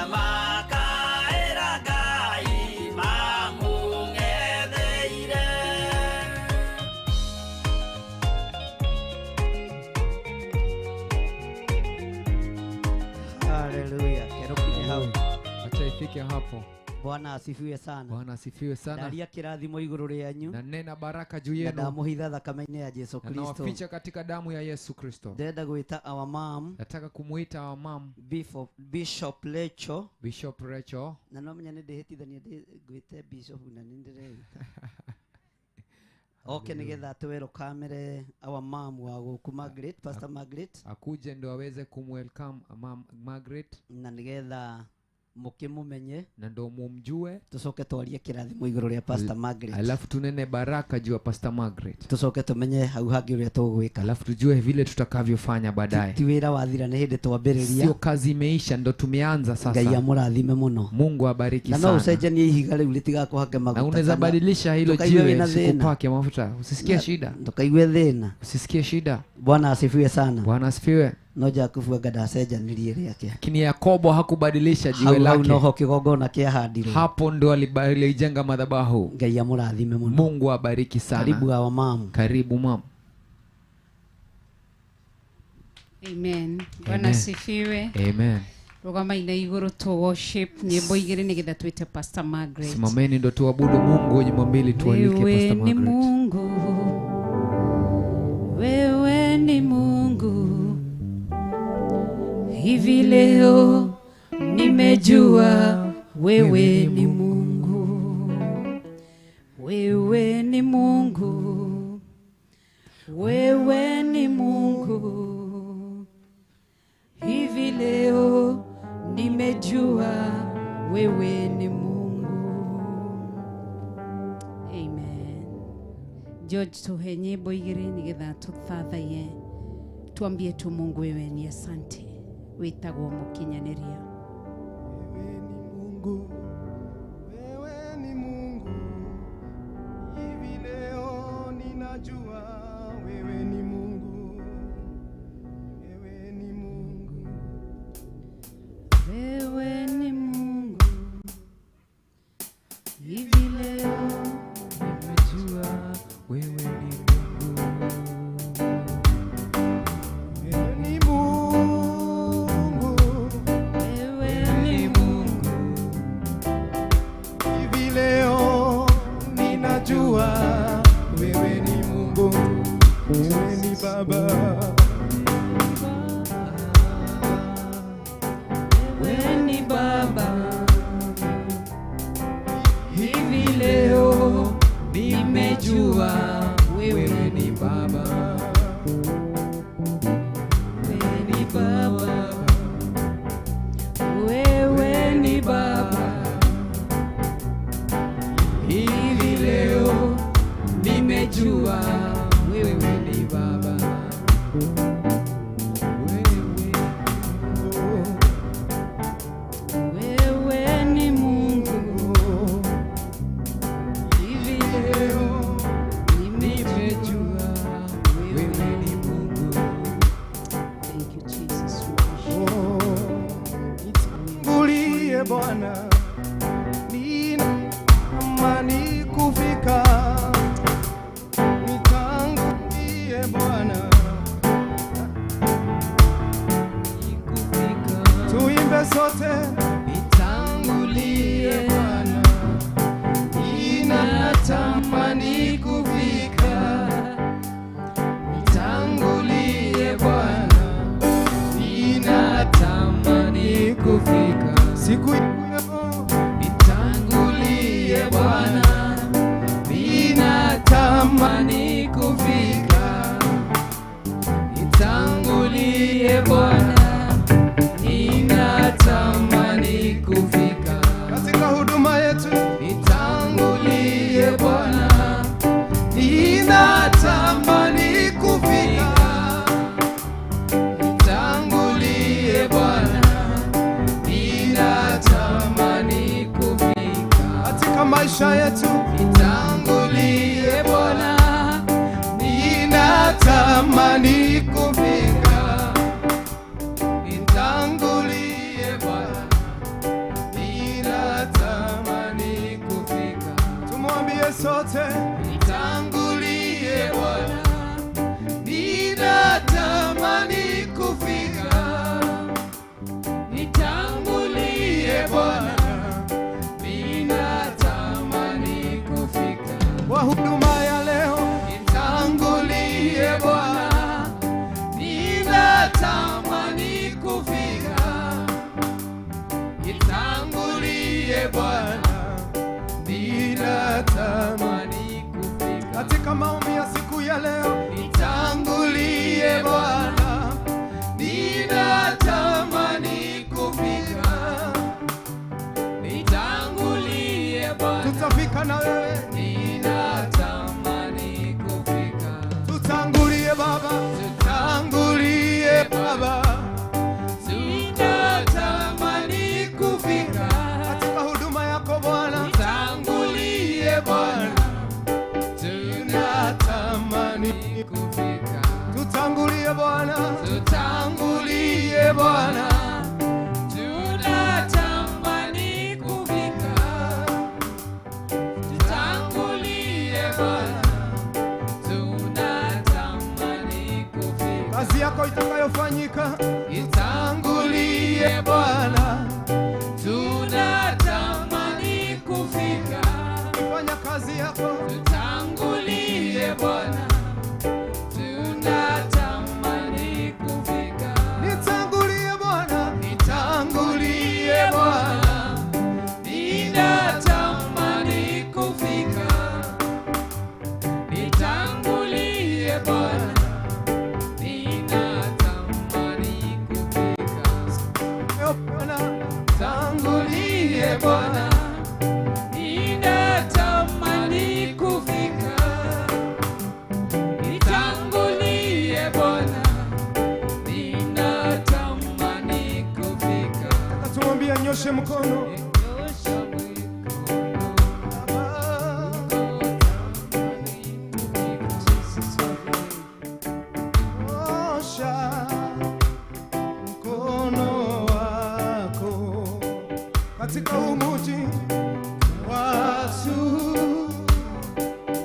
Arĩa makaĩra Ngai mamũng'etheire. Haleluya. Kero kinye hau. Acha ifike hapo. Bwana asifiwe sana. Bwana asifiwe sana. Ndaria kĩrathimo igũrũ rĩanyu Na nena baraka juu na yenu ndamũhitha thakame-inĩ ya Jesu na Kristo. nawaficha katika damu ya Yesu Kristo. Ndĩrenda gwĩta our mom Nataka kumuita our mom Bishop Lecho Bishop Rachel. Na no menya nĩ ndĩhĩtithania ngwĩte Bishop na nĩ ndĩreita oke nĩgetha twĩrũkamĩre our mom wa gũkũ Margaret, Pastor Margaret, akuje ndo aweze kumwelcome Mam Margaret na nĩgetha mũkĩmũmenye na ndo mumjue, tũcoke twarie kĩrathimo igũrũ rĩa Pastor Margaret, alafu tunene baraka juu ya Pastor Margaret, tũcoke tũmenye hau hangĩ ũrĩa tũgwĩka, alafu tujue vile tutakavyofanya baadaye. Ti wĩra wathira nĩ hĩndĩ twambĩrĩria. Sio kazi imeisha, ndo tumeanza Ngai sasa. amũrathime mũno. Mungu abariki Na no sana. ũcenjanie ihiga rĩu rĩtigakũhake Na maguta unaweza kana badilisha hilo ndũkaigue jiwe wĩna thĩna. sikupake mafuta, usisikie shida, Ndũkaigue thĩna. usisikie shida. Bwana asifiwe sana. Bwana asifiwe. No Jakubu anga ndacenjanirie rĩake. Lakini Yakobo hakubadilisha jiwe Hau hau lake. noho kĩgongona kĩahandirwo. Hapo ndo alijenga madhabahu. Ngai amũrathime mũno. Mungu abariki sana. Karibu our mom. Karibu mam. Amen. Bwana asifiwe. Amen. Rũgama-inĩ igũrũ tu worship nyĩmbo igĩrĩ nĩgetha twĩte Pastor Margaret. Simameni ndo tuabudu Mungu, nyimbo mbili tualike Wewe Pastor ni Margaret. Mungu, wewe ni Mungu, hivi leo nimejua wewe ni Mungu, wewe ni Mungu, wewe ni Mungu, hivi leo nimejua wewe ni Mungu. Amen. George, tuhe nyimbo igĩrĩ nĩgetha tũthathaiye, tuambie tu Mungu wewe ni asante, wĩtagwo mũkinyanĩria. Wewe ni Mungu, wewe ni Mungu, hivi leo ninajua wewe ni Mungu, wewe ni Mungu, Wewe ni Mungu, hivi leo Nimejua wewe ni Mungu. Wewe ni Mungu, wewe ni Mungu, hivi leo ninajua wewe ni Mungu, wewe ni Baba, wewe ni Baba, hivi leo nimejua Wewe ni Baba. wewe ni Baba, wewe ni Baba, Hivi leo nimejua wewe ni Baba. Wewe wewe ni Mungu, hivi leo nimejua wewe ni Mungu. Thank you, Jesus. Oh, nitangulie Bwana, nina amani kufika, nitangulie Bwana, tuimbe sote, Nitangulie Bwana, ninatamani kufika, nitangulie Bwana, ninatamani kufika. Siku hiyo Nitangulie Bwana, ninatamani kufika. Nitangulie Bwana, ninatamani kufika. Katika huduma yetu, Nitangulie Bwana, ninatamani kufika. Nitangulie Bwana, ninatamani kufika. Katika maisha yetu, Nitangulie Bwana, ninatamani kufika. Nitangulie Bwana, Wote nitangulie Bwana, ninatamani kufika. Nitangulie Bwana, ninatamani kufika. Kwa huduma ya leo, nitangulie Bwana, ninatamani kufika. Nitangulie Bwana, ninatamani kufika. Katika maombi ya siku ya leo, nitangulie Bwana, ninatamani kufika. Nitangulie Bwana, tutafika na wewe, ninatamani kufika. Tutangulie Baba, tutangulie Baba, tunatamani kufika katika huduma yako Bwana, tutangulie Bwana, tunatamani kufika. Tutangulie Bwana, tutangulie Bwana, tunatamani kufika. Tutangulie Bwana, tunatamani kufika. Kazi yako itakayofanyika, itangulie Bwana, tunatamani kufika. Fanya kazi yako, tutangulie Bwana, tunatamani kufika. Nitangulie Bwana, nitangulie Bwana, ninatamani kufika. Nitangulie Bwana, ninatamani kufika. Bwana, tangulie Bwana, ninatamani kufika. Nitangulie Bwana, ninatamani kufika. Tumwambie nyoshe mkono. Nyosha mkono. Baba. Nyosha mkono wako katika huu mji, watu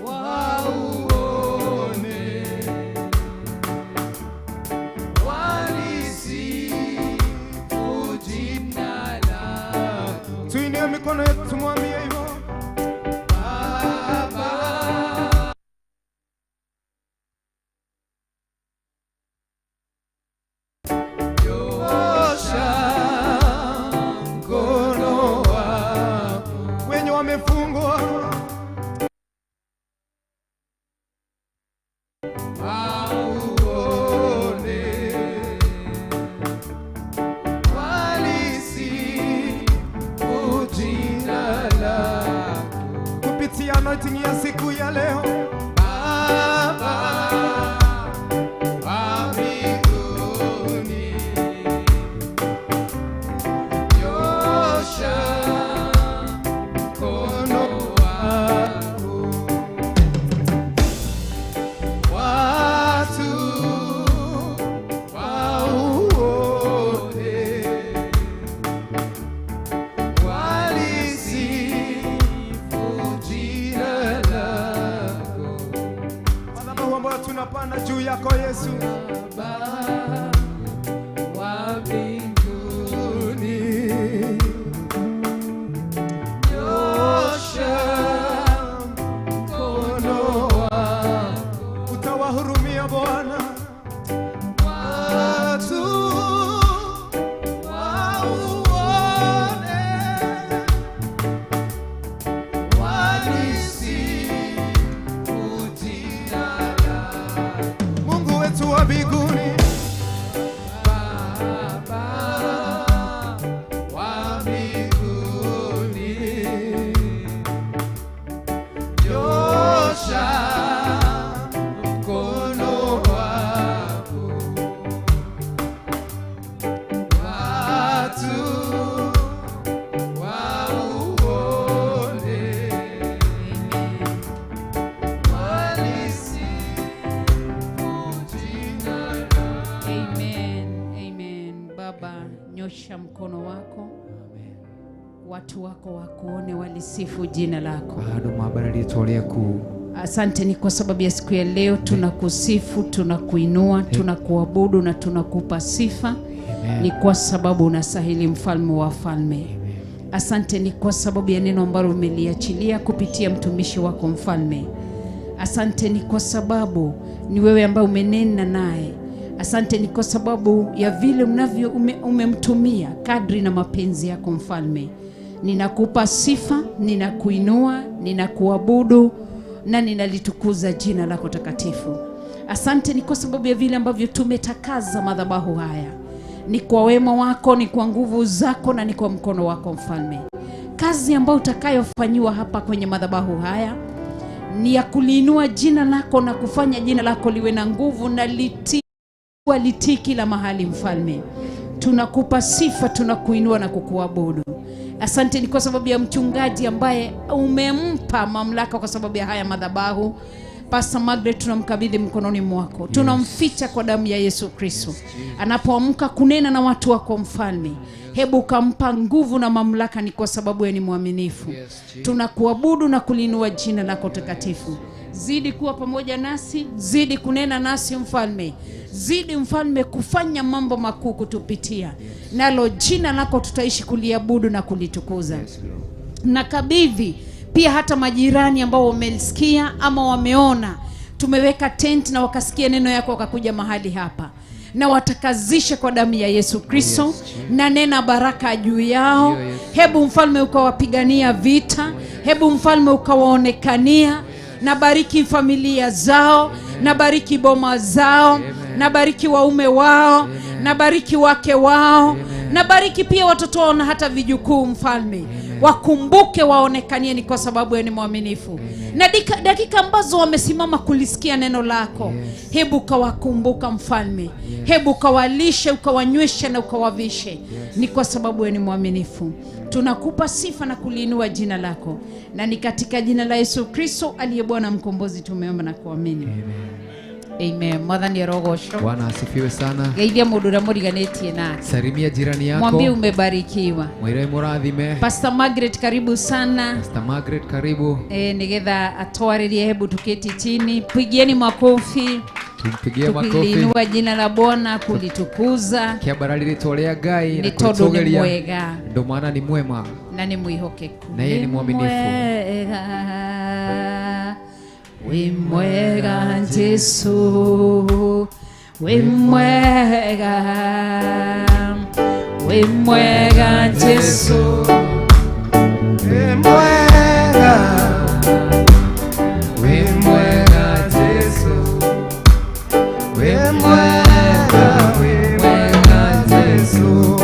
wauone, walisifu jina lako. Tuinue mikono yetu tumwambie hivyo Baba. Nyosha mkono wako wenye wamefungwa wauone, walisifu jina lako kupitia anointing ya siku ya leo Baba wa mbinguni, nyosha mkono wako, watu wauone, walisifu jina lako. Madhabahu ambayo tunapanda juu yako Yesu, Baba wa mbinguni, nyosha mkono wako, utawahurumia Bwana watu wauone, walisifu jina lako. Mungu wetu wa mbinguni, Baba wa mbinguni, nyosha mkono wako, watu wauone, walisifu jina lako. Amen, amen. Baba, nyosha mkono wako Watu wako wakuone, walisifu jina lako. Andũ mambare rĩtwa rĩaku. Asante ni kwa sababu ya siku ya leo, tunakusifu, tunakuinua, tunakuabudu na tunakupa sifa. Amen. Ni kwa sababu unastahili, mfalme wa falme. Asante ni kwa sababu ya neno ambalo umeliachilia kupitia mtumishi wako mfalme. Asante ni kwa sababu ni wewe ambaye umenena naye. Asante ni kwa sababu ya vile mnavyo umemtumia kadri na mapenzi yako mfalme. Ninakupa sifa, ninakuinua, ninakuabudu na ninalitukuza jina lako takatifu. Asante ni kwa sababu ya vile ambavyo tumetakaza madhabahu haya. Ni kwa wema wako, ni kwa nguvu zako na ni kwa mkono wako mfalme. Kazi ambayo utakayofanyiwa hapa kwenye madhabahu haya ni ya kuliinua jina lako na kufanya jina lako liwe na nguvu na litii kila mahali mfalme. Tunakupa sifa, tunakuinua na kukuabudu. Asante ni kwa sababu ya mchungaji ambaye umempa mamlaka kwa sababu ya haya madhabahu. Pastor Margaret tunamkabidhi mkononi mwako. Tunamficha kwa damu ya Yesu Kristo. Anapoamka kunena na watu wako mfalme, hebu kampa nguvu na mamlaka, ni kwa sababu yeye ni mwaminifu. Tunakuabudu na kuliinua jina lako takatifu. Zidi kuwa pamoja nasi, zidi kunena nasi mfalme. Zidi mfalme kufanya mambo makuu kutupitia. Nalo jina lako tutaishi kuliabudu na kulitukuza. Nakabidhi pia hata majirani ambao wamelisikia ama wameona tumeweka tent na wakasikia neno yako wakakuja mahali hapa, na watakazishe kwa damu ya Yesu Kristo. Na nena baraka juu yao. Hebu mfalme ukawapigania vita, hebu mfalme ukawaonekania. Na bariki familia zao, na bariki boma zao, na bariki waume wao, na bariki wake wao, na bariki pia watoto wao na hata vijukuu mfalme. Wakumbuke, waonekanie, ni kwa sababu wewe ni mwaminifu. Na dakika ambazo wamesimama kulisikia neno lako, hebu kawakumbuka mfalme. Hebu kawalishe, ukawanyweshe na ukawavishe. Ni kwa sababu wewe ni mwaminifu. Tunakupa sifa na kuliinua jina lako, na ni katika jina la Yesu Kristo aliye Bwana mkombozi tumeomba na kuamini. Amen. Mwathani arogocwo. Bwana asifiwe sana. Geithia mundu uria muriganĩtie nake. Salimia jirani yako. Mwambie umebarikiwa. Mwire mũrathime. Pastor Margaret karibu sana. Pastor Margaret karibu. Nigetha atwarĩrie, hebu tuketi chini. Pigieni makofi. Tumpigie makofi. Tukiliinua jina la Bwana kulitukuza. Kĩambarari rĩtwa rĩa Ngai na Nĩ tondũ nĩ kũrĩtũgĩria. mwega. Ndo maana ni mwema. Na nĩ mwĩhokeku. Na yeye ni mwaminifu. Wĩ mwega Jesu, wĩ mwega, wĩ mwega Jesu, wĩ mwega, wĩ mwega Jesu, wĩ mwega, wĩ mwega Jesu.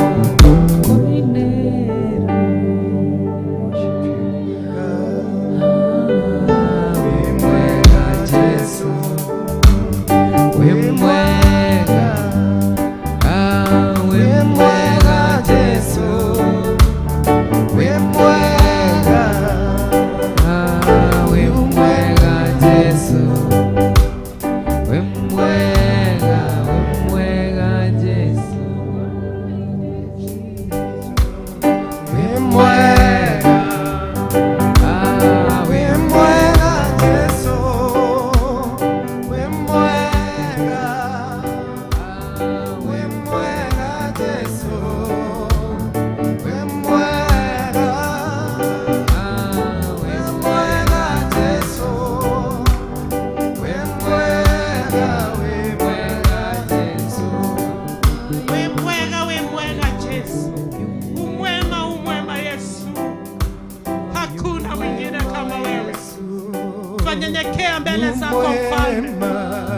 Twanyenyekea mbele zako mfalme,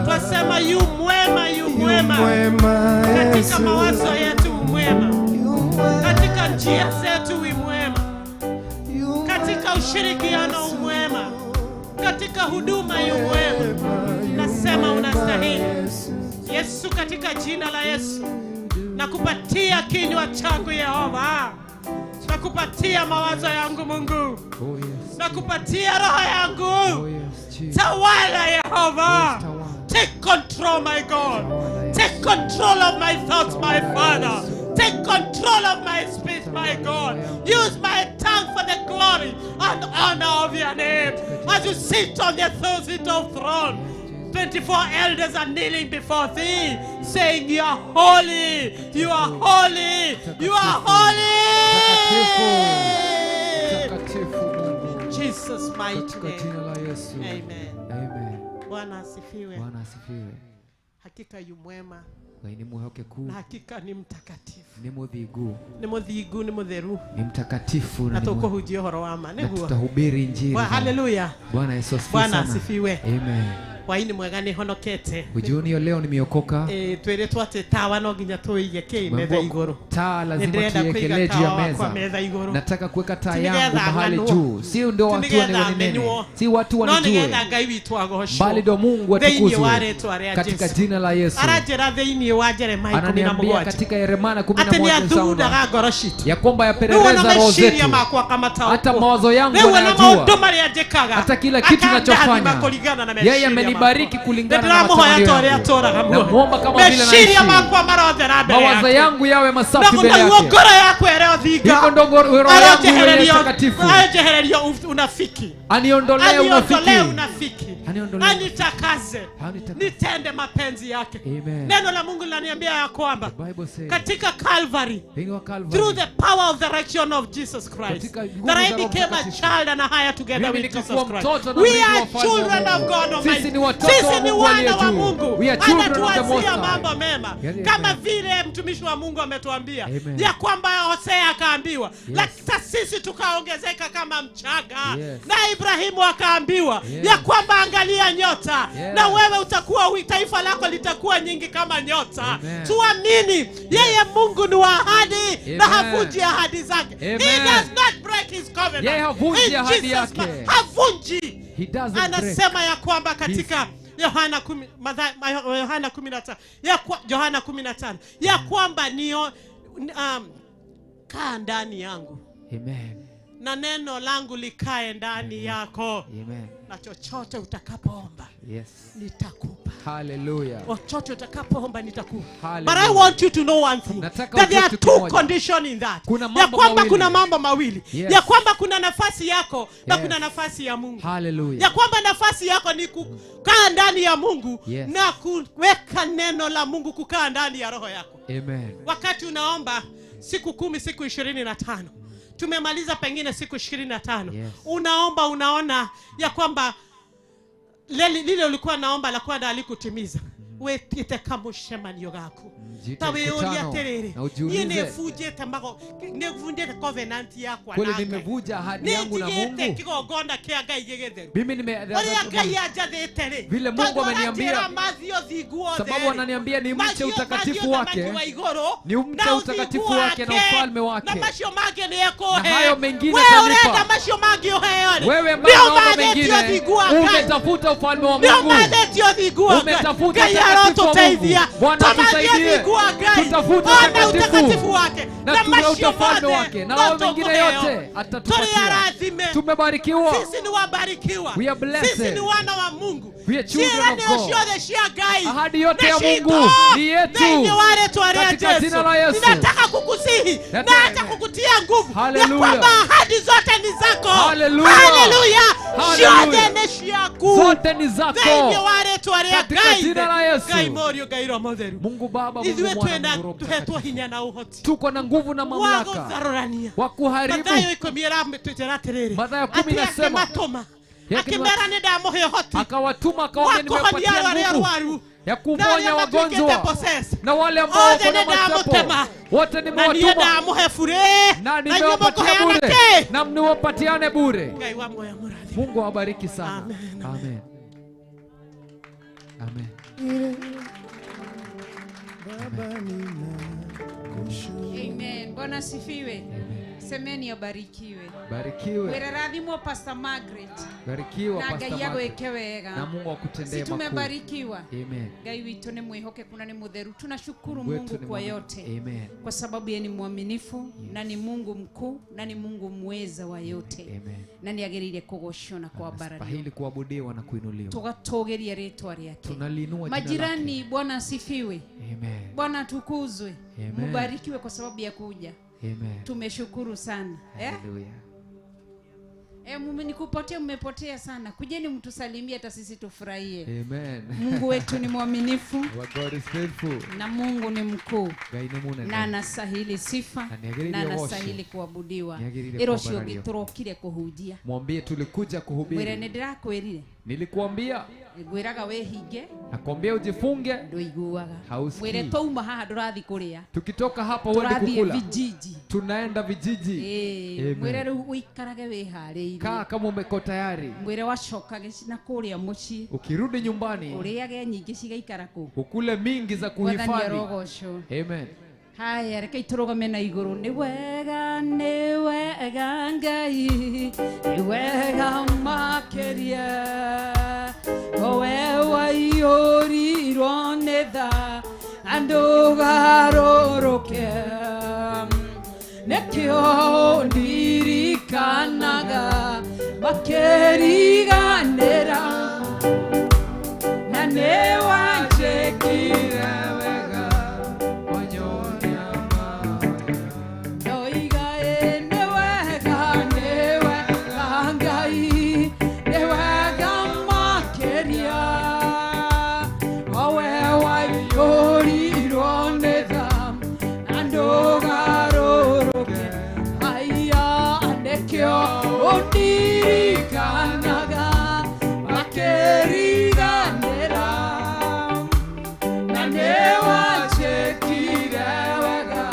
twasema yu mwema, yu mwema katika mawazo yetu, mwema katika njia zetu, mwema katika ushirikiano, mwema katika huduma, yu mwema. Nasema unastahili Yesu, katika jina la Yesu nakupatia kinywa changu Yehova, nakupatia mawazo yangu Mungu, nakupatia roho yangu. Tawala Yehova, take control my God, take control of my thoughts my Father, take control of my speech my God, use my honor of your name. As you sit on the seat of throne, 24 elders are kneeling before thee, saying, you are holy, you are holy, you are holy. In Jesus' mighty name. Amen. Amen. Bwana asifiwe. Bwana asifiwe. Hakika yu mwema. Ngai ni mwihokeku. Na hakika ni mtakatifu. Ni muthingu. Ni muthingu, ni mutheru. Ni mtakatifu na tukuhunjia uhoro wa ma. Na tutahubiri injili. Haleluya. Bwana Yesu asifiwe. Bwana asifiwe. Amen. Hwaini mwega ni honokete. Jioni ya leo nimeokoka. Tweretwo ati tawa no nginya tuige ki metha iguru. Taa lazima tuiekelee juu ya meza. Nataka kuweka taa yangu mahali juu. Si ndio watu wanene. Si watu wanijue. Bali ndio Mungu atukuzwe. Katika jina la Yesu. Aranjira thiini wa Jeremia 17. Ananiambia katika Yeremia 11 ya kwamba yapeleleza roho zetu. Hata mawazo yangu anayajua. Hata kila kitu ninachofanya. Yeye amenibariki kulingana na matamanio yangu. Namuomba kama vile naishi. Mawazo yangu yawe masafi mbele yake. Hiko ndo roho yangu iwe takatifu. Aniondolee unafiki. Anitakaze. Nitende mapenzi yake. Neno la Mungu linaniambia ya kwamba katika Calvary, through the power of the resurrection of Jesus Christ, that I became a child and a hire together with Jesus Christ. We are children of God Almighty. Sisi ni wana wa Mungu. Anatuwazia mambo mema. Kama vile mtumishi wa Mungu ametuambia ya kwamba Hosea akaambiwa, lakini sisi tukaongezeka kama mchanga. Na Ibrahimu akaambiwa ya kwamba angalia nyota, na wewe utakuwa, taifa lako litakuwa nyingi kama nyota. Tuamini yeye Mungu ni wa ahadi na havunji ahadi zake. He does not break his covenant. Yeye havunji ahadi yake. Havunji. Anasema ya kwamba katika Yohana 15, Yohana 15 ya kwamba ni kaa ndani yangu. Amen. Na neno langu likae ndani yako. Amen. Na chochote utakapoomba, yes, nitakupa. Hallelujah. Chochote utakapoomba nitakupa. But I want you to know one thing. That there are two conditions in that. Ya kwamba kuna mambo mawili. Yes. Ya kwamba kuna nafasi yako na kuna nafasi ya Mungu. Hallelujah. Ya kwamba nafasi yako ni kukaa ndani ya Mungu, yes, na kuweka neno la Mungu kukaa ndani ya roho yako. Amen. Wakati unaomba siku 10, siku 25, tumemaliza pengine siku 25. Yes. Unaomba, unaona ya kwamba lile ulikuwa naomba la kwenda alikutimiza. Wetite kamushemanio gaku. Tawe oria terere. Ni fujete mago, ni vunjete covenant yakwa. Kweli nimevuja ahadi yangu na Mungu. Kigongona kia Ngai gigetheru. Mimi nime oria Ngai anjathite ri. Vile Mungu ameniambia. Sababu ananiambia ni mche utakatifu wake. Ni mche utakatifu wake na ufalme wake. Na macio mangĩ ni ekohe. Na hayo mengine atanipa. Wewe urenda macio mangĩ ũheo. Wewe ambaye unaomba mengine, umetafuta ufalme wa Mungu. Umetafuta utakatifu wa Mungu. Bwana tusaidie. Tutafute utakatifu wake na macio ufalme wake, na hayo mengine yote atatupatia. Tumebarikiwa. Sisi ni wabarikiwa. We are blessed. Sisi ni wana wa Mungu. We are children of God. Ahadi yote ya Mungu ni yetu. Katika jina la Yesu. Ninataka kukusihi na hata kukutia nguvu ya kwamba ahadi zote ni zako. Hallelujah. Hallelujah. Zote ni ciaku. Zote ni zako. Katika jina la Yesu. Mungu Baba, Mungu Mwana, Mungu Roho Mtakatifu. Tuko na nguvu na mamlaka wa kuharibu. Mathayo 10 inasema akimera ni ndamuhe ũhoti, akawatuma akawaambia nimewapatia nguvu ya kuponya wagonjwa na wale ambao wako na mapepo wote nimewatuma, na nimewapatia bure, na mniwapatiane bure. Mungu awabariki sana. Amen. Amen. Amen. Bwana asifiwe. Semeni abarikiwe. Barikiwe. Wererathimwo Pastor Margaret. Barikiwa na Pastor Ngai Margaret. agwĩke wega. Na Mungu akutendee makuu. Tumebarikiwa. Amen. Ngai witũ ni mwihokeku na ni mutheru. Tunashukuru Mungu Mungu kwa yote. Amen. Kwa sababu yeye ni mwaminifu, yes, na ni Mungu mkuu na ni Mungu mweza wa yote. Amen. Na ni agĩrĩire kũgocwo na kwambarario. Anastahili kuabudiwa na kuinuliwa. Tũgatũgĩria rĩtwa rĩake. Tunaliinua jina lake. Majirani, Bwana asifiwe. Amen. Bwana atukuzwe. Amen. Mubarikiwe kwa sababu ya kuja. Amen. Tumeshukuru sana. Hallelujah. Mmenikupotea, mmepotea sana. Kujeni mtusalimie hata sisi tufurahie. Amen. Mungu wetu ni mwaminifu. Our God is faithful. Na Mungu ni mkuu. Ngai nĩ mũnene. Na anastahili sifa Na nĩagĩrĩire na ũgoci. anastahili kuabudiwa. Nĩagĩrĩire Ĩro ũcio kwambarario. ũngĩ tũrokire kũhunjia. Mwambie tulikuja Mwĩre kuhubiri. nĩ ndĩrakwĩrire. Nilikuambia, Ngwĩraga wĩhinge nakwambia ujifunge. ndũiguaga. Hausikii. Mwĩre twauma haha ndũrathi kũrĩa. Tukitoka hapa uende Tũrathiĩ kukula. vijiji. Tunaenda vijiji. Ĩĩ, mwĩre Amen. rĩu ũikarage wĩharĩirie. Kaa kama umeko tayari. Mwĩre wacokage na kũrĩa mũciĩ. Ukirudi nyumbani Ũrĩage nyingĩ cigaikara kũ. ukule mingi za Mwathani kuhifadhi. arogocwo. Amen. Haya, rekei tũrũgame na igũrũ. Nĩ wega, nĩ wega Ngai, nĩ wega makĩria. O we waiyũrirwo nĩ tha, na ndũgarũrũke. Nĩkĩo ndirikanaga makĩriganĩra, na nĩ wanjĩkire wega. Ndoiga ĩ nĩ wega, nĩ wega Ngai, nĩ wega makĩria. O we waiyũrirwo nĩ tha, na ndũgarũrũke. Haiya, nĩkĩo ũndirikanaga makĩriganĩra, na nĩ wanjĩkire wega.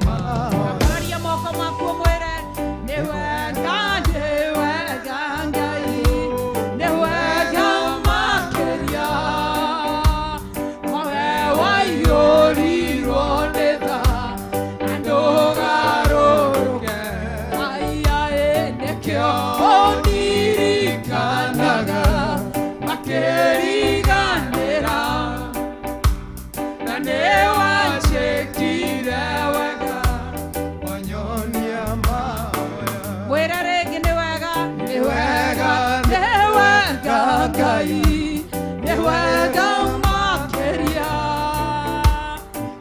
Ambararia moko maku ũmwĩre, nĩ wega, nĩ wega Ngai, nĩ wega makĩria. O we waiyũrirwo nĩ tha, na ndũgarũrũke. Haiya, ĩ, nĩkĩo ũndirikanaga makĩriganĩra, na nĩ wanjĩkire wega. Mwĩre rĩngĩ nĩ wega, nĩ wega, nĩ wega Ngai, nĩ wega makĩria.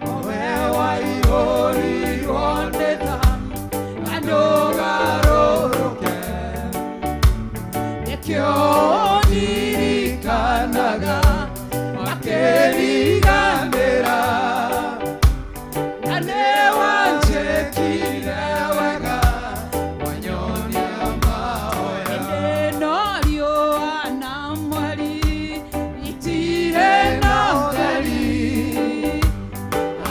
O we waiyũrirwo nĩ tha, na ndũgarũrũke. Nĩkĩo ndirikanaga makĩriganĩra, na nĩ wanjĩkire wega. Ĩndĩ no riũa na mweri itirĩ na ũtheri,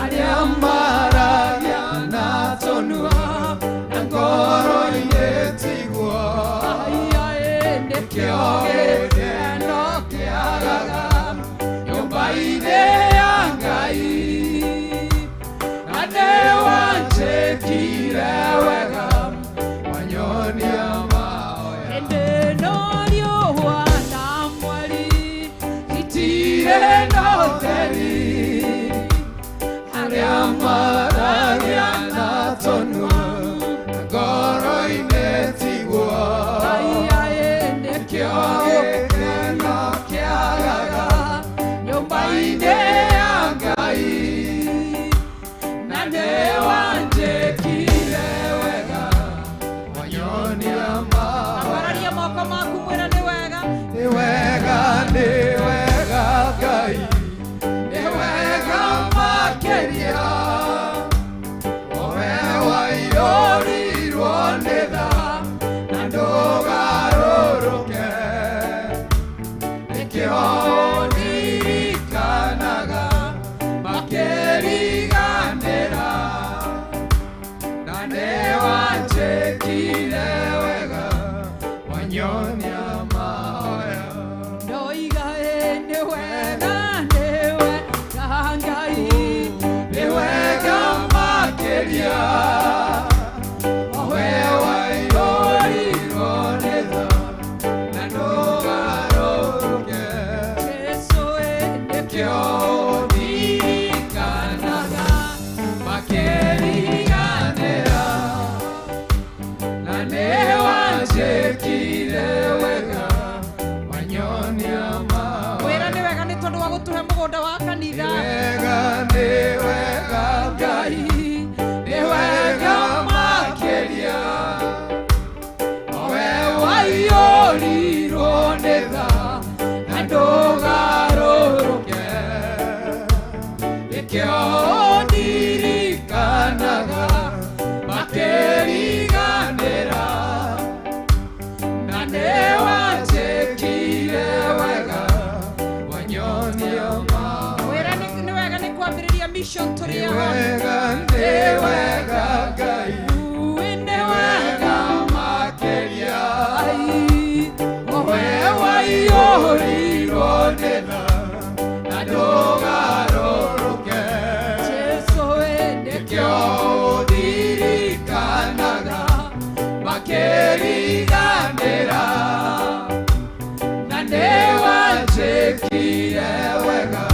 arĩa maragia na tũnua na ngoro-inĩ tiguo. Haiya, ĩ, nĩkĩo gĩkeno kĩagaga nyũmba-inĩ ya Ngai, na nĩ wanjĩkire wega. Ĩndĩ no riũa na mweri itirĩ na ũtheri, arĩa maragia na tũnua na ngoro-inĩ tiguo. Haiya, ĩ, nĩkĩo gĩkeno kĩagaga nyũmba-inĩ ya Ngai, na nĩ wanjĩkire wega. Ambararia moko maku mwĩre nĩ wega. Nĩ wega, nĩ wega Ngai, nĩ wega makĩria. O we waiyũrirwo nĩ tha, na ndũgarũrũke. Nĩkĩo ndirikanaga makĩriganĩra, na nĩ wanjĩkire wega. Wanyonia mahoya. Ndoiga ĩ nĩ wega, nĩ wega Ngai, Nĩ wega makĩria. O we waiyũrirwo nĩ tha, na ndũgarũrũke. Jesũ ĩ, Nĩkĩo ndirikanaga makĩriganĩra, na Wega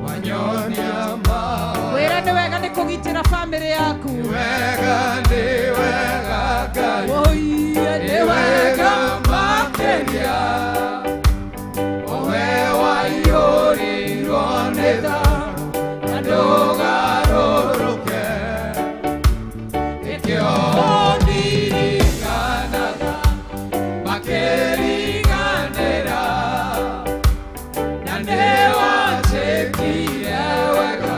wanyonia mahoya. Wĩra nĩ wega nĩ kũgitĩra famĩlĩ yaku. Wega nĩ wega Ngai, Oiye nĩ wega makĩria. Owe waiyũrirwo nĩ tha na ndũgarũrũke. Nĩkĩo ndirikanaga makĩriganĩra, na nĩwanjĩkire wega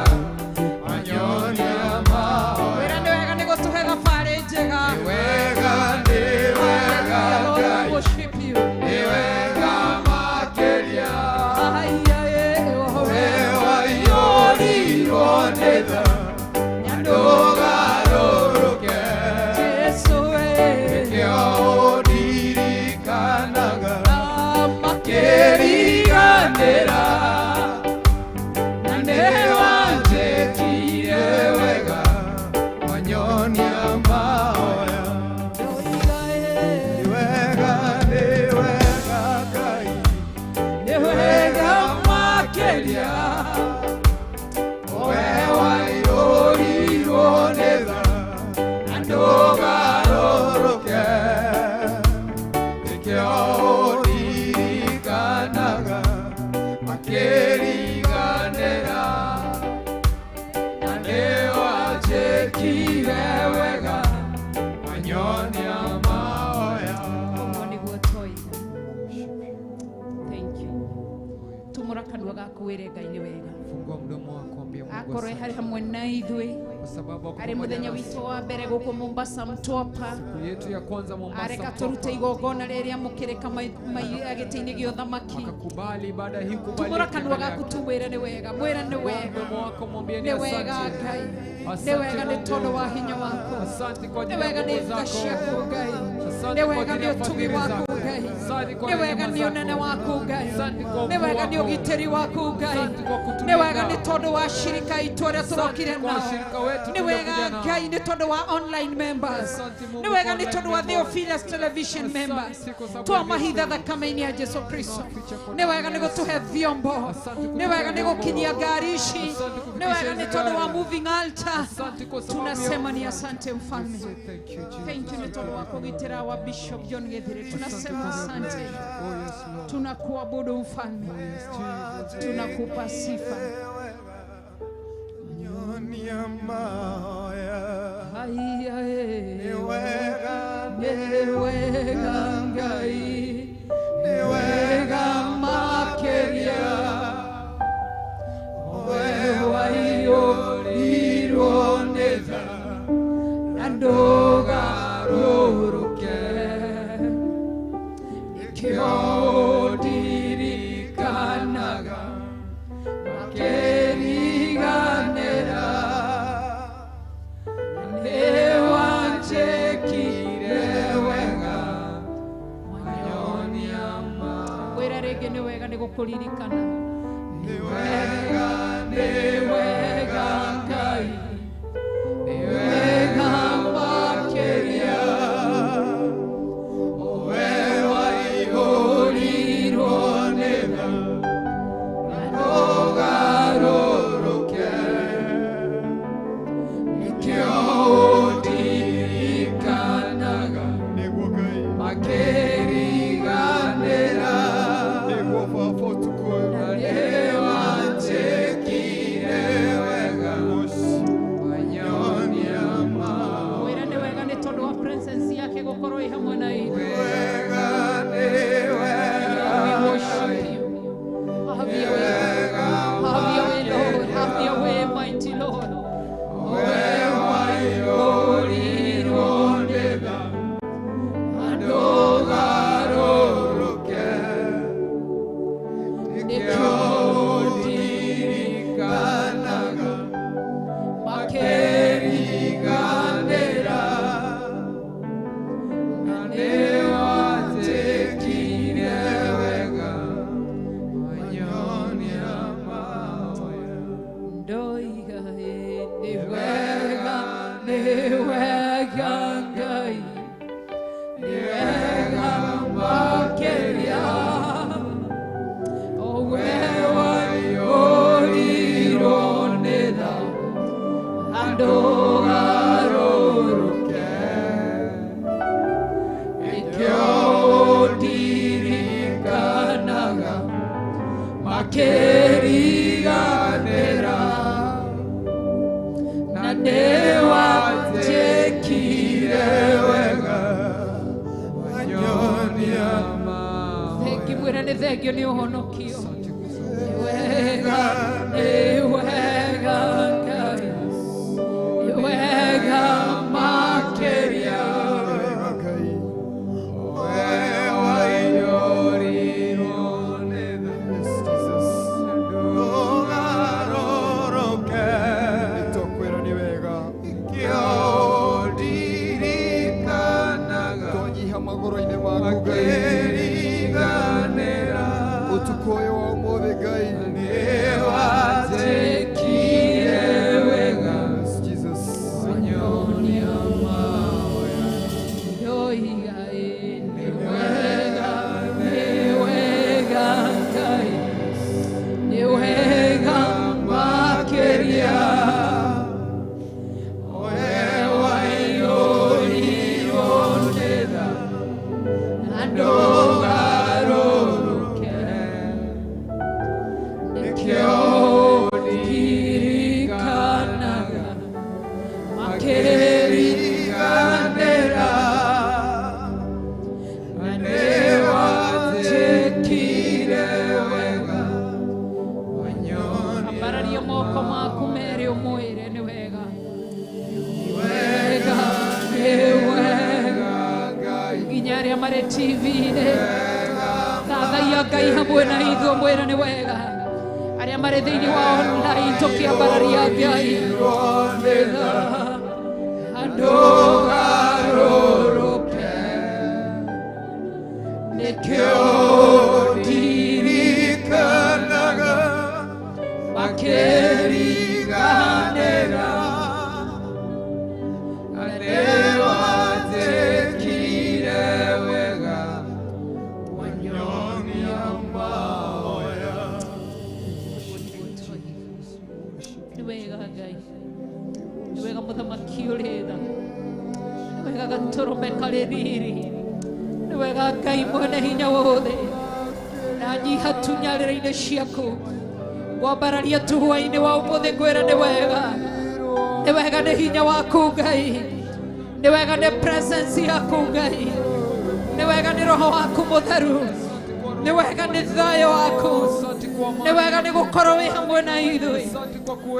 wanyonia mahoya. Wĩra nĩ wega nĩ gũtũhe thabarĩ njega. Wega nĩ wega Lord, we Ngai, worship you. nĩ wega makĩria. Haya, Owe waiyũrirwo nĩ tha na ndũgarũrũke. Jesu we. Nĩkĩo ndirikanaga makĩriganĩra, na nĩwanjĩkire wega wanyonia mahoya. Nĩ wega, nĩ wega Ngai, nĩ wega makĩria. Owe waiyũrirwo nĩ tha na ndũgarũrũke. Nĩkĩo ndirikanaga makĩriganĩra, na nĩwanjĩkire wega wanyonia mahoya. Ũguo nĩguo twoiga. Thank you. Tumũra kanua gaku wĩre Ngai nĩ wega. Fungua mdomo wako, ambia Mungu Akorwo asante. harĩ hamwe na ithuĩ Kwa sababu ako arĩ pamoja mũthenya nasi. witũ wa mbere gũkũ Mombasa Mtwapa, Siku yetu ya kwanza Mombasa areka Mtwapa. tũrute igongona rĩrĩa mũkĩrĩka gĩtĩ-inĩ gĩa ũthamaki. Akakubali ibada hii Tumũra kubalika kanua mbele gaku yake. tumwĩre nĩ wega, mwĩre nĩ Fungua wega, mdomo wako mwambie ni nĩ wega asante. Ngai, nĩ Asante wega nĩ Mungu. tondũ wa hinya waku, Asante kwa nĩ ajili ya wega nĩ nguvu tha zako. ciaku Ngai, Asante nĩ kwa wega ajili nĩ ya ũtugi fadhili waku zako. Ngai, Asante kwa nĩ wega rehema nĩ ũnene zako. waku Ngai, Asante kwa nĩ ukuu wega nĩ wako. ũgitĩri waku Ngai, Asante kwa nĩ kutulinda. wega nĩ tondũ wa shirika itũ arĩa tũrokire Asante kwa nao, washirika wetu nĩ wega tuliokuja nao. Ngai nĩ tondũ wa online members, Asante Mungu nĩ wega kwa nĩ online tondũ wa members. Theophilus Television Asante members, kwa sababu ya twamahitha Theophilus. thakame-inĩ ya Jesu Kristo, Tunawaficha kwa nĩ damu wega ya nĩ Yesu. gũtũhe vyombo, Asante nĩ kutupa wega nĩ vyombo. gũkinyia ngari ici, Asante nĩ kufikisha wega nĩ hizi tondũ wa gari. moving altar. Asante kwa sababu ya Tunasema ni asante mfalme. Say thank you, Jesus. Thank you nĩ tondũ wa kũgitĩra wa Bishop John Githiri. Asante Tunasema kwa asante, Oh yes, Lord. tunakuabudu mfalme, Oh yes, Jesus. tunakupa sifa. Nyonia mahoya. Haya, Nĩ wega, nĩ wega Ngai, nĩ wega makĩria. Owe waiyũrirwo nĩ tha na ndũgarũrũke. Nĩkĩo ndirikanaga makĩriganĩra, na nĩwanjĩkire wega wanyonia mahoya. Wĩra rĩngĩ nĩ wega nĩ gũkũririkana. Nĩ wega, Nĩ wega Ngai, nĩ wega makĩria. Owe waiyũrirwo nĩ tha na ndũgarũrũke. Nĩkĩo ndirikanaga Nĩguo Ngai, makĩriganĩra, nĩguo Baba ũtukũ ũyũ. na nĩwanjĩkire wega wanyonia mahoya. Wĩra nĩ wega nĩ tondũ wa presence yake gũkorwo ĩ hamwe na ithuĩ. Wega, nĩ wega We worship you. Have your way. Have your way, Lord. Have your way, mighty Lord. Owe waiyũrirwo nĩ tha na ndũgarũrũke. Nĩkĩo ndirikanaga makĩriganĩra, na nĩwanjĩkire Makeriganĩra na nĩwanjĩkire wega wanyonia Thengi mwĩre nĩ thengio nĩ ũhonokio. Nĩ wega Ngai, nĩ wega makĩria.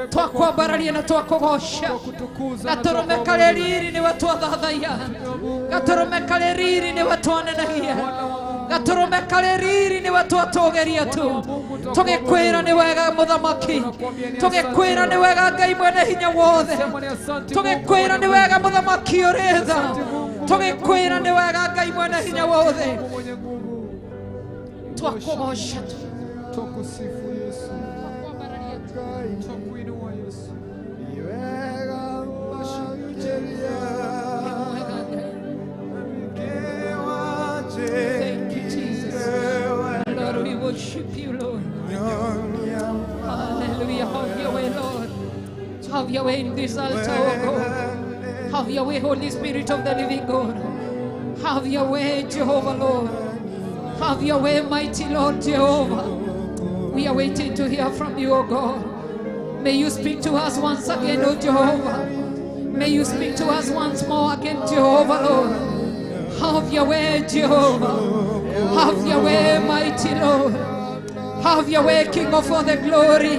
Twakwambararia na twakũgoca gatũrũme karĩ riri nĩwe twathathaia gatũrũme karĩ riri nĩwe twanenagia gatũrũme karĩ riri nĩwe twatũgeria tu tũgĩkwĩra nĩ wega mũthamaki tũgĩkwĩra nĩ wega Ngai mwene hinya wothe tũgĩkwĩra nĩ wega mũthamaki ũrĩ tha tũgĩkwĩra nĩ wega Ngai mwene hinya wothe twakũgoca tu twakusifu Yesu twakuinua Yesu. Thank you, Jesus. Lord, we worship you, Lord. Hallelujah. Have your way, Lord. Have your way in this altar, oh God. Have your way, Holy Spirit of the living God. Have your way, Jehovah, Lord. Have your way, mighty Lord, Jehovah. We are waiting to hear from you, O God. May you speak to us once again, O Jehovah. May you speak to us once more again, Jehovah, Lord. Have your way, Jehovah. Have your way, mighty Lord. Have your way, King of all the glory.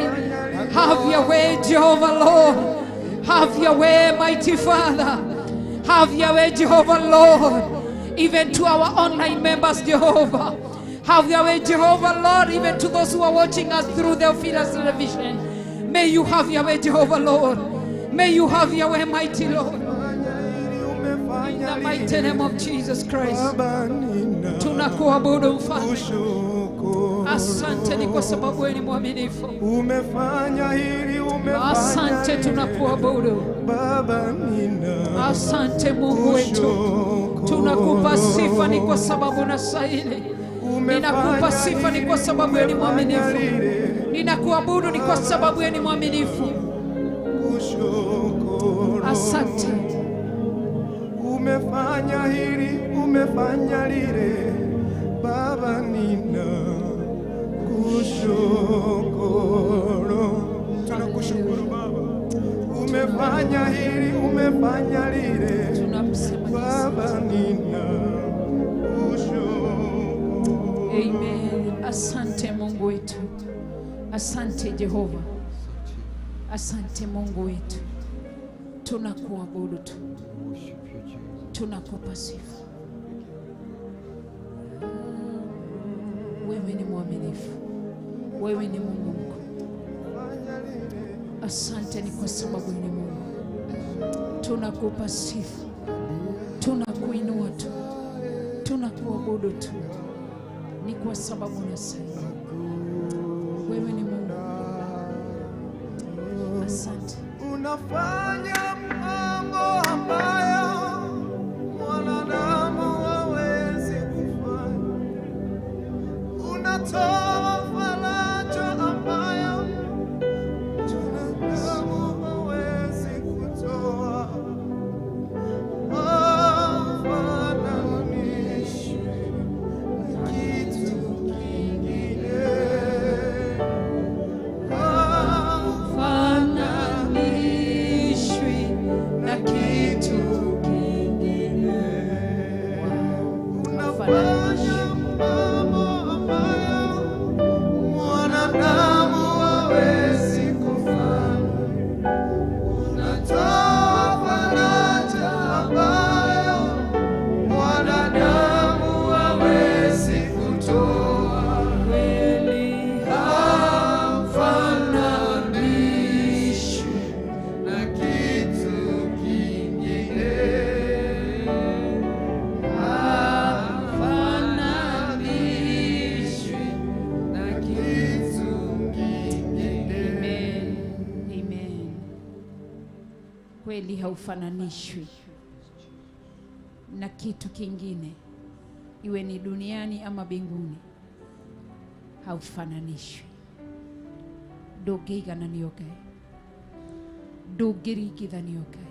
Have your way, Jehovah, Lord. Have your way, mighty Father. Have your way, Jehovah, Lord. Even to our online members, Jehovah. Have your way, Jehovah, Lord, even to those who are watching us through their Theophilus television. May you have your way, Jehovah, Lord. May you have your way, mighty Lord. In the mighty name of Jesus Christ. Tunakuabudu Mfalme. Asante ni kwa sababu wewe ni mwaminifu. Umefanya hili, umefanya. Asante, tunakuabudu. Baba nina. Asante Mungu wetu. Tunakupa sifa ni kwa sababu unastahili. Ninakupa sifa ni kwa sababu wewe ni mwaminifu. Ninakuabudu ni kwa sababu wewe ni mwaminifu. Asante. Umefanya hili, umefanya lile. Baba nina kushukuru. Tunakushukuru Baba, umefanya hili, umefanya lile. Baba nina kushukuru. Amen. Asante Mungu wetu. Asante Jehova. Asante Mungu wetu. Tunakuabudu tu. Tunakupa sifa. Wewe ni mwaminifu. Wewe ni Mungu mkuu. Asante ni kwa sababu ni Mungu. Tunakupa sifa. Tunakuinua tu. Tunakuabudu tu. Ni kwa sababu unastahili. Wewe ni Mungu. Asante. Unafanya mambo ambayo mwanadamu hawezi kufanya. Unatoa faraja ambayo mwanadamu hawezi kutoa. Hafananishwi na kitu kingine. Hafananishwi na kitu kingine. Unafanya mambo ambayo mwanadamu hawezi kufanya. Unatoa faraja ambayo mwanadamu hawezi kutoa. Kweli Hafananishwi na kitu kingine. Hafananishwi na kitu kingine. Amen. Amen. Kweli haufananishwi na kitu kingine, iwe ni duniani ama mbinguni. Haufananishwi. Ndũngĩigananio Ngai, ndũngĩringithanio Ngai.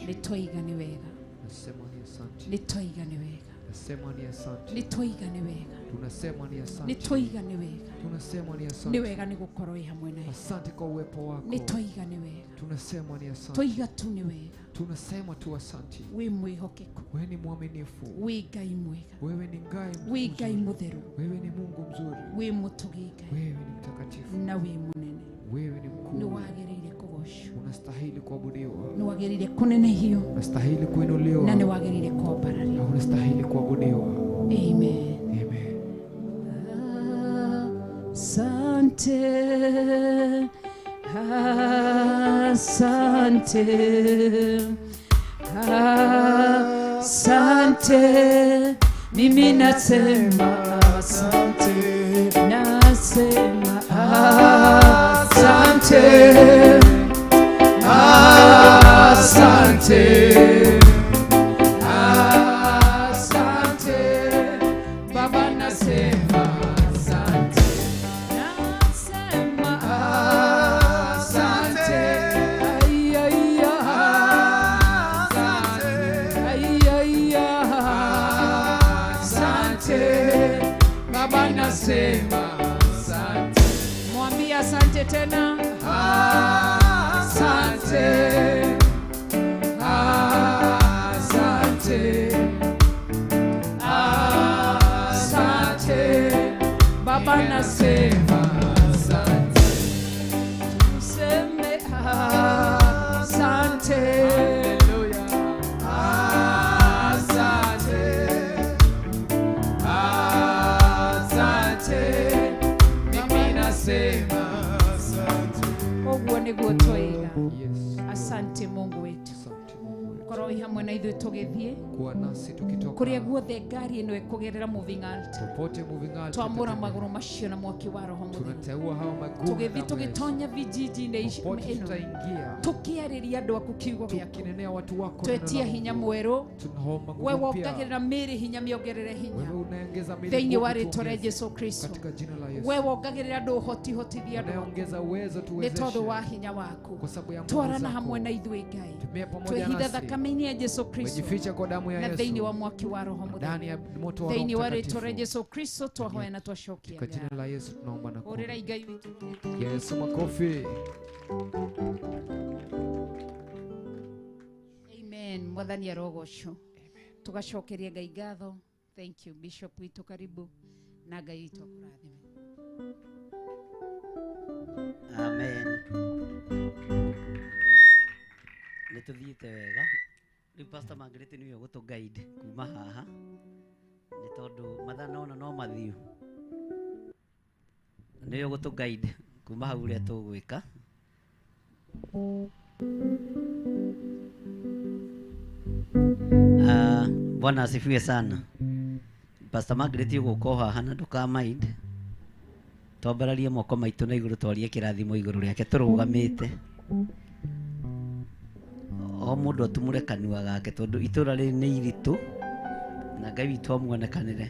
Nĩtwaiga nĩ wega. Nasema ni asante. Nĩtwaiga nĩ wega. Nasema ni asante. Nĩtwaiga nĩ wega. Tunasema ni asante. Nĩtwaiga nĩ wega. Tunasema ni asante. Nĩ wega nĩ gũkorwo wĩ hamwe nawe. Asante kwa uwepo wako. Nĩtwaiga nĩ wega. Tunasema ni asante. Twaiga tu nĩ wega. Tunasema tu asante. Wĩ mwĩhokeku. Wewe ni mwaminifu. Wĩ Ngai mwega. Wewe ni Ngai Wĩ Ngai mũtheru. Wewe ni Mungu mzuri. Wĩ mũtũgi Ngai. Wewe ni mtakatifu. Na wĩ mũnene. Wewe ni mkuu. Nĩwagĩrĩire kũgocwo. Unastahili kuabudiwa. Nĩwagĩrĩire kũnenehio. Unastahili kuinuliwa. Na nĩwagĩrĩire kwambarario. Na unastahili kuabudiwa. Amen. Amen. Asante. Asante. Asante. Mimi nasema asante. Nasema asante. Asante. Asante. Baba nasema asante. Nasema asante. Ai ai asante. Ai ai asante. Baba nasema asante. Mwambie asante tena. Asante. Asante. Asante. Baba nasema asante. Tuseme asante. Haleluya. Asante. Asante. Mimi nasema asante. Ũguo nĩguo twaiga. Yes. Asante Mungu wetu. Asante Mungu wetu. Korwo wĩ hamwe na ithuĩ tũgĩthiĩ Kuwa nasi tukitoka kũrĩa guothe ngari ĩno ĩkũgerera moving altar, popote moving altar, twamũra magũrũ macio na mwaki wa Roho Mũtheru. tunateua hao magumu Tũgĩthiĩ tũgĩtonya vijiji-inĩ popote ĩno, tutaingia tũkĩarĩria andũ aku kiugo gĩaku, tukinenea watu wako neno twetia la hinya Mungu. mwerũ, Tunaomba Roho We nguvu wongagĩrĩra mpya. mĩĩrĩ hinya mĩongerere hinya Wewe unaongeza miili thĩinĩ nguvu, wa rĩtwa rĩa tuongeze. Jesu Kristo. Katika jina la Yesu. We wongagĩrĩra andũ ũhoti, hotithia andũ aku Unaongeza uwezo, nĩ tuwezeshe tondũ wa hinya waku. kwa sababu ya nguvu Twarana zako. hamwe na ithuĩ Ngai, Tumia pamoja twĩhitha nasi. thakame-inĩ ya Jesu Kristo Umejificha kwa damu ya na thĩinĩ Yesu wa mwaki wa Roho Mũtheru. ndani ya moto wa Roho Thĩinĩ wa rĩtwa rĩa Mtakatifu. Jesu Kristo twahoya na twacokia Katika jina ngatho. la Yesu tunaomba na kuomba. Hũrĩrai Ngai witũ. Yesu makofi. Amen. Mwathani arogocwo. Tugacokeria Ngai ngatho. Thank you Bishop witũ, karibu na Ngai witũ akũrathime. Amen. Nĩ tũthiĩte wega. Rĩu Pastor Margaret nĩwe ũgũtũ guide kuma haha nĩ tondũ mathaa nona no mathiu. Nĩwe ũgũtũ guide kuma hau ũrĩa tũgwĩka. Bwana asifiwe sana. Pastor Margaret ũgũka o haha na ndũka mind. Twambararie moko maitũ na igũrũ twarie kĩrathimo igũrũ rĩake tũrũgamĩte. O mũndũ atumũre kanua gake tondũ itũra rĩrĩ nĩ iritũ na Ngai witũ amuonekanĩre.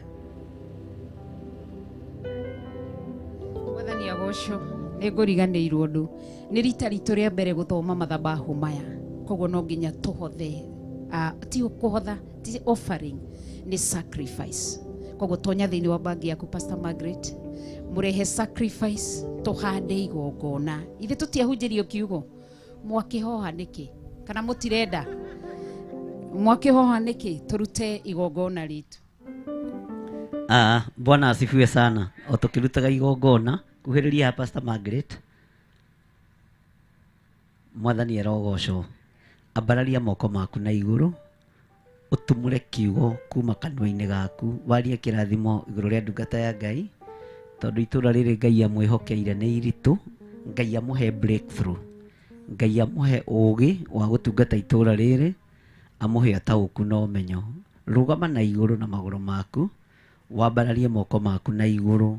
Mwathani agocwo. Nĩ ngũriganĩirwo ũndũ. Nĩ rita ritũ rĩa mbere gũthoma mathabahu maya, koguo no nginya tũhothe. Ti kũhotha, ti offering, nĩ sacrifice. Koguo tonya thĩinĩ wa bagi yaku Pastor Margaret, mũrehe sacrifice, tũhande igongona. Ithe tũtiahunjĩrio kiugo, mwakĩhoha nĩkĩ? Kana mũtirenda? Mwakĩhoha nĩkĩ? Tũrute igongona ritũ. Bwana asifiwe sana. O tũkĩrutaga igongona, kuhĩrĩria haha Pastor Margaret. Mwathani arogocwo. Ambararia moko maku na igũrũ, ũtumũre kiugo kuma kanua-inĩ gaku, warie kĩrathimo igũrũ rĩa ndungata ya Ngai, tondũ itũra rĩrĩ Ngai amwĩhokeire nĩ iritũ. Ngai amũhe breakthrough, Ngai amũhe ũũgĩ wa gũtungata itũra rĩrĩ, amũhe ũtaũku na ũmenyo. Rũgama na igũrũ na magũrũ maku, wambararie moko maku na igũrũ,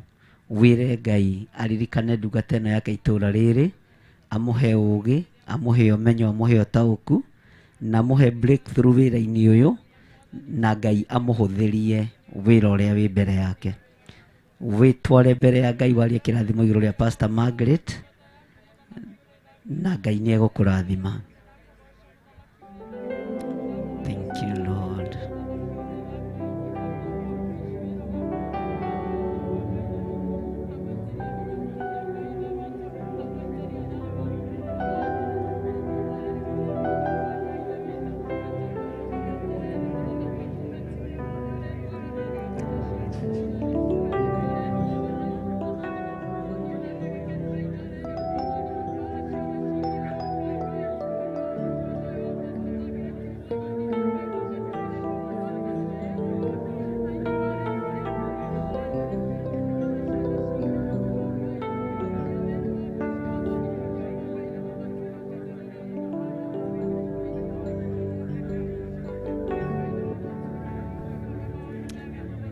wĩre Ngai aririkane ndungata ĩno yake itũra rĩrĩ, amũhe ũũgĩ, amũhe ũmenyo, amũhe ũtaũku na amũhe breakthrough wĩra-inĩ ũyũ, na Ngai amũhũthĩrie wĩra ũrĩa wĩ mbere yake. Wĩtware mbere ya Ngai warie kĩrathimo igũrũ rĩa Pastor Margaret, na Ngai nĩ egũkũrathima. Thank you Lord.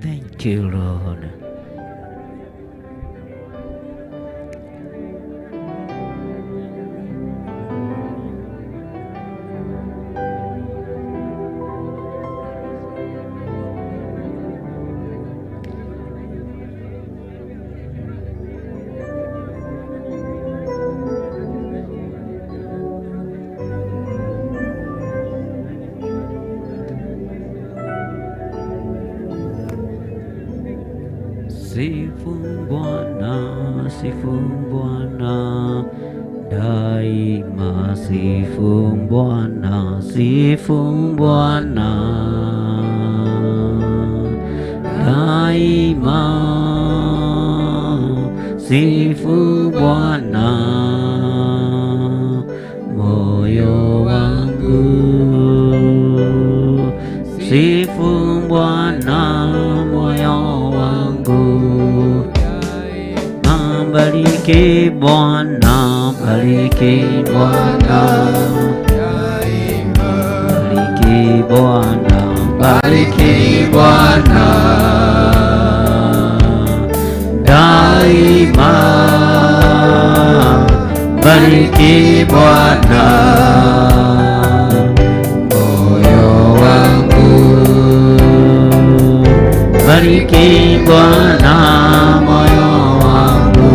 Thank you, Lord. Sifu Bwana, sifu Bwana, daima sifu Bwana, sifu Bwana, daima sifu Bwana, moyo wangu sifu Bwana, moyo wangu. Bariki Bwana, bariki Bwana, bariki Bwana, bariki Bwana, daima bariki Bwana, moyo wangu. Bwana moyo wangu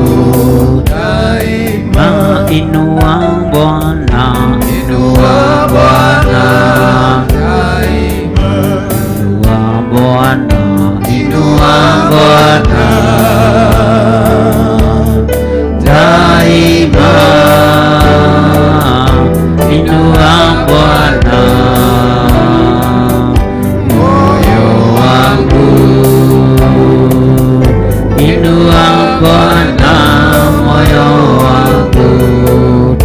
daima. Inua Bwana, inua Bwana daima. Inua Bwana, inua Bwana daima. Inua Bwana moyo wangu, inua Bwana moyo wangu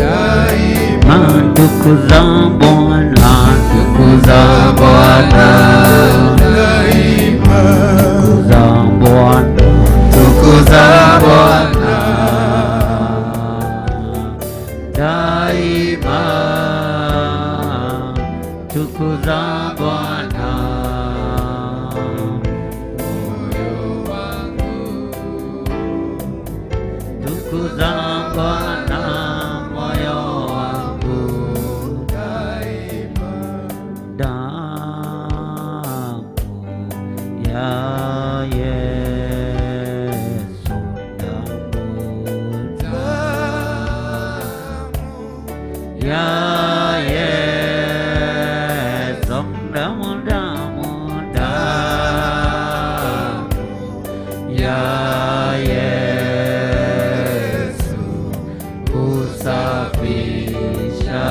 daima. Tukuza Bwana, tukuza Bwana daima. Tukuza Bwana, tukuza Bwana daima. Tukuza Bwana moyo wangu, tukuza Bwana moyo wangu daima. Damu ya Yesu, damu ya Yesu, damu, damu, damu ya Yesu kusafisha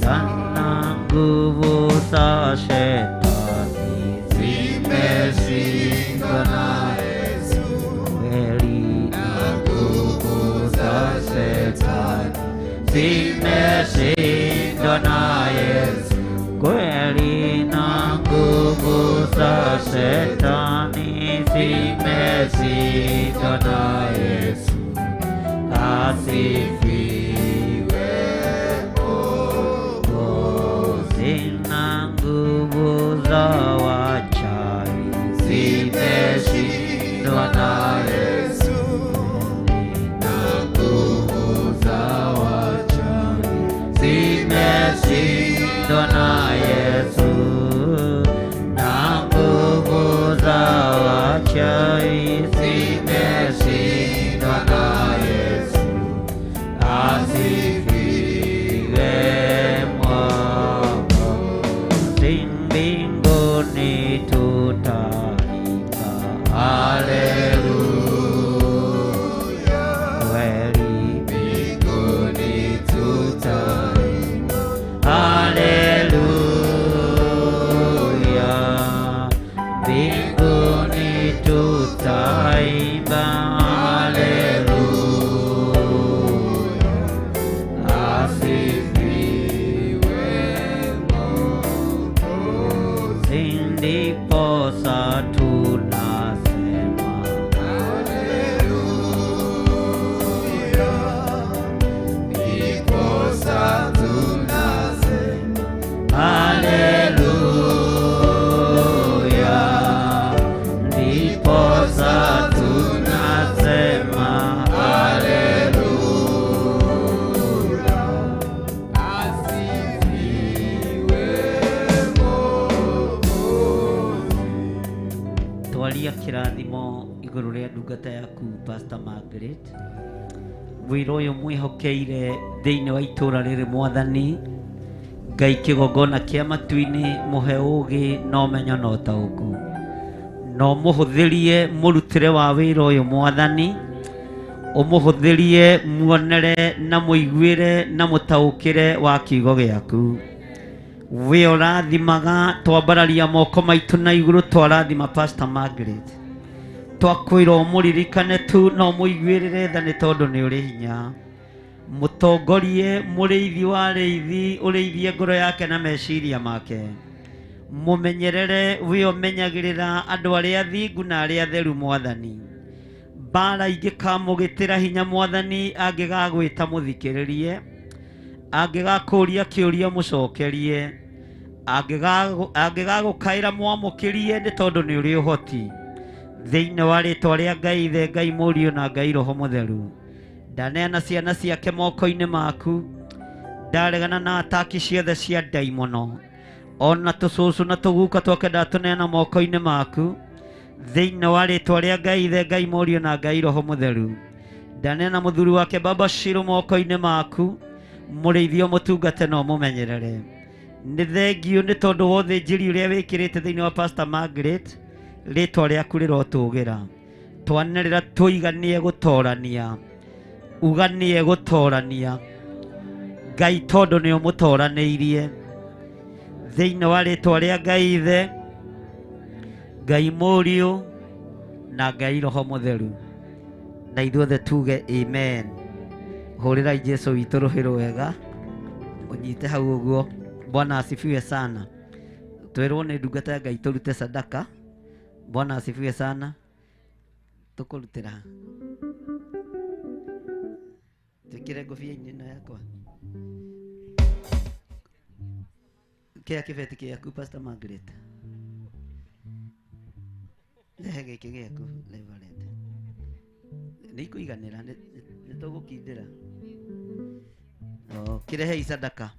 sana. Nguvu za shetani zimeshindwa na Yesu, kweli na nguvu za shetani zimeshindwa na Yesu, kweli na nguvu za shetani zimeshindwa na Yesu. Asifiwe Mwokozi, na nguvu za wachawi zimeshindwa na Yesu, na nguvu za wachawi zimeshindwa na Yesu, na nguvu za wachawi zimeshindwa na Yesu. Asifiwe Mwokozi, mbinguni tutaimba haleluya, kweli mbinguni tutaimba haleluya, mbinguni tutaimba haleluya. Asifiwe Mwokozi, ndiposa tunasema haleluya, ndiposa tunasema haleluya, ndiposa tunasema haleluya. Asifiwe Mwokozi. Twaria kĩrathimo igũrũ rĩa ndungata yaku Pastor Margaret, wĩra ũyũ mwĩhokeire thĩinĩ wa itũũra rĩrĩ Mwathani Ngai, kĩgongona kĩa matu-inĩ, mũhe ũũgĩ na ũmenyo na ũtaũku, na ũmũhũthĩrie mũrutĩre wa wĩra ũyũ Mwathani, ũmũhũthĩrie muonere na mũiguĩre na mũtaũkĩre wa kiugo gĩaku. We ũrathimaga, twambararia moko maitũ na igũrũ, twarathima Pastor Margaret, twakwĩra ũmũririkane tu na ũmũiguĩrĩre tha nĩ tondũ nĩ ũrĩ hinya. Mũtongorie mũrĩithi wa arĩithi, ũrĩithie ngoro yake na meciria make, mũmenyerere we ũmenyagĩrĩra andũ arĩa athingu na arĩa atheru Mwathani. Mbara ingĩkamũgitĩra hinya Mwathani, angĩgagwĩta mũthikĩrĩrie, angĩgakũria kĩũria mũcokerie, angĩgagũkaĩra mwamũkĩrie nĩ tondũ nĩ ũrĩ ũhoti. Thĩinĩ wa rĩtwa rĩa Ngai Ithe, Ngai Mũriũ na Ngai Roho Mũtheru, ndaneana ciana ciake moko-inĩ maku, ndaregana na ataki ciothe cia ndaimono. Ona tũcũcũ na tũguka twake ndatũneana moko-inĩ maku thĩinĩ wa rĩtwa rĩa Ngai Ithe, Ngai Mũriũ na Ngai Roho Mũtheru. Ndaneana mũthuri wake Baba Shiro moko-inĩ maku, mũrĩithio mũtungate na ũmũmenyerere. Nĩ thengiũ nĩ tondũ wa ũthĩnjĩri ũrĩa wĩkĩrĩte thĩinĩ wa Pastor Margaret, rĩtwa rĩaku rĩrotũgĩra. Twanĩrĩra tũiganie gũtorania, uganie gũtorania Ngai tondũ nĩ ũmũtoranĩirie. Thĩinĩ wa rĩtwa rĩa Ngai Ithe, Ngai Mũriũ na Ngai Roho Mũtheru. Na ithuothe tuge amen. Hũrĩrai Jesu witũ rũhĩ rwega, ũnyite hau ũguo. Bwana asifiwe sana. Twĩrwo nĩ ndungata ya Ngai tũrute sadaka. Bwana asifiwe sana. Tũkũrutĩra ha? Twĩkĩre ngũbia-inĩ ĩno yakwa. Kĩa kĩbeti gĩaku Pastor Margaret. Rehe gĩkĩ gĩaku Reverend. Nĩ ikũiganĩra, nĩ tũgũkindĩra. Oh, kĩrehe sadaka.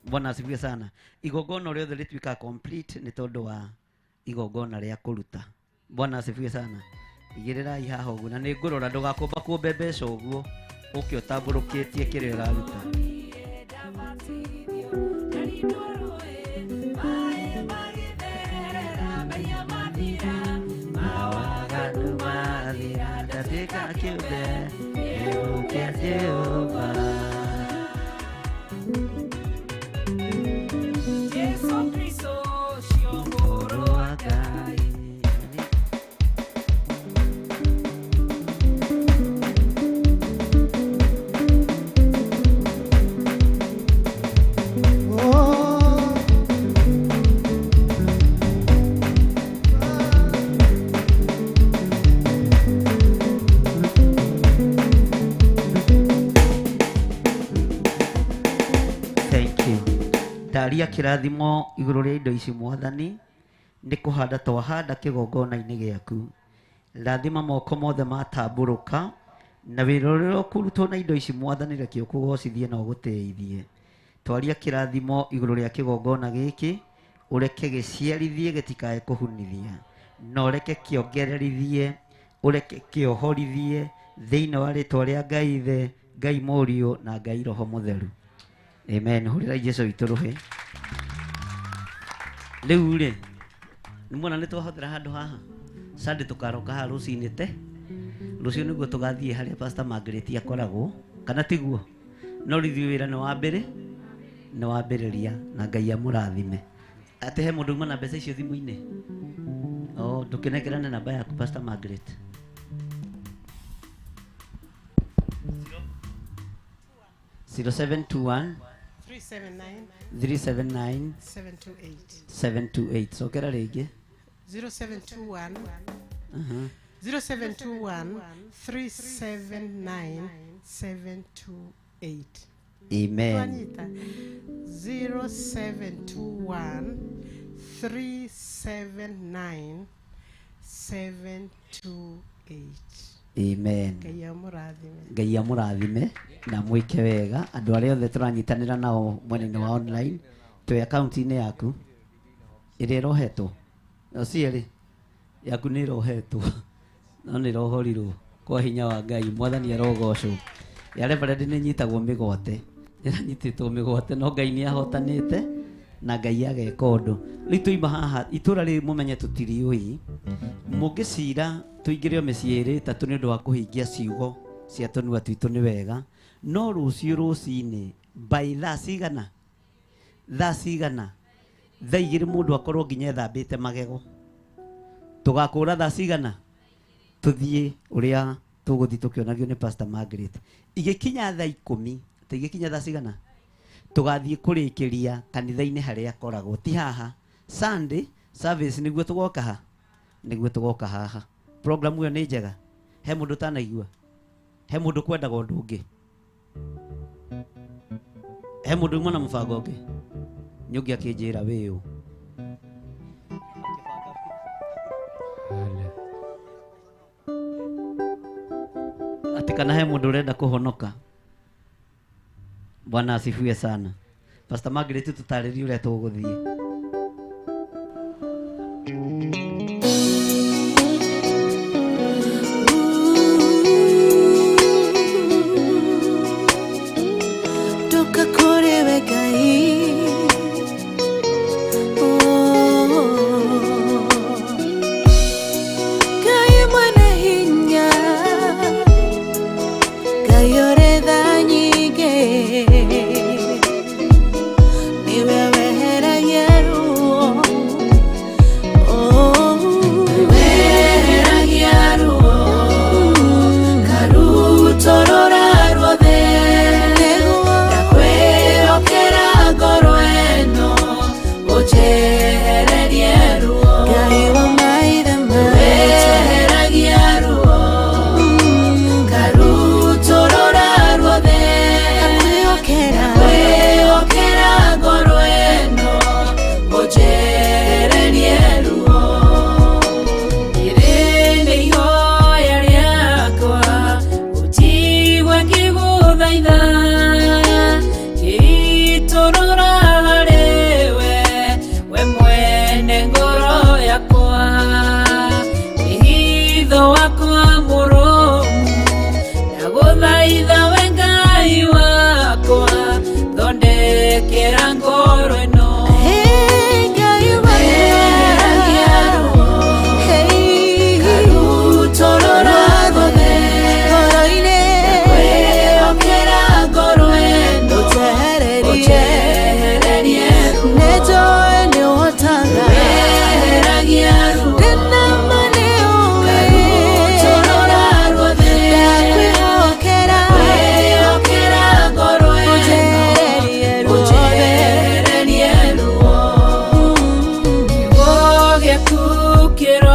Bwana asifiwe sana. Igongona rĩothe rĩtuĩkaga complete nĩ tondũ wa igongona rĩa kũruta. Bwana asifiwe sana. Igĩrĩrai haha ũguo na nĩ ngũrora ndũgakũmba kũmbe mbeca ũguo ũke ũtambũrũkĩtie kĩrĩa ũraruta. Mawaganu mathira ndatĩka kĩũmbe kĩa Jehova. Jesu Kristo ũcio Mũrũ wa Ngai. Ndaria kĩrathimo igũrũ rĩa indo ici mwathani, nĩ kũhanda twahanda kĩgongona-inĩ gĩaku. Rathima moko mothe matambũrũka na wĩra ũrĩa ũkũrutwo na indo ici mwathani, reke ũkũgocithie na ũgũtĩithie. Twaria kĩrathimo igũrũ rĩa kĩgongona gĩkĩ, ũreke gĩciarithie gĩtikae kũhunithia, na ũreke kĩongererithie, ũreke kĩohorithie thĩinĩ wa rĩtwa rĩa Ngai Ithe, Ngai Mũriũ na Ngai Roho Mũtheru. Amen. Hũrĩrai Jesu witũ rũhĩ. Rĩu rĩ, nĩ muona nĩ twahũthĩra handũ haha. Sunday tũkaroka haha rũcinĩ te. Rũciũ nĩguo tũgathiĩ harĩa Pastor Margaret akoragwo, kana tiguo? No rĩu ithuĩ wĩra nĩ wambĩrĩria na Ngai amũrathime. Atĩ he mũndũ uma na mbeca icio thimũ-inĩ? Oh, ndũkĩnengerane namba yaku Pastor Margaret. 0721 379 379 728. 728. Cokera rĩngĩ. 0721 0721 379 728. Amen. Twanyita. 0721 379 728. Amen. Ngai amũrathime. Ngai amũrathime na mwĩke wega. Andũ arĩa othe tũranyitanĩra nao mwena-inĩ wa online, twĩ akaunti-inĩ yaku ĩrĩa ĩrohetwo. No cierĩ yaku nĩ ĩrohetwo, no nĩ ĩrohorirwo kwa hinya wa Ngai. Mwathani arogocwo. Ya Reverend nĩ ĩnyitagwo mĩgwate, ĩranyitĩtwo mĩgwate, no Ngai nĩ ahotanĩte na Ngai ageka ũndũ. Rĩu tũima haha itũra rĩrĩ mũmenye tũtiriũĩ, mũngĩcira tũingĩre mĩciĩ ĩrĩ ĩtatũ nĩ ũndũ wa kũhingia ciugo cia tũnua twitũ nĩ wega, no rũciũ rũcinĩ by thaa cigana, thaa cigana, thaa igĩrĩ mũndũ akorwo nginya ethambĩte magego. Tũgakũra thaa cigana tũthiĩ ũrĩa tũgũthiĩ tũkĩonagio nĩ Pastor Margaret. Igĩkinya thaa ikũmi, atĩ igĩkinya thaa cigana tũgathiĩ kũrĩkĩria kanitha-inĩ harĩa akoragwo, ti haha. Sunday service nĩguo tũgoka ha, nĩguo tũgoka haha. Program ĩyo nĩ njega. He mũndũ ũtanaigua? He mũndũ kwendaga ũndũ ũngĩ? He mũndũ uma na mũbango ũngĩ? Nyũngĩ akĩnjĩra wĩũ. Atĩ kana he mũndũ ũrenda kũhonoka. Bwana asifiwe sana. Pastor Margaret tũtarĩrie ũrĩa tũgũthiĩ.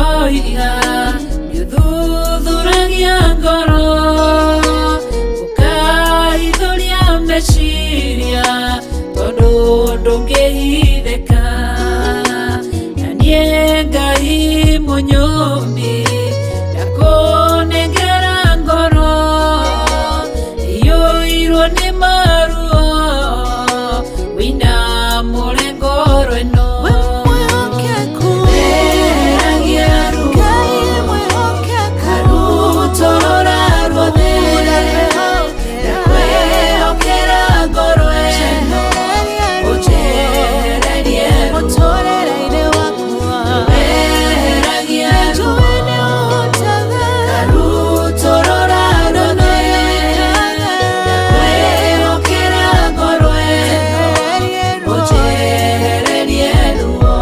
Ũroiga nĩũthuthuragia ngoro ũkaithũria meciria tondũ ndũngĩhithĩka na niĩ Ngai mũnyũmbi ndakũnengera ngoro iyũirwo nĩ maruo wĩinamũre ngoro ĩno. Weheragia ruo karutorora ruothe ndakwĩhokera ngoro ĩno ũnjehererie ruo. Weheragia ruo karutorora ruothe ndakwĩhokera ngoro ĩno ũnjehererie ruo.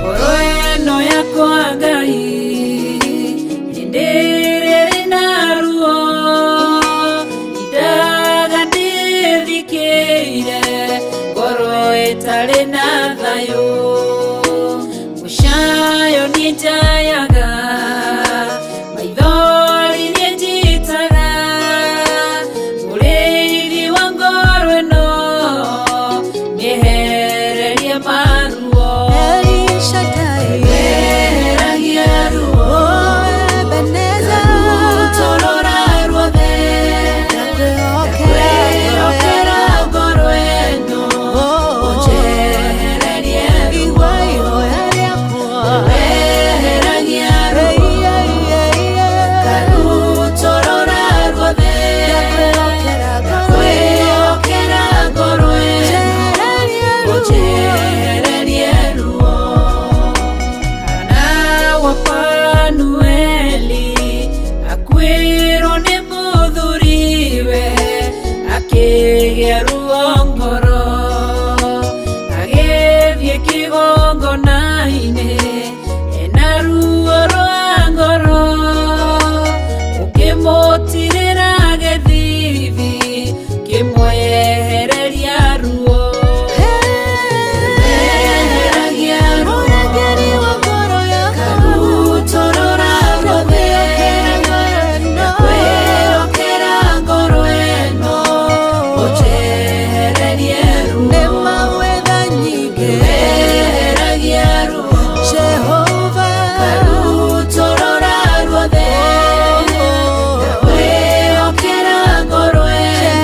Ngoro ĩno yakwa Ngai hĩndĩ ĩrĩa ĩrĩ na ruo indaga ndĩthikĩire ngoro ĩtarĩ na thayũ mũcayo niĩ njayaga maithori niĩ njitaga mũrĩithi wa ngoro ĩno mĩehererie maruo. Weheragia ruo karutorora ruothe ndakwĩhokera ngoro ĩno ũnjehererie ruo. Weheragia ruo karutorora ruothe ndakwĩhokera ngoro ĩno ũnjehererie ruo. Hana wa Fanueli akuĩrwo nĩ mũthuriwe akĩgĩa ruo ngoro agĩthiĩ kĩgongona-inĩ ena ruo rwa ngoro ũkĩmũtirĩra gĩthithi kĩmwehereria ruo. Weheragia ruo karutorora ruothe ndakwĩhokera ngoro ĩno ũnjehererie ruo. Weheragia ruo karutorora ruothe ndakwĩhokera ngoro ĩno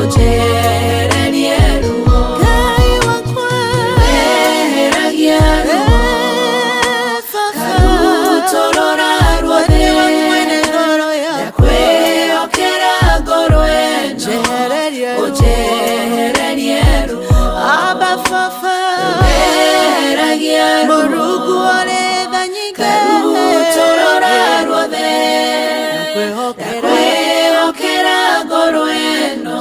ũnjehererie ruo. Weheragia ruo karutorora ruothe ndakwĩhokera ngoro ĩno ũnjehererie ruo. Weheragia ruo karutorora ruothe ndakwĩhokera ngoro ĩno.